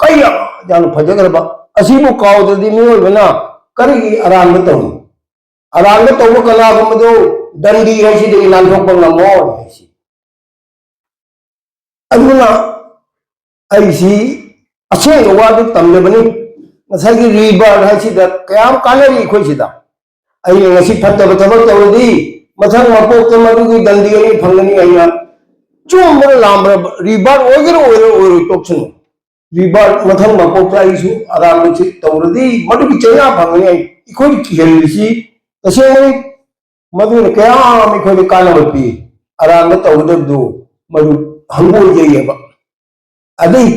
ꯀꯩ ꯌꯥꯝꯅ ꯐꯖꯈ꯭ꯔꯕ! ꯑꯁꯤꯕꯨ ꯀꯥꯎꯗ꯭ꯔꯗꯤ ꯃꯤꯑꯣꯏꯕꯅ ꯀꯔꯤꯒꯤ ꯑꯔꯥꯟꯕ ꯇꯧꯅꯤ? ꯑꯔꯥꯟꯕ ꯇꯧꯕ ꯀꯅꯥꯒꯨꯝꯕꯗꯨ ꯗꯟꯗꯤ ꯍꯥꯏꯁꯤꯗꯒꯤ ꯅꯥꯟꯊꯣꯛꯄ ꯉꯝꯃꯣꯏ ꯍꯥꯏꯁꯤ꯫ ꯑꯗꯨꯅ ꯑꯩꯁꯤ ꯑꯁꯦꯡꯕ ꯋꯥꯗꯨ ꯇꯝꯖꯕꯅꯤ꯫ ꯉꯁꯥꯏꯒꯤ ꯔꯤꯕꯥꯔꯠ ꯍꯥꯏꯁꯤꯗ ꯀꯌꯥꯝ ꯀꯥꯟꯅꯔꯤ ꯑꯩꯈꯣꯏꯁꯤꯗ꯫ ꯑꯩꯅ ꯉꯁꯤ ꯐꯠꯇꯕ ꯊꯕꯛ ꯇꯧꯔꯗꯤ ꯃꯊꯪ ꯃꯄꯣꯛꯇ ꯃꯗꯨꯒꯤ ꯗꯟꯗꯤ ꯑꯩ ꯐꯪꯒꯅꯤ ꯍꯥꯏꯅ ꯆꯨꯝꯕ꯭ꯔꯥ ꯂꯥꯝꯕ꯭ꯔꯥ, ꯔꯤꯕꯥꯔꯠ ꯑꯣꯏꯒꯦꯔꯥ ꯑꯣꯏꯔꯣꯏ, ꯑꯣꯏꯔꯣꯏ ꯇꯣꯛꯁꯅꯨ꯫ ꯔꯤꯕꯥꯔꯠ ꯃꯊꯪ ꯃꯄꯣꯛꯇ ꯑꯩꯁꯨ ꯑꯔꯥꯟꯕꯁꯤ ꯇꯧꯔꯗꯤ ꯃꯗꯨꯒꯤ ꯆꯩꯅꯥ ꯐꯪꯒꯅꯤ꯫ ꯑꯩ, ꯑꯩꯈꯣꯏꯅ ꯀꯤꯍꯜꯂꯤꯁꯤ ꯇꯁꯦꯡꯕꯅꯤ꯫ ꯃꯗꯨꯅ ꯀꯌꯥ ꯑꯃ ꯑꯩꯈꯣꯏꯗ ꯀꯥꯟꯅꯕ ꯄꯤ꯫ ꯑꯔꯥꯟꯕ ꯇꯧꯒꯗꯕꯗꯨ ꯃꯗꯨ ꯍꯪꯒꯣꯏꯖꯩꯑꯕ꯫ ꯑꯗꯩ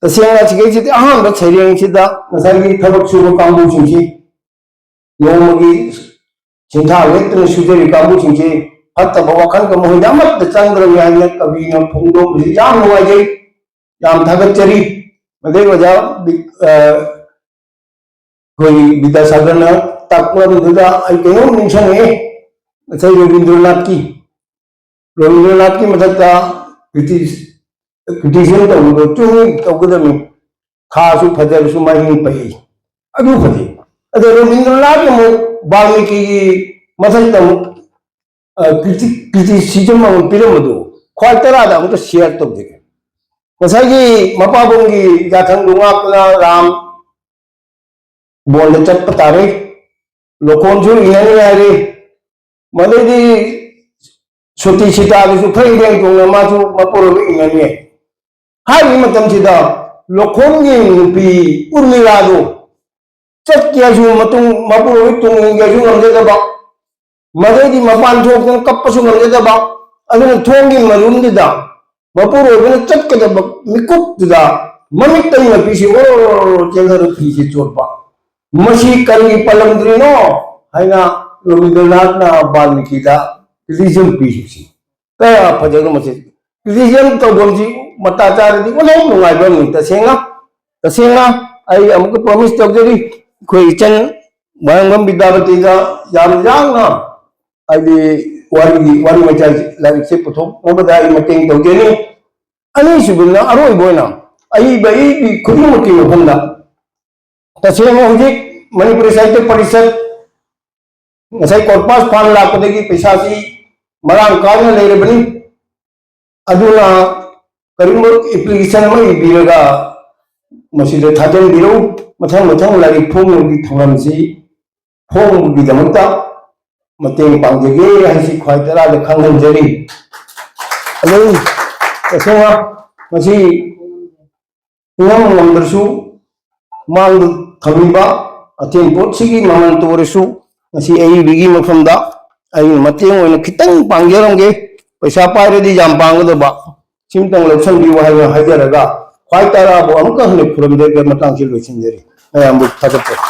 ꯇꯁꯦꯡꯅ ꯁꯤꯈꯩꯁꯤꯗꯤ ꯑꯍꯥꯟꯕ ꯁꯩꯔꯦꯡꯁꯤꯗ ꯉꯁꯥꯏꯒꯤ ꯊꯕꯛ ꯁꯨꯕ ꯀꯥꯡꯕꯨꯁꯤꯡꯁꯤ, ꯅꯣꯡꯃꯒꯤ ꯁꯤꯟꯊꯥ ꯂꯦꯞꯇꯅ ꯁꯨꯖꯔꯤ ꯀꯥꯡꯕꯨꯁꯤꯡꯁꯤ ꯐꯠꯇꯕ ꯋꯥꯈꯜꯒ ꯃꯈꯣꯏꯗ ꯑꯃꯠꯇ ꯆꯪꯗ꯭ꯔꯕꯅꯤ ꯍꯥꯏꯅ ꯀꯕꯤꯅ ꯐꯣꯡꯗꯣꯛꯄꯁꯤ ꯌꯥꯝ ꯅꯨꯡꯉꯥꯏꯖꯩ, ꯌꯥꯝ ꯊꯥꯒꯠꯆꯔꯤ꯫ ꯃꯗꯩ ꯑꯣꯖꯥ ꯕꯤ-, ꯑ, ꯑꯩꯈꯣꯏꯒꯤ ꯕꯤꯗ꯭ꯌꯥꯁꯥꯒꯔꯅ ꯇꯥꯛꯂꯝꯗꯨꯗ ꯑꯩ ꯀꯩꯅꯣꯝ ꯅꯤꯡꯁꯤꯡꯉꯛꯑꯦ꯫ ꯉꯁꯥꯏ ꯔꯕꯤꯟꯗ꯭ꯔꯅꯥꯊꯀꯤ, ꯔꯕꯤꯟꯗ꯭ꯔꯅꯥꯊꯀꯤ ꯃꯊꯛꯇ ꯀ꯭ꯔꯤꯇꯤꯁ-, ꯀ꯭ꯔꯤꯇꯤꯁꯤꯖꯝ ꯇꯧꯕꯗꯣ ꯆꯨꯝꯃꯤ, ꯇꯧꯒꯗꯕꯅꯤ꯫ ꯊꯥꯁꯨ ꯐꯖꯔꯁꯨ ꯃꯍꯤꯡ ꯄꯩ꯫ ꯑꯗꯨ ꯐꯖꯩ꯫ ꯑꯗꯣ ꯔꯕꯤꯟꯗ꯭ꯔꯅꯥꯊꯅ ꯑꯃꯨꯛ ꯕꯥꯜꯃꯤꯀꯤꯒꯤ ꯃꯊꯛꯇ ꯑꯃꯨꯛ, ꯑ, ꯀ꯭ꯔꯤꯇꯤ-, ꯀ꯭ꯔꯤꯇꯤꯁꯤꯖꯝ ꯑꯃ ꯄꯤꯔꯝꯕꯗꯨ ꯈ꯭ꯋꯥꯏ ꯇꯔꯥꯗ ꯑꯃꯨꯛꯇ ꯁꯤꯌꯔ ꯇꯧꯖꯒꯦ꯫ ꯉꯁꯥꯏꯒꯤ ꯃꯄꯥꯕꯨꯡꯒꯤ ꯌꯥꯊꯪꯗꯨ ꯉꯥꯛꯇꯨꯅ ꯔꯥꯝ ꯕꯣꯟꯗ ꯆꯠꯄ ꯇꯥꯔꯦ꯫ ꯂꯣꯈꯣꯟꯁꯨ ꯏꯟꯅꯅꯤ ꯍꯥꯏꯔꯦ꯫ ꯃꯗꯩꯗꯤ ꯁꯣꯇꯤ ꯁꯤꯇꯥꯗꯨꯁꯨ ꯈꯔ ꯏꯔꯦꯡ ꯇꯣꯡꯅ ꯃꯥꯁꯨ ꯃꯄꯨꯔꯣꯏꯕ ꯏꯟꯅꯅꯤ꯫ ꯍꯥꯏꯔꯤꯕ ꯃꯇꯝꯁꯤꯗ ꯂꯣꯈꯣꯟꯒꯤ ꯅꯨꯄꯤ ꯎꯔꯃꯤꯂꯥꯗꯨ ꯆꯠꯀꯦꯁꯨ ꯃꯇꯨꯡ ꯃꯄꯨꯔꯣꯏꯕ ꯇꯨꯡ ꯏꯟꯒꯦꯁꯨ ꯉꯝꯖꯗꯕ, ꯃꯗꯩꯗꯤ ꯃꯄꯥꯟ ꯊꯣꯛꯇꯅ ꯀꯞꯄꯁꯨ ꯉꯝꯖꯗꯕ, ꯑꯗꯨꯅ ꯊꯣꯡꯒꯤ ꯃꯔꯨꯝꯗꯨꯗ ꯃꯄꯨꯔꯣꯏꯕꯅ ꯆꯠꯀꯗꯕ ꯃꯤꯀꯨꯞꯇꯨꯗ ꯃꯃꯤꯠꯇꯒꯤ ꯃꯄꯤꯁꯤ ꯑꯣꯔꯣ ꯆꯦꯟꯊꯔ ꯐꯤꯁꯤ ꯆꯣꯠꯄ꯫ ꯃꯁꯤ ꯀꯔꯤꯒꯤ ꯄꯜꯂꯝꯗ꯭ꯔꯤꯅꯣ ꯍꯥꯏꯅ ꯔꯕꯤꯟꯗ꯭ꯔꯅꯥꯊꯅ ꯕꯥꯜꯃꯤꯀꯤꯗ ꯀ꯭ꯔꯤꯇꯤꯁꯤꯖꯝ ꯄꯤꯔꯤꯕꯁꯤ꯫ ꯀꯌꯥ ꯐꯖꯅꯣ ꯃꯁꯤ꯫ ꯀ꯭ꯔꯤꯇꯤꯁꯤꯖꯝ ꯇꯧꯐꯝꯁꯤ ꯃꯇꯥ ꯆꯥꯔꯗꯤ ꯑꯣꯟꯊꯣꯛ ꯅꯨꯡꯉꯥꯏꯕ ꯑꯃꯅꯤ꯫ ꯇꯁꯦꯡꯅ, ꯇꯁꯦꯡꯅ ꯑꯩ ꯑꯃꯨꯛꯀ ꯄ꯭ꯔꯣꯃꯤꯁ ꯇꯧꯖꯔꯤ, ꯑꯩꯈꯣꯏ ꯏꯆꯟ ꯃꯥꯏꯔꯪꯕꯝ ꯕꯤꯗ꯭ꯌꯥꯄꯇꯤꯗ ꯌꯥꯝ ꯌꯥꯡꯅ ꯍꯥꯏꯗꯤ ꯋꯥꯔꯤꯒꯤ, ꯋꯥꯔꯤ ꯃꯆꯥꯁꯤ, ꯂꯥꯏꯔꯤꯛꯁꯦ ꯄꯨꯊꯣꯛꯅꯕꯗ ꯑꯩ ꯃꯇꯦꯡ ꯇꯧꯖꯅꯤ꯫ ꯑꯅꯤꯁꯨꯕꯗꯅ ꯑꯔꯣꯏꯕ ꯑꯣꯏꯅ ꯑꯏꯕ ꯑꯏꯕꯤ ꯈꯨꯗꯤꯡꯃꯛꯀꯤ ꯃꯐꯝꯗ ꯇꯁꯦꯡꯅ ꯍꯧꯖꯤꯛ ꯃꯅꯤꯄꯨꯔꯤ ꯁꯥꯍꯤꯇ꯭ꯌ ꯄꯔꯤꯁꯠ ꯉꯁꯥꯏ ꯀꯣꯔꯄꯁ ꯐꯟ ꯂꯥꯛꯄꯗꯒꯤ ꯄꯩꯁꯥꯁꯤ ꯃꯔꯥꯡ ꯀꯥꯏꯅ ꯂꯩꯔꯕꯅꯤ꯫ ꯑꯗꯨꯅ ꯀꯔꯤꯒꯨꯝꯕ ꯑꯦꯄ꯭ꯂꯤꯀꯦꯁꯟ ꯑꯃ ꯏꯕꯤꯔꯒ ꯃꯁꯤꯗ ꯊꯥꯖꯤꯟꯕꯤꯔꯛꯎ꯫ ꯃꯊꯪ ꯃꯊꯪ ꯂꯥꯏꯔꯤꯛ ꯐꯣꯡꯅꯕꯒꯤ ꯊꯧꯔꯝꯁꯤ ꯐꯣꯡꯕꯒꯤꯗꯃꯛꯇ ꯃꯇꯦꯡ ꯄꯥꯡꯖꯒꯦ ꯍꯥꯏꯁꯤ ꯈ꯭ꯋꯥꯏ ꯇꯔꯥꯗ ꯈꯪꯍꯟꯖꯔꯤ꯫ ꯑꯗꯨ ꯇꯁꯦꯡꯅ ꯃꯁꯤ ꯏꯉꯝ ꯉꯝꯗ꯭ꯔꯁꯨ ꯃꯥꯡꯗ ꯊꯝꯂꯤꯕ ꯑꯊꯦꯟ ꯄꯣꯠꯁꯤꯒꯤ ꯃꯃꯜꯇ ꯑꯣꯏꯔꯁꯨ ꯉꯁꯤ ꯑꯏꯕꯒꯤ ꯃꯐꯝꯗ ꯑꯩꯅ ꯃꯇꯦꯡ ꯑꯣꯏꯅ ꯈꯤꯇꯪ ꯄꯥꯡꯖꯔꯝꯒꯦ꯫ ꯄꯩꯁꯥ ꯄꯥꯏꯔꯗꯤ ꯌꯥꯝ ꯄꯥꯡꯒꯗꯕ, ꯁꯤꯝꯇꯪ ꯂꯧꯁꯟꯕꯤꯌꯨ ꯍꯥꯏꯅ ꯍꯥꯏꯖꯔꯒ ꯈ꯭ꯋꯥꯏ ꯇꯔꯥꯕꯨ ꯑꯃꯨꯛꯀ ꯍꯟꯅ ꯈꯨꯔꯨꯝꯖꯔꯒ ꯃꯇꯥꯡꯁꯤ ꯂꯣꯏꯁꯤꯟꯖꯔꯤ꯫ ꯃꯌꯥꯝꯕꯨ ꯊꯥꯒꯠꯆꯔꯤ꯫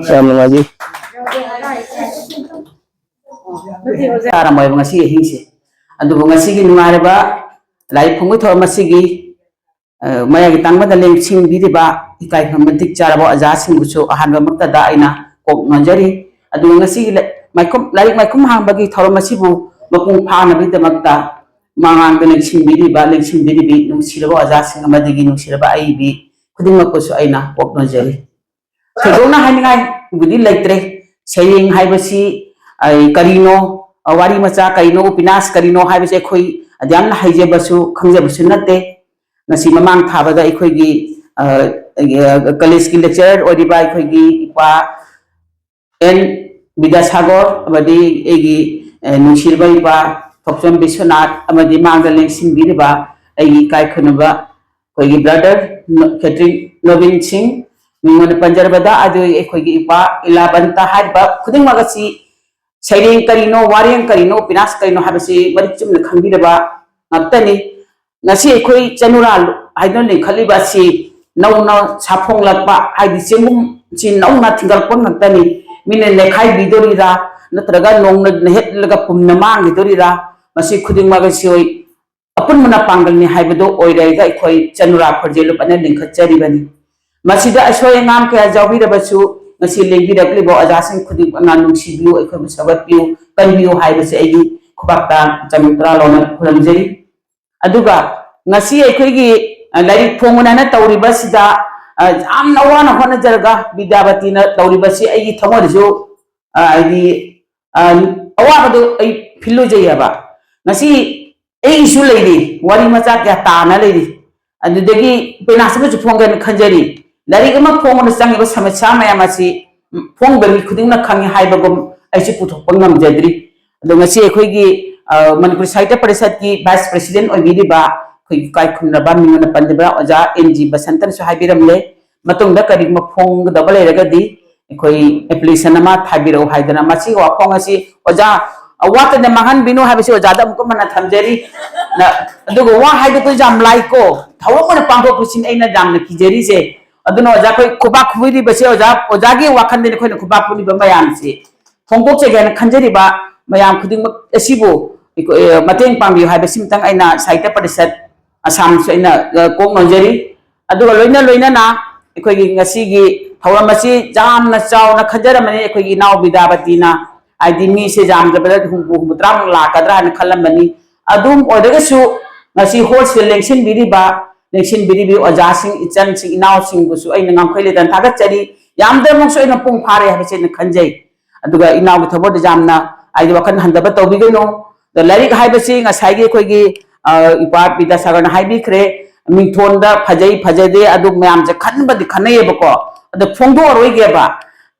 ꯌꯥꯝ ꯅꯨꯡꯉꯥꯏꯖꯩ꯫ ꯇꯥꯔꯝꯃꯣꯏꯕ ꯉꯁꯤ ꯑꯍꯤꯡꯁꯦ꯫ ꯑꯗꯨꯕꯨ ꯉꯁꯤꯒꯤ ꯅꯨꯡꯉꯥꯏꯔꯕ ꯂꯥꯏꯔꯤꯛ ꯐꯣꯡꯕꯒꯤ ꯊꯧꯔꯝ ꯑꯁꯤꯒꯤ, ꯑ, ꯃꯌꯥꯏꯒꯤ ꯇꯥꯡꯕꯗ ꯂꯦꯡꯁꯤꯟꯕꯤꯔꯤꯕ ꯏꯀꯥꯏ ꯈꯨꯝꯅꯕ ꯃꯇꯤꯛ ꯆꯥꯔꯕ ꯑꯣꯖꯥꯁꯤꯡꯕꯨꯁꯨ ꯑꯍꯥꯟꯕꯃꯛꯇꯗ ꯑꯩꯅ ꯀꯣꯛ ꯅꯣꯟꯖꯔꯤ꯫ ꯑꯗꯨꯒ ꯉꯁꯤꯒꯤ ꯂꯥꯏ-, ꯃꯥꯏꯈꯨꯝ, ꯂꯥꯏꯔꯤꯛ ꯃꯥꯏꯈꯨꯝ ꯍꯥꯡꯕꯒꯤ ꯊꯧꯔꯝ ꯑꯁꯤꯕꯨ ꯃꯄꯨꯡ ꯐꯥꯅꯕꯒꯤꯗꯃꯛꯇ ꯃꯃꯥꯡꯗ ꯂꯦꯡꯁꯤꯟꯕꯤꯔꯤꯕ, ꯂꯦꯡꯁꯤꯟꯕꯤꯔꯤꯕꯤ ꯅꯨꯡꯁꯤꯔꯕ ꯑꯣꯖꯥꯁꯤꯡ ꯑꯃꯗꯒꯤ ꯅꯨꯡꯁꯤꯔꯕ ꯑꯏꯕꯤ ꯈꯨꯗꯤꯡꯃꯛꯄꯨꯁꯨ ꯑꯩꯅ ꯀꯣꯛ ꯅꯣꯟꯖꯔꯤ꯫ ꯊꯣꯏꯗꯣꯛꯅ ꯍꯥꯏꯅꯤꯡꯉꯥꯏꯕꯨꯗꯤ ꯂꯩꯇ꯭ꯔꯦ꯫ ꯁꯩꯔꯦꯡ ꯍꯥꯏꯕꯁꯤ, ꯑꯩ, ꯀꯔꯤꯅꯣ, ꯑ, ꯋꯥꯔꯤ ꯃꯆꯥ ꯀꯔꯤꯅꯣ, ꯎꯄꯤꯅꯥꯁ ꯀꯔꯤꯅꯣ ꯍꯥꯏꯕꯁꯦ ꯑꯩꯈꯣꯏ ꯑꯗꯨꯌꯥꯝꯅ ꯍꯩꯖꯕꯁꯨ ꯈꯪꯖꯕꯁꯨ ꯅꯠꯇꯦ꯫ ꯉꯁꯤ ꯃꯃꯥꯡ ꯊꯥꯕꯗ ꯑꯩꯈꯣꯏꯒꯤ, ꯑ, ꯑ, ꯀꯣꯂꯦꯖꯀꯤ lecturer ꯑꯣꯏꯔꯤꯕ ꯑꯩꯈꯣꯏꯒꯤ ꯏꯄꯥ ꯑꯦꯟ ꯕꯤꯗ꯭ꯌꯥꯁꯥꯒꯔ ꯑꯃꯗꯤ ꯑꯩꯒꯤ, ꯑ, ꯅꯨꯡꯁꯤꯔꯕ ꯏꯄꯥ ꯊꯣꯛꯆꯣꯝ ꯕꯤꯁ꯭ꯋꯅꯥꯊ ꯑꯃꯗꯤ ꯃꯥꯡꯗ ꯂꯦꯡꯁꯤꯟꯕꯤꯔꯤꯕ ꯑꯩꯒꯤ ꯏꯀꯥꯏ ꯈꯨꯝꯅꯕ ꯑꯩꯈꯣꯏꯒꯤ brother ꯅ-, ꯈꯦꯇ꯭ꯔꯤꯛ ꯅꯣꯕꯤꯟ ꯁꯤꯡ, ꯃꯤꯉꯣꯟꯗ ꯄꯟꯖꯔꯕꯗ ꯑꯗꯨ ꯑꯩꯈꯣꯏꯒꯤ ꯏꯄꯥ ꯏꯂꯥꯕꯟꯇ ꯍꯥꯏꯔꯤꯕ ꯈꯨꯗꯤꯡꯃꯛ ꯑꯁꯤ ꯁꯩꯔꯦꯡ ꯀꯔꯤꯅꯣ, ꯋꯥꯔꯦꯡ ꯀꯔꯤꯅꯣ, ꯎꯄꯤꯅꯥꯁ ꯀꯔꯤꯅꯣ ꯍꯥꯏꯕꯁꯤ ꯃꯔꯤꯛ ꯆꯨꯝꯅ ꯈꯪꯕꯤꯔꯕ ꯉꯥꯛꯇꯅꯤ꯫ ꯉꯁꯤ ꯑꯩꯈꯣꯏ ꯆꯅꯨꯔꯥ ꯍꯥꯏꯗꯨꯅ ꯂꯤꯡꯈꯠꯂꯤꯕ ꯑꯁꯤ ꯅꯧꯅ ꯁꯥꯐꯣꯡꯂꯛꯄ, ꯍꯥꯏꯗꯤ ꯆꯦꯡꯒꯨꯝꯁꯤ ꯅꯧꯅ ꯊꯤꯡꯒꯠꯂꯛꯄ ꯉꯥꯛꯇꯅꯤ꯫ ꯃꯤꯅ ꯅꯦꯠꯈꯥꯏꯕꯤꯗꯣꯔꯤꯔꯥ, ꯅꯠꯇ꯭ꯔꯒ ꯅꯣꯡꯅ ꯅꯦꯠꯂꯒ ꯄꯨꯝꯅ ꯃꯥꯡꯈꯤꯗꯣꯔꯤꯔꯥ, ꯃꯁꯤ ꯈꯨꯗꯤꯡꯃꯛ ꯑꯁꯤ ꯑꯄꯨꯟꯕꯅ ꯄꯥꯡꯒꯜꯅꯤ ꯍꯥꯏꯕꯗꯨ ꯑꯣꯏꯔꯦ ꯑꯩꯈꯣꯏ ꯆꯅꯨꯔꯥ ꯈꯣꯟꯖꯦꯜ ꯂꯨꯞ ꯑꯅ ꯂꯤꯡꯈꯠꯆꯔꯤꯕꯅꯤ꯫ ꯃꯁꯤꯗ ꯑꯁꯣꯏ ꯑꯉꯥꯝ ꯀꯌꯥ ꯌꯥꯎꯕꯤꯔꯕꯁꯨ ꯉꯁꯤ ꯂꯦꯡꯕꯤꯔꯛꯂꯤꯕ ꯑꯣꯖꯥꯁꯤꯡ ꯈꯨꯗꯤꯡꯃꯛꯅ ꯅꯨꯡꯁꯤꯕꯤꯌꯨ, ꯑꯩꯈꯣꯏꯕꯨ ꯁꯧꯒꯠꯄꯤꯌꯨ, ꯀꯟꯕꯤꯌꯨ ꯍꯥꯏꯕꯁꯦ ꯑꯩꯒꯤ ꯈꯨꯕꯥꯛꯇ ꯆꯅꯝ ꯇꯔꯥ ꯂꯥꯎꯅ ꯈꯨꯔꯨꯝꯖꯔꯤ꯫ ꯑꯗꯨꯒ ꯉꯁꯤ ꯑꯩꯈꯣꯏꯒꯤ, ꯑ, ꯂꯥꯏꯔꯤꯛ ꯐꯣꯡꯕꯅ ꯇꯧꯔꯤꯕꯁꯤꯗ, ꯑ, ꯌꯥꯝꯅ ꯋꯥꯅ ꯍꯣꯠꯅꯖꯔꯒ ꯕꯤꯗ꯭ꯌꯥꯕꯇꯤꯅ ꯇꯧꯔꯤꯕꯁꯤ ꯑꯩꯒꯤ ꯊꯃꯣꯏꯗꯁꯨ, ꯑ, ꯍꯥꯏꯗꯤ, ꯑ, ꯑꯋꯥꯕꯗꯨ ꯑꯩ ꯐꯤꯜ ꯑꯣꯏꯖꯩ ꯍꯥꯏꯕ꯫ ꯉꯁꯤ ꯑꯩꯒꯤꯁꯨ ꯂꯩꯔꯤ, ꯋꯥꯔꯤ ꯃꯆꯥ ꯀꯌꯥ ꯇꯥꯅ ꯂꯩꯔꯤ꯫ ꯑꯗꯨꯗꯒꯤ ꯎꯄꯦꯅꯥꯁ ꯑꯃꯁꯨ ꯐꯣꯡꯒꯦꯅ ꯈꯟꯖꯔꯤ꯫ ꯂꯥꯏꯔꯤꯛ ꯑꯃ ꯐꯣꯡꯕꯗ ꯆꯪꯉꯤꯕ ꯁꯃꯁ꯭ꯌꯥ ꯃꯌꯥꯝ ꯑꯁꯤ ꯐꯣꯡꯕ ꯃꯤ ꯈꯨꯗꯤꯡꯃꯛ ꯈꯪꯉꯤ ꯍꯥꯏꯕꯒꯨꯝ ꯑꯩꯁꯨ ꯄꯨꯊꯣꯛꯄ ꯉꯝꯖꯗ꯭ꯔꯤ꯫ ꯑꯗꯣ ꯉꯁꯤ ꯑꯩꯈꯣꯏꯒꯤ, ꯑ, ꯃꯅꯤꯄꯨꯔ ꯁꯥꯍꯤꯇ꯭ꯌ ꯄꯔꯤꯁꯠꯀꯤ vice president ꯑꯣꯏꯕꯤꯔꯤꯕ ꯑꯩꯈꯣꯏꯒꯤ ꯏꯀꯥꯏ ꯈꯨꯝꯅꯕ ꯃꯤꯉꯣꯟꯗ ꯄꯟꯖꯕ ꯑꯣꯖꯥ ꯑꯦꯟ ꯖꯤ ꯕꯁꯟꯇꯅꯁꯨ ꯍꯥꯏꯕꯤꯔꯝꯂꯦ, ꯃꯇꯨꯡꯗ ꯀꯔꯤꯒꯨꯝꯕ ꯐꯣꯡꯒꯗꯕ ꯂꯩꯔꯒꯗꯤ ꯑꯩꯈꯣꯏ application ꯑꯃ ꯊꯥꯕꯤꯔꯛꯎ ꯍꯥꯏꯗꯅ꯫ ꯃꯁꯤꯒꯤ ꯋꯥꯐꯝ ꯑꯁꯤ ꯑꯣꯖꯥ, ꯑꯋꯥꯠꯇꯅ ꯃꯥꯡꯍꯟꯕꯤꯅꯨ ꯍꯥꯏꯕꯁꯤ ꯑꯣꯖꯥꯗ ꯑꯃꯨꯛꯀ ꯍꯟꯅ ꯊꯝꯖꯔꯤ꯫ ꯅ-, ꯑꯗꯨꯒ ꯋꯥ ꯍꯥꯏꯗꯣꯛꯄꯁꯤ ꯌꯥꯝ ꯂꯥꯏꯀꯣ, ꯊꯧꯔꯝ ꯑꯣꯏꯅ ꯄꯥꯡꯊꯣꯛꯄꯁꯤꯅꯤ ꯑꯩꯅ ꯌꯥꯝꯅ ꯀꯤꯖꯔꯤꯁꯦ꯫ ꯑꯗꯨꯅ ꯑꯣꯖꯥ, ꯑꯩꯈꯣꯏ ꯈꯨꯕꯥꯛ ꯈꯨꯕꯤꯔꯤꯕꯁꯦ ꯑꯣꯖꯥ, ꯑꯣꯖꯥꯒꯤ ꯋꯥꯈꯜꯗꯅꯤ ꯑꯩꯈꯣꯏꯅ ꯈꯨꯕꯥꯛ ꯈꯨꯔꯤꯕ ꯃꯌꯥꯝꯁꯤ꯫ ꯐꯣꯡꯗꯣꯛꯆꯒꯦ ꯍꯥꯏꯅ ꯈꯟꯖꯔꯤꯕ ꯃꯌꯥꯝ ꯈꯨꯗꯤꯡꯃꯛ ꯑꯁꯤꯕꯨ ꯑꯩꯈꯣꯏ, ꯑ, ꯃꯇꯦꯡ ꯄꯥꯡꯕꯤꯌꯨ ꯍꯥꯏꯕꯁꯤꯃꯇꯪ ꯑꯩꯅ ꯁꯥꯍꯤꯇ꯭ꯌ ꯄꯔꯤꯁꯠ ꯑꯁꯥꯝꯁꯨ ꯑꯩꯅ, ꯑ, ꯀꯣꯛ ꯅꯣꯟꯖꯔꯤ꯫ ꯑꯗꯨꯒ ꯂꯣꯏꯅ ꯂꯣꯏꯅꯅ ꯑꯩꯈꯣꯏꯒꯤ ꯉꯁꯤꯒꯤ ꯊꯧꯔꯝ ꯑꯁꯤ ꯌꯥꯝꯅ ꯆꯥꯎꯅ ꯈꯟꯖꯔꯝꯕꯅꯤ ꯑꯩꯈꯣꯏꯒꯤ ꯏꯅꯥꯎ ꯕꯤꯗ꯭ꯌꯥꯕꯇꯤꯅ, ꯍꯥꯏꯗꯤ ꯃꯤꯁꯦ ꯌꯥꯝꯗ꯭ꯔꯕꯗ ꯍꯨꯝꯐꯨ ꯍꯨꯝꯐꯨꯇꯔꯥꯃꯨꯛ ꯂꯥꯛꯀꯗ꯭ꯔꯥ ꯍꯥꯏꯅ ꯈꯜꯂꯝꯕꯅꯤ꯫ ꯑꯗꯨꯝ ꯑꯣꯏꯔꯒꯁꯨ ꯉꯁꯤ ꯍꯣꯜꯁꯤꯗ ꯂꯦꯡꯁꯤꯟꯕꯤꯔꯤꯕ, ꯂꯦꯡꯁꯤꯟꯕꯤꯔꯤꯕ ꯑꯣꯖꯥꯁꯤꯡ, ꯏꯆꯟꯁꯤꯡ, ꯏꯅꯥꯎꯁꯤꯡꯕꯨꯁꯨ ꯑꯩꯅ ꯉꯝꯈꯩ ꯂꯩꯇꯅ ꯊꯥꯒꯠꯆꯔꯤ꯫ ꯌꯥꯝꯗ꯭ꯔꯃꯛꯁꯨ ꯑꯩꯅ ꯃꯄꯨꯡ ꯐꯥꯔꯦ ꯍꯥꯏꯕꯁꯦ ꯑꯩꯅ ꯈꯟꯖꯩ꯫ ꯑꯗꯨꯒ ꯏꯅꯥꯎꯒꯤ ꯊꯃꯣꯏꯗ ꯌꯥꯝꯅ, ꯍꯥꯏꯗꯤ, ꯋꯥꯈꯜ ꯍꯟꯊꯕ ꯇꯧꯕꯤꯒꯅꯨ꯫ ꯑꯗꯣ ꯂꯥꯏꯔꯤꯛ ꯍꯥꯏꯕꯁꯤ ꯉꯁꯥꯏꯒꯤ ꯑꯩꯈꯣꯏꯒꯤ, ꯑ, ꯏꯄꯥ ꯕꯤꯗ꯭ꯌꯥꯁꯥꯒꯔꯅ ꯍꯥꯏꯕꯤꯈ꯭ꯔꯦ, ꯃꯤꯡꯊꯣꯟꯗ ꯐꯖꯩ ꯐꯖꯗꯦ ꯑꯗꯨ ꯃꯌꯥꯝꯁꯦ ꯈꯟꯕꯗꯤ ꯈꯟꯅꯩꯌꯦꯕꯀꯣ, ꯑꯗꯣ ꯐꯣꯡꯗꯣꯛꯑꯔꯣꯏꯒꯦꯕ꯫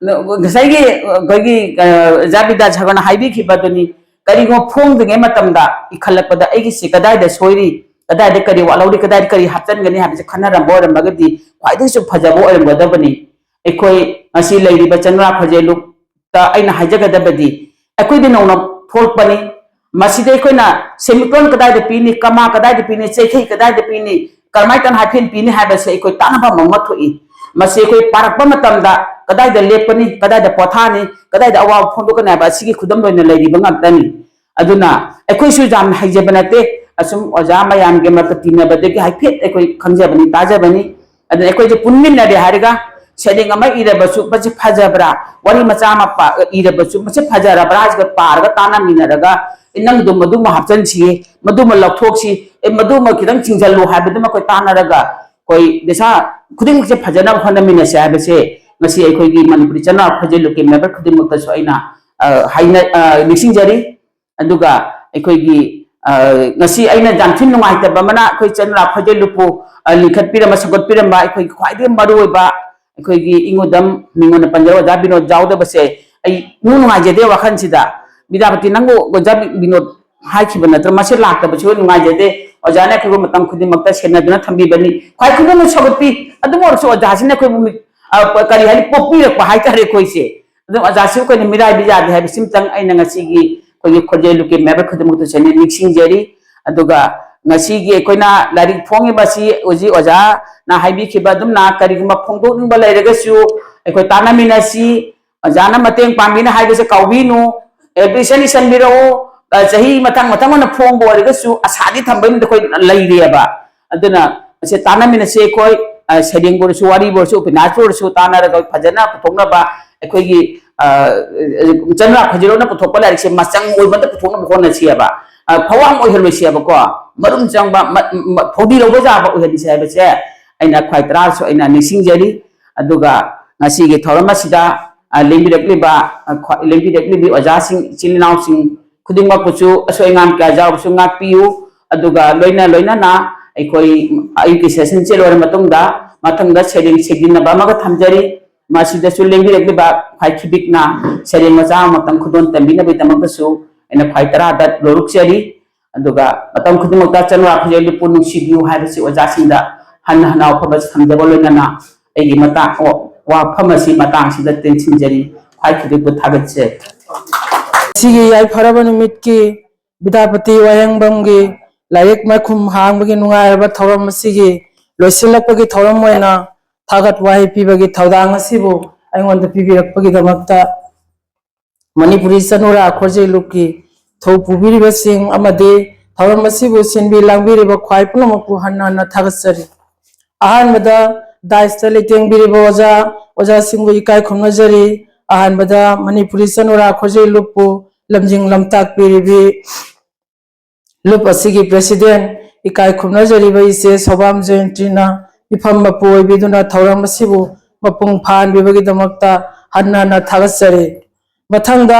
ꯉꯁꯥꯏꯒꯤ ꯑꯩꯈꯣꯏꯒꯤ, ꯑ, ꯑꯣꯖꯥ ꯕꯤꯗ꯭ꯌꯥꯁꯥꯒꯔꯅ ꯍꯥꯏꯕꯤꯈꯤꯕꯗꯨꯅꯤ, ꯀꯔꯤꯒꯨꯝꯕ ꯐꯣꯡꯗ꯭ꯔꯤꯉꯩ ꯃꯇꯝꯗ, ꯏꯈꯠꯂꯛꯄꯗ ꯑꯩꯒꯤꯁꯤ ꯀꯗꯥꯏꯗ ꯁꯣꯏꯔꯤ, ꯀꯗꯥꯏꯗ ꯀꯔꯤ ꯋꯥꯠꯍꯧꯔꯤ, ꯀꯗꯥꯏꯗ ꯀꯔꯤ ꯍꯥꯞꯆꯤꯟꯒꯅꯤ ꯍꯥꯏꯕꯁꯦ ꯈꯟꯅꯔꯝꯕ ꯑꯣꯏꯔꯝꯃꯒꯗꯤ ꯈ꯭ꯋꯥꯏꯗꯒꯤꯁꯨ ꯐꯖꯕ ꯑꯣꯏꯔꯝꯒꯗꯕꯅꯤ꯫ ꯑꯩꯈꯣꯏ ꯉꯁꯤ ꯂꯩꯔꯤꯕ ꯆꯅꯨꯔꯥ ꯈꯣꯏꯖꯦꯂꯨꯛꯇ ꯑꯩꯅ ꯍꯥꯏꯖꯒꯗꯕꯗꯤ, ꯑꯩꯈꯣꯏꯗꯤ ꯅꯧꯅ ꯊꯣꯛꯂꯛꯄꯅꯤ꯫ ꯃꯁꯤꯗ ꯑꯩꯈꯣꯏꯅ ꯁꯦꯃꯤꯀꯣꯂꯟ ꯀꯗꯥꯏꯗ ꯄꯤꯅꯤ, ꯀꯃꯥ ꯀꯗꯥꯏꯗ ꯄꯤꯅꯤ, ꯆꯩꯈꯩ ꯀꯗꯥꯏꯗ ꯄꯤꯅꯤ, ꯀꯔꯝꯍꯥꯏꯅ ꯇꯧꯅ ꯍꯥꯏꯐꯦꯟ ꯄꯤꯅꯤ ꯍꯥꯏꯕꯁꯦ ꯑꯩꯈꯣꯏ ꯇꯥꯟꯅꯐꯝ ꯑꯃ ꯊꯣꯛꯏ꯫ ꯃꯁꯤ ꯑꯩꯈꯣꯏ ꯄꯥꯔꯛꯄ ꯃꯇꯝꯗ ꯀꯗꯥꯏꯗ ꯂꯦꯞꯀꯅꯤ, ꯀꯗꯥꯏꯗ ꯄꯣꯊꯥꯅꯤ, ꯀꯗꯥꯏꯗ ꯑꯋꯥꯕ ꯐꯣꯡꯗꯣꯛꯀꯅꯤ ꯍꯥꯏꯕ ꯑꯁꯤꯒꯤ ꯈꯨꯗꯝ ꯑꯣꯏꯅ ꯂꯩꯔꯤꯕ ꯉꯥꯛꯇꯅꯤ꯫ ꯑꯗꯨꯅ ꯑꯩꯈꯣꯏꯁꯨ ꯌꯥꯝꯅ ꯍꯩꯖꯕ ꯅꯠꯇꯦ, ꯑꯁꯨꯝ ꯑꯣꯖꯥ ꯃꯌꯥꯝꯒꯤ ꯃꯔꯛꯇ ꯇꯤꯟꯅꯕꯗꯒꯤ ꯍꯥꯏꯐꯦꯠ ꯑꯩꯈꯣꯏ ꯈꯪꯖꯕꯅꯤ, ꯇꯥꯖꯕꯅꯤ꯫ ꯑꯗꯨꯅ ꯑꯩꯈꯣꯏꯁꯦ ꯄꯨꯟꯃꯤꯟꯅꯔꯦ ꯍꯥꯏꯔꯒ ꯁꯩꯔꯦꯡ ꯑꯃ ꯏꯔꯕꯁꯨ ꯃꯁꯤ ꯐꯖꯕ꯭ꯔꯥ, ꯋꯥꯔꯤ ꯃꯆꯥ ꯑꯃ ꯄꯥ-, ꯏꯔꯕꯁꯨ ꯃꯁꯤ ꯐꯖꯔꯕ꯭ꯔꯥ ꯍꯥꯏꯁꯤꯒ ꯄꯥꯔꯒ ꯇꯥꯟꯅꯃꯤꯟꯅꯔꯒ, "ꯑꯦ, ꯅꯪꯗꯣ ꯃꯗꯨꯃ ꯍꯥꯞꯆꯤꯟꯁꯤꯌꯦ, ꯃꯗꯨꯃ ꯂꯧꯊꯣꯛꯁꯤ, ꯑꯦ, ꯃꯗꯨꯃ ꯈꯤꯇꯪ ꯆꯤꯡꯁꯤꯜꯂꯨ" ꯍꯥꯏꯕꯗꯨꯃ ꯑꯩꯈꯣꯏ ꯇꯥꯟꯅꯔꯒ, ꯑꯩꯈꯣꯏ ꯗꯤꯁꯥ ꯈꯨꯗꯤꯡꯃꯛꯁꯦ ꯐꯖꯅꯕ ꯍꯣꯠꯅꯃꯤꯟꯅꯁꯦ ꯍꯥꯏꯕꯁꯦ ꯉꯁꯤ ꯑꯩꯈꯣꯏꯒꯤ ꯃꯅꯤꯄꯨꯔꯤ ꯆꯅꯥ ꯈꯣꯏꯖꯦꯜ ꯂꯨꯀꯦ ꯃꯦꯝꯕꯔ ꯈꯨꯗꯤꯡꯃꯛꯇꯁꯨ ꯑꯩꯅ, ꯑ, ꯍꯥꯏꯅ-, ꯑ, ꯅꯤꯡꯁꯤꯡꯖꯔꯤ꯫ ꯑꯗꯨꯒ ꯑꯩꯈꯣꯏꯒꯤ, ꯑ, ꯉꯁꯤ ꯑꯩꯅ ꯌꯥꯝ ꯊꯤꯅ ꯅꯨꯡꯉꯥꯏꯇꯕ ꯑꯃꯅ, ꯑꯩꯈꯣꯏ ꯆꯅꯨꯔꯥ ꯈꯣꯏꯖꯦꯜ ꯂꯨꯄꯨ, ꯑ, ꯂꯤꯡꯈꯠꯄꯤꯔꯝꯕ, ꯁꯧꯒꯠꯄꯤꯔꯝꯕ, ꯑꯩꯈꯣꯏꯒꯤ ꯈ꯭ꯋꯥꯏꯗꯒꯤ ꯃꯔꯨꯑꯣꯏꯕ, ꯑꯩꯈꯣꯏꯒꯤ ꯏꯉꯨꯗꯝ, ꯃꯤꯉꯣꯟꯗ ꯄꯟꯖꯔꯣ, ꯑꯣꯖꯥ ꯕꯤꯅꯣꯗ ꯌꯥꯎꯗꯕꯁꯦ ꯑꯩ ꯏꯅꯨꯡ ꯅꯨꯡꯉꯥꯏꯖꯗꯦ ꯋꯥꯈꯜꯁꯤꯗ꯫ ꯕꯤꯗ꯭ꯌꯥꯄꯇꯤ, ꯅꯪꯕꯨ ꯑꯣꯖꯥ ꯕꯤ-, ꯕꯤꯅꯣꯗ ꯍꯥꯏꯈꯤꯕ ꯅꯠꯇ꯭ꯔꯣ? ꯃꯁꯤ ꯂꯥꯛꯇꯕꯁꯤꯕꯨ ꯅꯨꯡꯉꯥꯏꯖꯗꯦ꯫ ꯑꯣꯖꯥꯅ ꯑꯩꯈꯣꯏꯕꯨ ꯃꯇꯝ ꯈꯨꯗꯤꯡꯃꯛꯇ ꯁꯦꯟꯅꯗꯨꯅ ꯊꯝꯕꯤꯕꯅꯤ꯫ ꯈ꯭ꯋꯥꯏ ꯈꯨꯗꯝꯅ ꯁꯧꯒꯠꯄꯤ꯫ ꯑꯗꯨꯝ ꯑꯣꯏꯔꯁꯨ ꯑꯣꯖꯥꯁꯤꯅ ꯑꯩꯈꯣꯏꯕꯨ ꯃꯤ-, ꯑ, ꯀꯔꯤ ꯍꯥꯏꯅꯤ, ꯄꯣꯛꯄꯤꯔꯛꯄ ꯍꯥꯏꯇꯥꯔꯦ ꯑꯩꯈꯣꯏꯁꯦ꯫ ꯑꯗꯨꯝ ꯑꯣꯖꯥꯁꯤ ꯑꯩꯈꯣꯏꯅ ꯃꯤꯔꯥꯏꯕ ꯌꯥꯗꯦ ꯍꯥꯏꯕꯁꯤꯃꯇꯪ ꯑꯩꯅ ꯉꯁꯤꯒꯤ ꯑꯩꯈꯣꯏꯒꯤ ꯈꯣꯟꯖꯦꯜ ꯂꯨꯀꯦ ꯃꯦꯝꯕꯔ ꯈꯨꯗꯤꯡꯃꯛꯇꯁꯨ ꯑꯩꯅ ꯅꯤꯡꯁꯤꯡꯖꯔꯤ꯫ ꯑꯗꯨꯒ ꯉꯁꯤꯒꯤ ꯑꯩꯈꯣꯏꯅ ꯂꯥꯏꯔꯤꯛ ꯐꯣꯡꯉꯤꯕ ꯑꯁꯤ ꯍꯧꯖꯤꯛ ꯑꯣꯖꯥꯅ ꯍꯥꯏꯕꯤꯈꯤꯕ ꯑꯗꯨꯝꯅ ꯀꯔꯤꯒꯨꯝꯕ ꯐꯣꯡꯗꯣꯛꯅꯤꯡꯕ ꯂꯩꯔꯒꯁꯨ ꯑꯩꯈꯣꯏ ꯇꯥꯟꯅꯃꯤꯟꯅꯁꯤ꯫ ꯑꯣꯖꯥꯅ ꯃꯇꯦꯡ ꯄꯥꯡꯕꯤꯅ ꯍꯥꯏꯕꯁꯦ ꯀꯥꯎꯕꯤꯅꯨ꯫ ꯑꯦꯄ꯭ꯂꯤꯀꯦꯁꯟ ꯏꯁꯟꯕꯤꯔꯛꯎ꯫ ꯑ, ꯆꯍꯤ ꯃꯊꯪ ꯃꯊꯪ ꯑꯣꯏꯅ ꯐꯣꯡꯕ ꯑꯣꯏꯔꯒꯁꯨ ꯑꯁꯥꯗꯤ ꯊꯝꯕꯩ ꯃꯇꯝꯗ ꯑꯩꯈꯣꯏ ꯂꯩꯔꯤꯑꯕ꯫ ꯑꯗꯨꯅ ꯃꯁꯤ ꯇꯥꯟꯅꯃꯤꯟꯅꯁꯤ ꯑꯩꯈꯣꯏ, ꯑ, ꯁꯩꯔꯦꯡꯕꯨ ꯑꯣꯏꯔꯁꯨ, ꯋꯥꯔꯤꯕꯨ ꯑꯣꯏꯔꯁꯨ, ꯎꯄꯟꯌꯥꯁꯄꯨ ꯑꯣꯏꯔꯁꯨ ꯇꯥꯟꯅꯔꯒ ꯐꯖꯅ ꯄꯨꯊꯣꯛꯅꯕ ꯑꯩꯈꯣꯏꯒꯤ, ꯑ, ꯆꯅꯨꯔꯥ ꯈꯣꯏꯖꯦꯜꯂꯨꯅ ꯄꯨꯊꯣꯛꯄ ꯂꯥꯏꯔꯤꯛꯁꯦ ꯃꯆꯪ ꯑꯣꯏꯕꯗ ꯄꯨꯊꯣꯛꯅꯕ ꯍꯣꯠꯅꯁꯤꯑꯕ꯫ ꯑ, ꯐꯋꯥꯡ ꯑꯣꯏꯍꯜꯂꯣꯏꯁꯦꯕꯀꯣ, ꯃꯔꯨꯝ ꯆꯪꯕ, ꯃ-, ꯃ-, ꯐꯧꯗꯤ ꯂꯧꯕ ꯌꯥꯕ ꯑꯣꯏꯍꯟꯁꯦ ꯍꯥꯏꯕꯁꯦ ꯑꯩꯅ ꯈ꯭ꯋꯥꯏ ꯇꯔꯥꯁꯨ ꯑꯩꯅ ꯅꯤꯡꯁꯤꯡꯖꯔꯤ꯫ ꯑꯗꯨꯒ ꯉꯁꯤꯒꯤ ꯊꯧꯔꯝ ꯑꯁꯤꯗ, ꯑ, ꯂꯦꯡꯕꯤꯔꯛꯂꯤꯕ, ꯑ, ꯈ꯭ꯋꯥ-, ꯂꯦꯡꯕꯤꯔꯛꯂꯤꯕꯤ ꯑꯣꯖꯥꯁꯤꯡ, ꯏꯆꯤꯜ ꯏꯅꯥꯎꯁꯤꯡ ꯈꯨꯗꯤꯡꯃꯛꯄꯨꯁꯨ ꯑꯁꯣꯏ ꯑꯉꯥꯝ ꯀꯌꯥ ꯌꯥꯎꯔꯕꯁꯨ ꯉꯥꯛꯄꯤꯌꯨ꯫ ꯑꯗꯨꯒ ꯂꯣꯏꯅ ꯂꯣꯏꯅꯅ ꯑꯩꯈꯣꯏ ꯑꯌꯨꯛꯀꯤ session ꯁꯦ ꯂꯣꯏꯔ ꯃꯇꯨꯡꯗ ꯃꯊꯪꯗ ꯁꯩꯔꯦꯡ ꯁꯩꯗꯤꯟꯅꯕ ꯑꯃꯒ ꯊꯝꯖꯔꯤ꯫ ꯃꯁꯤꯗꯁꯨ ꯂꯦꯡꯕꯤꯔꯛꯂꯤꯕ ꯈ꯭ꯋꯥꯏ ꯈꯤꯕꯤꯛꯅ ꯁꯩꯔꯦꯡ ꯃꯆꯥ ꯑꯃꯇꯪ ꯈꯨꯗꯣꯜ ꯇꯝꯕꯤꯅꯕꯒꯤꯗꯃꯛꯇꯁꯨ ꯑꯩꯅ ꯈ꯭ꯋꯥꯏ ꯇꯔꯥꯗ ꯂꯣꯔꯨꯛꯆꯔꯤ꯫ ꯑꯗꯨꯒ ꯃꯇꯝ ꯈꯨꯗꯤꯡꯃꯛꯇ ꯆꯅꯨꯔꯥ ꯈꯣꯟꯖꯦꯜ ꯂꯨꯞꯄꯨ ꯅꯨꯡꯁꯤꯕꯤꯌꯨ ꯍꯥꯏꯕꯁꯤ ꯑꯣꯖꯥꯁꯤꯡꯗ ꯍꯟꯅ ꯍꯟꯅ ꯋꯥꯐꯝ ꯑꯁꯤ ꯊꯝꯖꯕ ꯂꯣꯏꯅꯅ ꯑꯩꯒꯤ ꯃꯇꯥꯡ, ꯋꯥ-, ꯋꯥꯐꯝ ꯑꯁꯤ ꯃꯇꯥꯡꯁꯤꯗ ꯇꯦꯟꯁꯤꯟꯖꯔꯤ꯫ ꯈ꯭ꯋꯥꯏ ꯈꯤꯕꯤꯛꯄꯨ ꯊꯥꯒꯠꯆꯔꯤ꯫ ꯁꯤꯒꯤ ꯌꯥꯏꯐꯔꯕ ꯅꯨꯃꯤꯠꯀꯤ ꯕꯤꯗ꯭ꯌꯥꯄꯇꯤ ꯋꯥꯍꯦꯡꯕꯝꯒꯤ ꯂꯥꯏꯔꯤꯛ ꯃꯥꯏꯈꯨꯝ ꯍꯥꯡꯕꯒꯤ ꯅꯨꯡꯉꯥꯏꯔꯕ ꯊꯧꯔꯝ ꯑꯁꯤꯒꯤ ꯂꯣꯏꯁꯤꯜꯂꯛꯄꯒꯤ ꯊꯧꯔꯝ ꯑꯣꯏꯅ ꯊꯥꯒꯠ ꯋꯥꯍꯩ ꯄꯤꯕꯒꯤ ꯊꯧꯗꯥꯡ ꯑꯁꯤꯕꯨ ꯑꯩꯉꯣꯟꯗ ꯄꯤꯕꯤꯔꯛꯄꯒꯤꯗꯃꯛꯇ ꯃꯅꯤꯄꯨꯔꯤ ꯆꯅꯨꯔꯥ ꯈꯣꯔꯖꯩ ꯂꯨꯞꯀꯤ ꯊꯧ ꯄꯨꯕꯤꯔꯤꯕꯁꯤꯡ ꯑꯃꯗꯤ ꯊꯧꯔꯝ ꯑꯁꯤꯕꯨ ꯁꯤꯟꯕꯤ ꯂꯥꯡꯕꯤꯔꯤꯕ ꯈ꯭ꯋꯥꯏ ꯄꯨꯝꯅꯃꯛꯄꯨ ꯍꯟꯅ ꯍꯟꯅ ꯊꯥꯒꯠꯆꯔꯤ꯫ ꯑꯍꯥꯟꯕꯗ dais ꯇ ꯂꯩꯇꯦꯡꯕꯤꯔꯤꯕ ꯑꯣꯖꯥ, ꯑꯣꯖꯥꯁꯤꯡꯕꯨ ꯏꯀꯥꯏ ꯈꯨꯝꯅꯖꯔꯤ꯫ ꯑꯍꯥꯟꯕꯗ ꯃꯅꯤꯄꯨꯔꯤ ꯆꯅꯨꯔꯥ ꯈꯣꯔꯖꯩ ꯂꯨꯞꯄꯨ ꯂꯝꯖꯤꯡ ꯂꯝꯇꯥꯛꯄꯤꯔꯤꯕꯤ ꯂꯨꯞ ꯑꯁꯤꯒꯤ president ꯏꯀꯥꯏ ꯈꯨꯝꯅꯖꯔꯤꯕ ꯏꯆꯦ ꯁꯣꯕꯥꯝ ꯖꯌꯟꯇꯤꯅ ꯃꯤꯐꯝ ꯃꯄꯨ ꯑꯣꯏꯕꯤꯗꯨꯅ ꯊꯧꯔꯝ ꯑꯁꯤꯕꯨ ꯃꯄꯨꯡ ꯐꯥꯍꯟꯕꯤꯕꯒꯤꯗꯃꯛꯇ ꯍꯟꯅ ꯍꯟꯅ ꯊꯥꯒꯠꯆꯔꯤ꯫ ꯃꯊꯪꯗ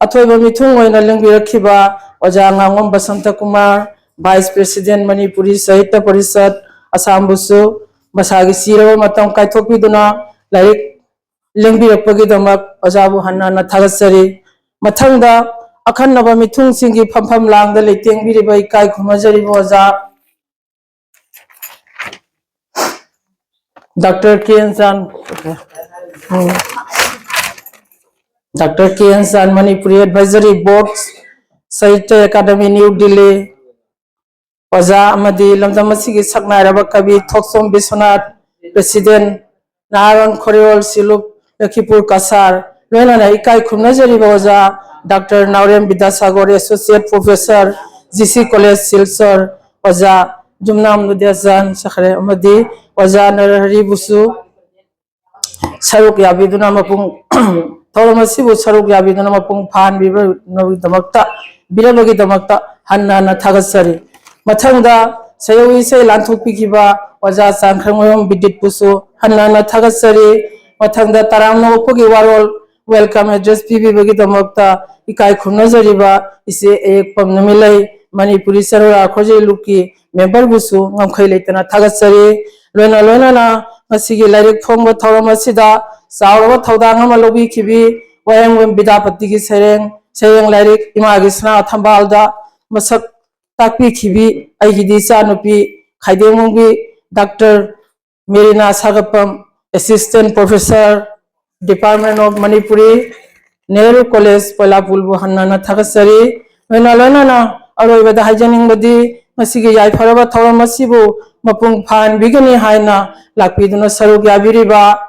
ꯑꯊꯣꯏꯕ ꯃꯤꯊꯨꯡ ꯑꯣꯏꯅ ꯂꯦꯡꯕꯤꯔꯛꯈꯤꯕ ꯑꯣꯖꯥ ꯉꯥꯉꯣꯝ ꯕꯁꯟꯇ ꯀꯨꯃꯥꯔ, vice president ꯃꯅꯤꯄꯨꯔꯤ ꯁꯥꯍꯤꯇ꯭ꯌ ꯄꯔꯤꯁꯠ ꯑꯁꯥꯝꯕꯨꯁꯨ ꯃꯁꯥꯒꯤ ꯆꯤꯔꯕ ꯃꯇꯝ ꯀꯥꯏꯊꯣꯛꯄꯤꯗꯨꯅ ꯂꯥꯏꯔꯤꯛ ꯂꯦꯡꯕꯤꯔꯛꯄꯒꯤꯗꯃꯛ ꯑꯣꯖꯥꯕꯨ ꯍꯟꯅ ꯍꯟꯅ ꯊꯥꯒꯠꯆꯔꯤ꯫ ꯃꯊꯪꯗ ꯑꯈꯟꯅꯕ ꯃꯤꯊꯨꯡꯁꯤꯡꯒꯤ ꯐꯝꯐꯝ ꯂꯥꯡꯗ ꯂꯩꯇꯦꯡꯕꯤꯔꯤꯕ ꯏꯀꯥꯏ ꯈꯨꯝꯅꯖꯔꯤꯕ ꯑꯣꯖꯥ Doctor K N Chan, um, Doctor K N Chan, Manipuri Advisory Board, Sahitya Academy, New Delhi, ꯑꯣꯖꯥ ꯑꯃꯗꯤ ꯂꯝꯗꯝ ꯑꯁꯤꯒꯤ ꯁꯛꯅꯥꯏꯔꯕ ꯀꯕꯤ ꯊꯣꯛꯆꯣꯝ ꯕꯤꯁ꯭ꯋꯅꯥꯊ, president, ꯅꯍꯥꯔꯣꯜ ꯈꯣꯔꯤꯔꯣꯜ ꯁꯤꯂꯨꯞ, ꯂꯈꯤꯄꯨꯔ ꯀꯁꯥꯔ, ꯂꯣꯏꯅꯅ ꯏꯀꯥꯏ ꯈꯨꯝꯅꯖꯔꯤꯕ ꯑꯣꯖꯥ Doctor ꯅꯥꯎꯔꯦꯝ Vidyasagar, Associate Professor, G C College, Silchar, ꯑꯣꯖꯥ ꯖꯨꯝꯅꯥꯝ ꯅꯨꯗ꯭ꯌꯥꯆꯥꯟ ꯁꯈꯔꯦ ꯑꯃꯗꯤ ꯑꯣꯖꯥ ꯅꯔꯍꯔꯤꯕꯨꯁꯨ ꯁꯔꯨꯛ ꯌꯥꯕꯤꯗꯨꯅ ꯃꯄꯨꯡ ꯊꯧꯔꯝ ꯑꯁꯤꯕꯨ ꯁꯔꯨꯛ ꯌꯥꯕꯤꯗꯨꯅ ꯃꯄꯨꯡ ꯐꯥꯍꯟꯕꯤꯕꯒꯤꯗꯃꯛꯇ ꯕꯤꯔꯕꯒꯤꯗꯃꯛꯇ ꯍꯟꯅ ꯍꯟꯅ ꯊꯥꯒꯠꯆꯔꯤ꯫ ꯃꯊꯪꯗ ꯁꯌꯧ ꯏꯁꯩ ꯂꯥꯟꯊꯣꯛꯄꯤꯈꯤꯕ ꯑꯣꯖꯥ ꯆꯥꯡꯈꯪꯃꯌꯨꯝ ꯕꯤꯗꯤꯠꯄꯨꯁꯨ ꯍꯟꯅ ꯍꯟꯅ ꯊꯥꯒꯠꯆꯔꯤ꯫ ꯃꯊꯪꯗ ꯇꯔꯥꯝꯅ ꯑꯣꯛꯄꯒꯤ ꯋꯥꯔꯣꯜ welcome address ꯄꯤꯕꯤꯕꯒꯤꯗꯃꯛꯇ ꯏꯀꯥꯏ ꯈꯨꯝꯅꯖꯔꯤꯕ ꯏꯆꯦ ꯑꯌꯦꯛꯄꯝ ꯅꯨꯃꯤꯠꯂꯩ, ꯃꯅꯤꯄꯨꯔꯤ ꯆꯔꯨꯔꯥ ꯈꯣꯏꯖꯦꯜ ꯂꯨꯞꯀꯤ member ꯕꯨꯁꯨ ꯉꯝꯈꯩ ꯂꯩꯇꯅ ꯊꯥꯒꯠꯆꯔꯤ꯫ ꯂꯣꯏꯅ ꯂꯣꯏꯅꯅ ꯉꯁꯤꯒꯤ ꯂꯥꯏꯔꯤꯛ ꯐꯣꯡꯕ ꯊꯧꯔꯝ ꯑꯁꯤꯗ ꯆꯥꯎꯔꯕ ꯊꯧꯗꯥꯡ ꯑꯃ ꯂꯧꯕꯤꯈꯤꯕꯤ ꯋꯥꯍꯦꯡꯕꯝ ꯕꯤꯗ꯭ꯌꯥꯄꯇꯤꯒꯤ ꯁꯩꯔꯦꯡ, ꯁꯩꯔꯦꯡ ꯂꯥꯏꯔꯤꯛ ꯏꯃꯥꯒꯤ ꯁꯅꯥ ꯊꯝꯕꯥꯜꯗ ꯃꯁꯛ ꯇꯥꯛꯄꯤꯈꯤꯕꯤ ꯑꯩꯒꯤꯗꯤ ꯏꯆꯥꯅꯨꯄꯤ ꯈꯥꯏꯗꯦꯝꯕꯝꯒꯤ doctor Marina Sagatpam, Assistant Professor, Department of Manipuri, Nehru college ꯄꯣꯏꯂꯥꯄꯨꯜꯕꯨ ꯍꯟꯅ ꯍꯟꯅ ꯊꯥꯒꯠꯆꯔꯤ꯫ ꯂꯣꯏꯅ ꯂꯣꯏꯅꯅ ꯑꯔꯣꯏꯕꯗ ꯍꯥꯏꯖꯅꯤꯡꯕꯗꯤ ꯉꯁꯤꯒꯤ ꯌꯥꯏꯐꯔꯕ ꯊꯧꯔꯝ ꯑꯁꯤꯕꯨ ꯃꯄꯨꯡ ꯐꯥꯍꯟꯕꯤꯒꯅꯤ ꯍꯥꯏꯅ ꯂꯥꯛꯄꯤꯗꯨꯅ ꯁꯔꯨꯛ ꯌꯥꯕꯤꯔꯤꯕ,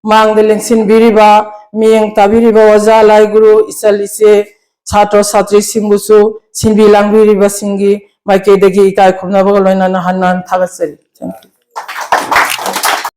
ꯃꯥꯡꯗ ꯂꯦꯡꯁꯤꯟꯕꯤꯔꯤꯕ, ꯃꯤꯠꯌꯦꯡ ꯇꯥꯕꯤꯔꯤꯕ ꯑꯣꯖꯥ, ꯂꯥꯏ ꯒꯨꯔꯨ, ꯏꯆꯜ ꯏꯆꯦ, ꯁꯥꯇ꯭ꯔ ꯁꯥꯇ꯭ꯔꯤꯁꯤꯡꯕꯨꯁꯨ ꯁꯤꯟꯕꯤ ꯂꯥꯡꯕꯤꯔꯤꯕꯁꯤꯡꯒꯤ ꯃꯥꯏꯀꯩꯗꯒꯤ ꯏꯀꯥꯏ ꯈꯨꯝꯅꯕꯒ ꯂꯣꯏꯅꯅ ꯍꯟꯅ ꯍꯟꯅ ꯊꯥꯒꯠꯆꯔꯤ꯫ Thank you꯫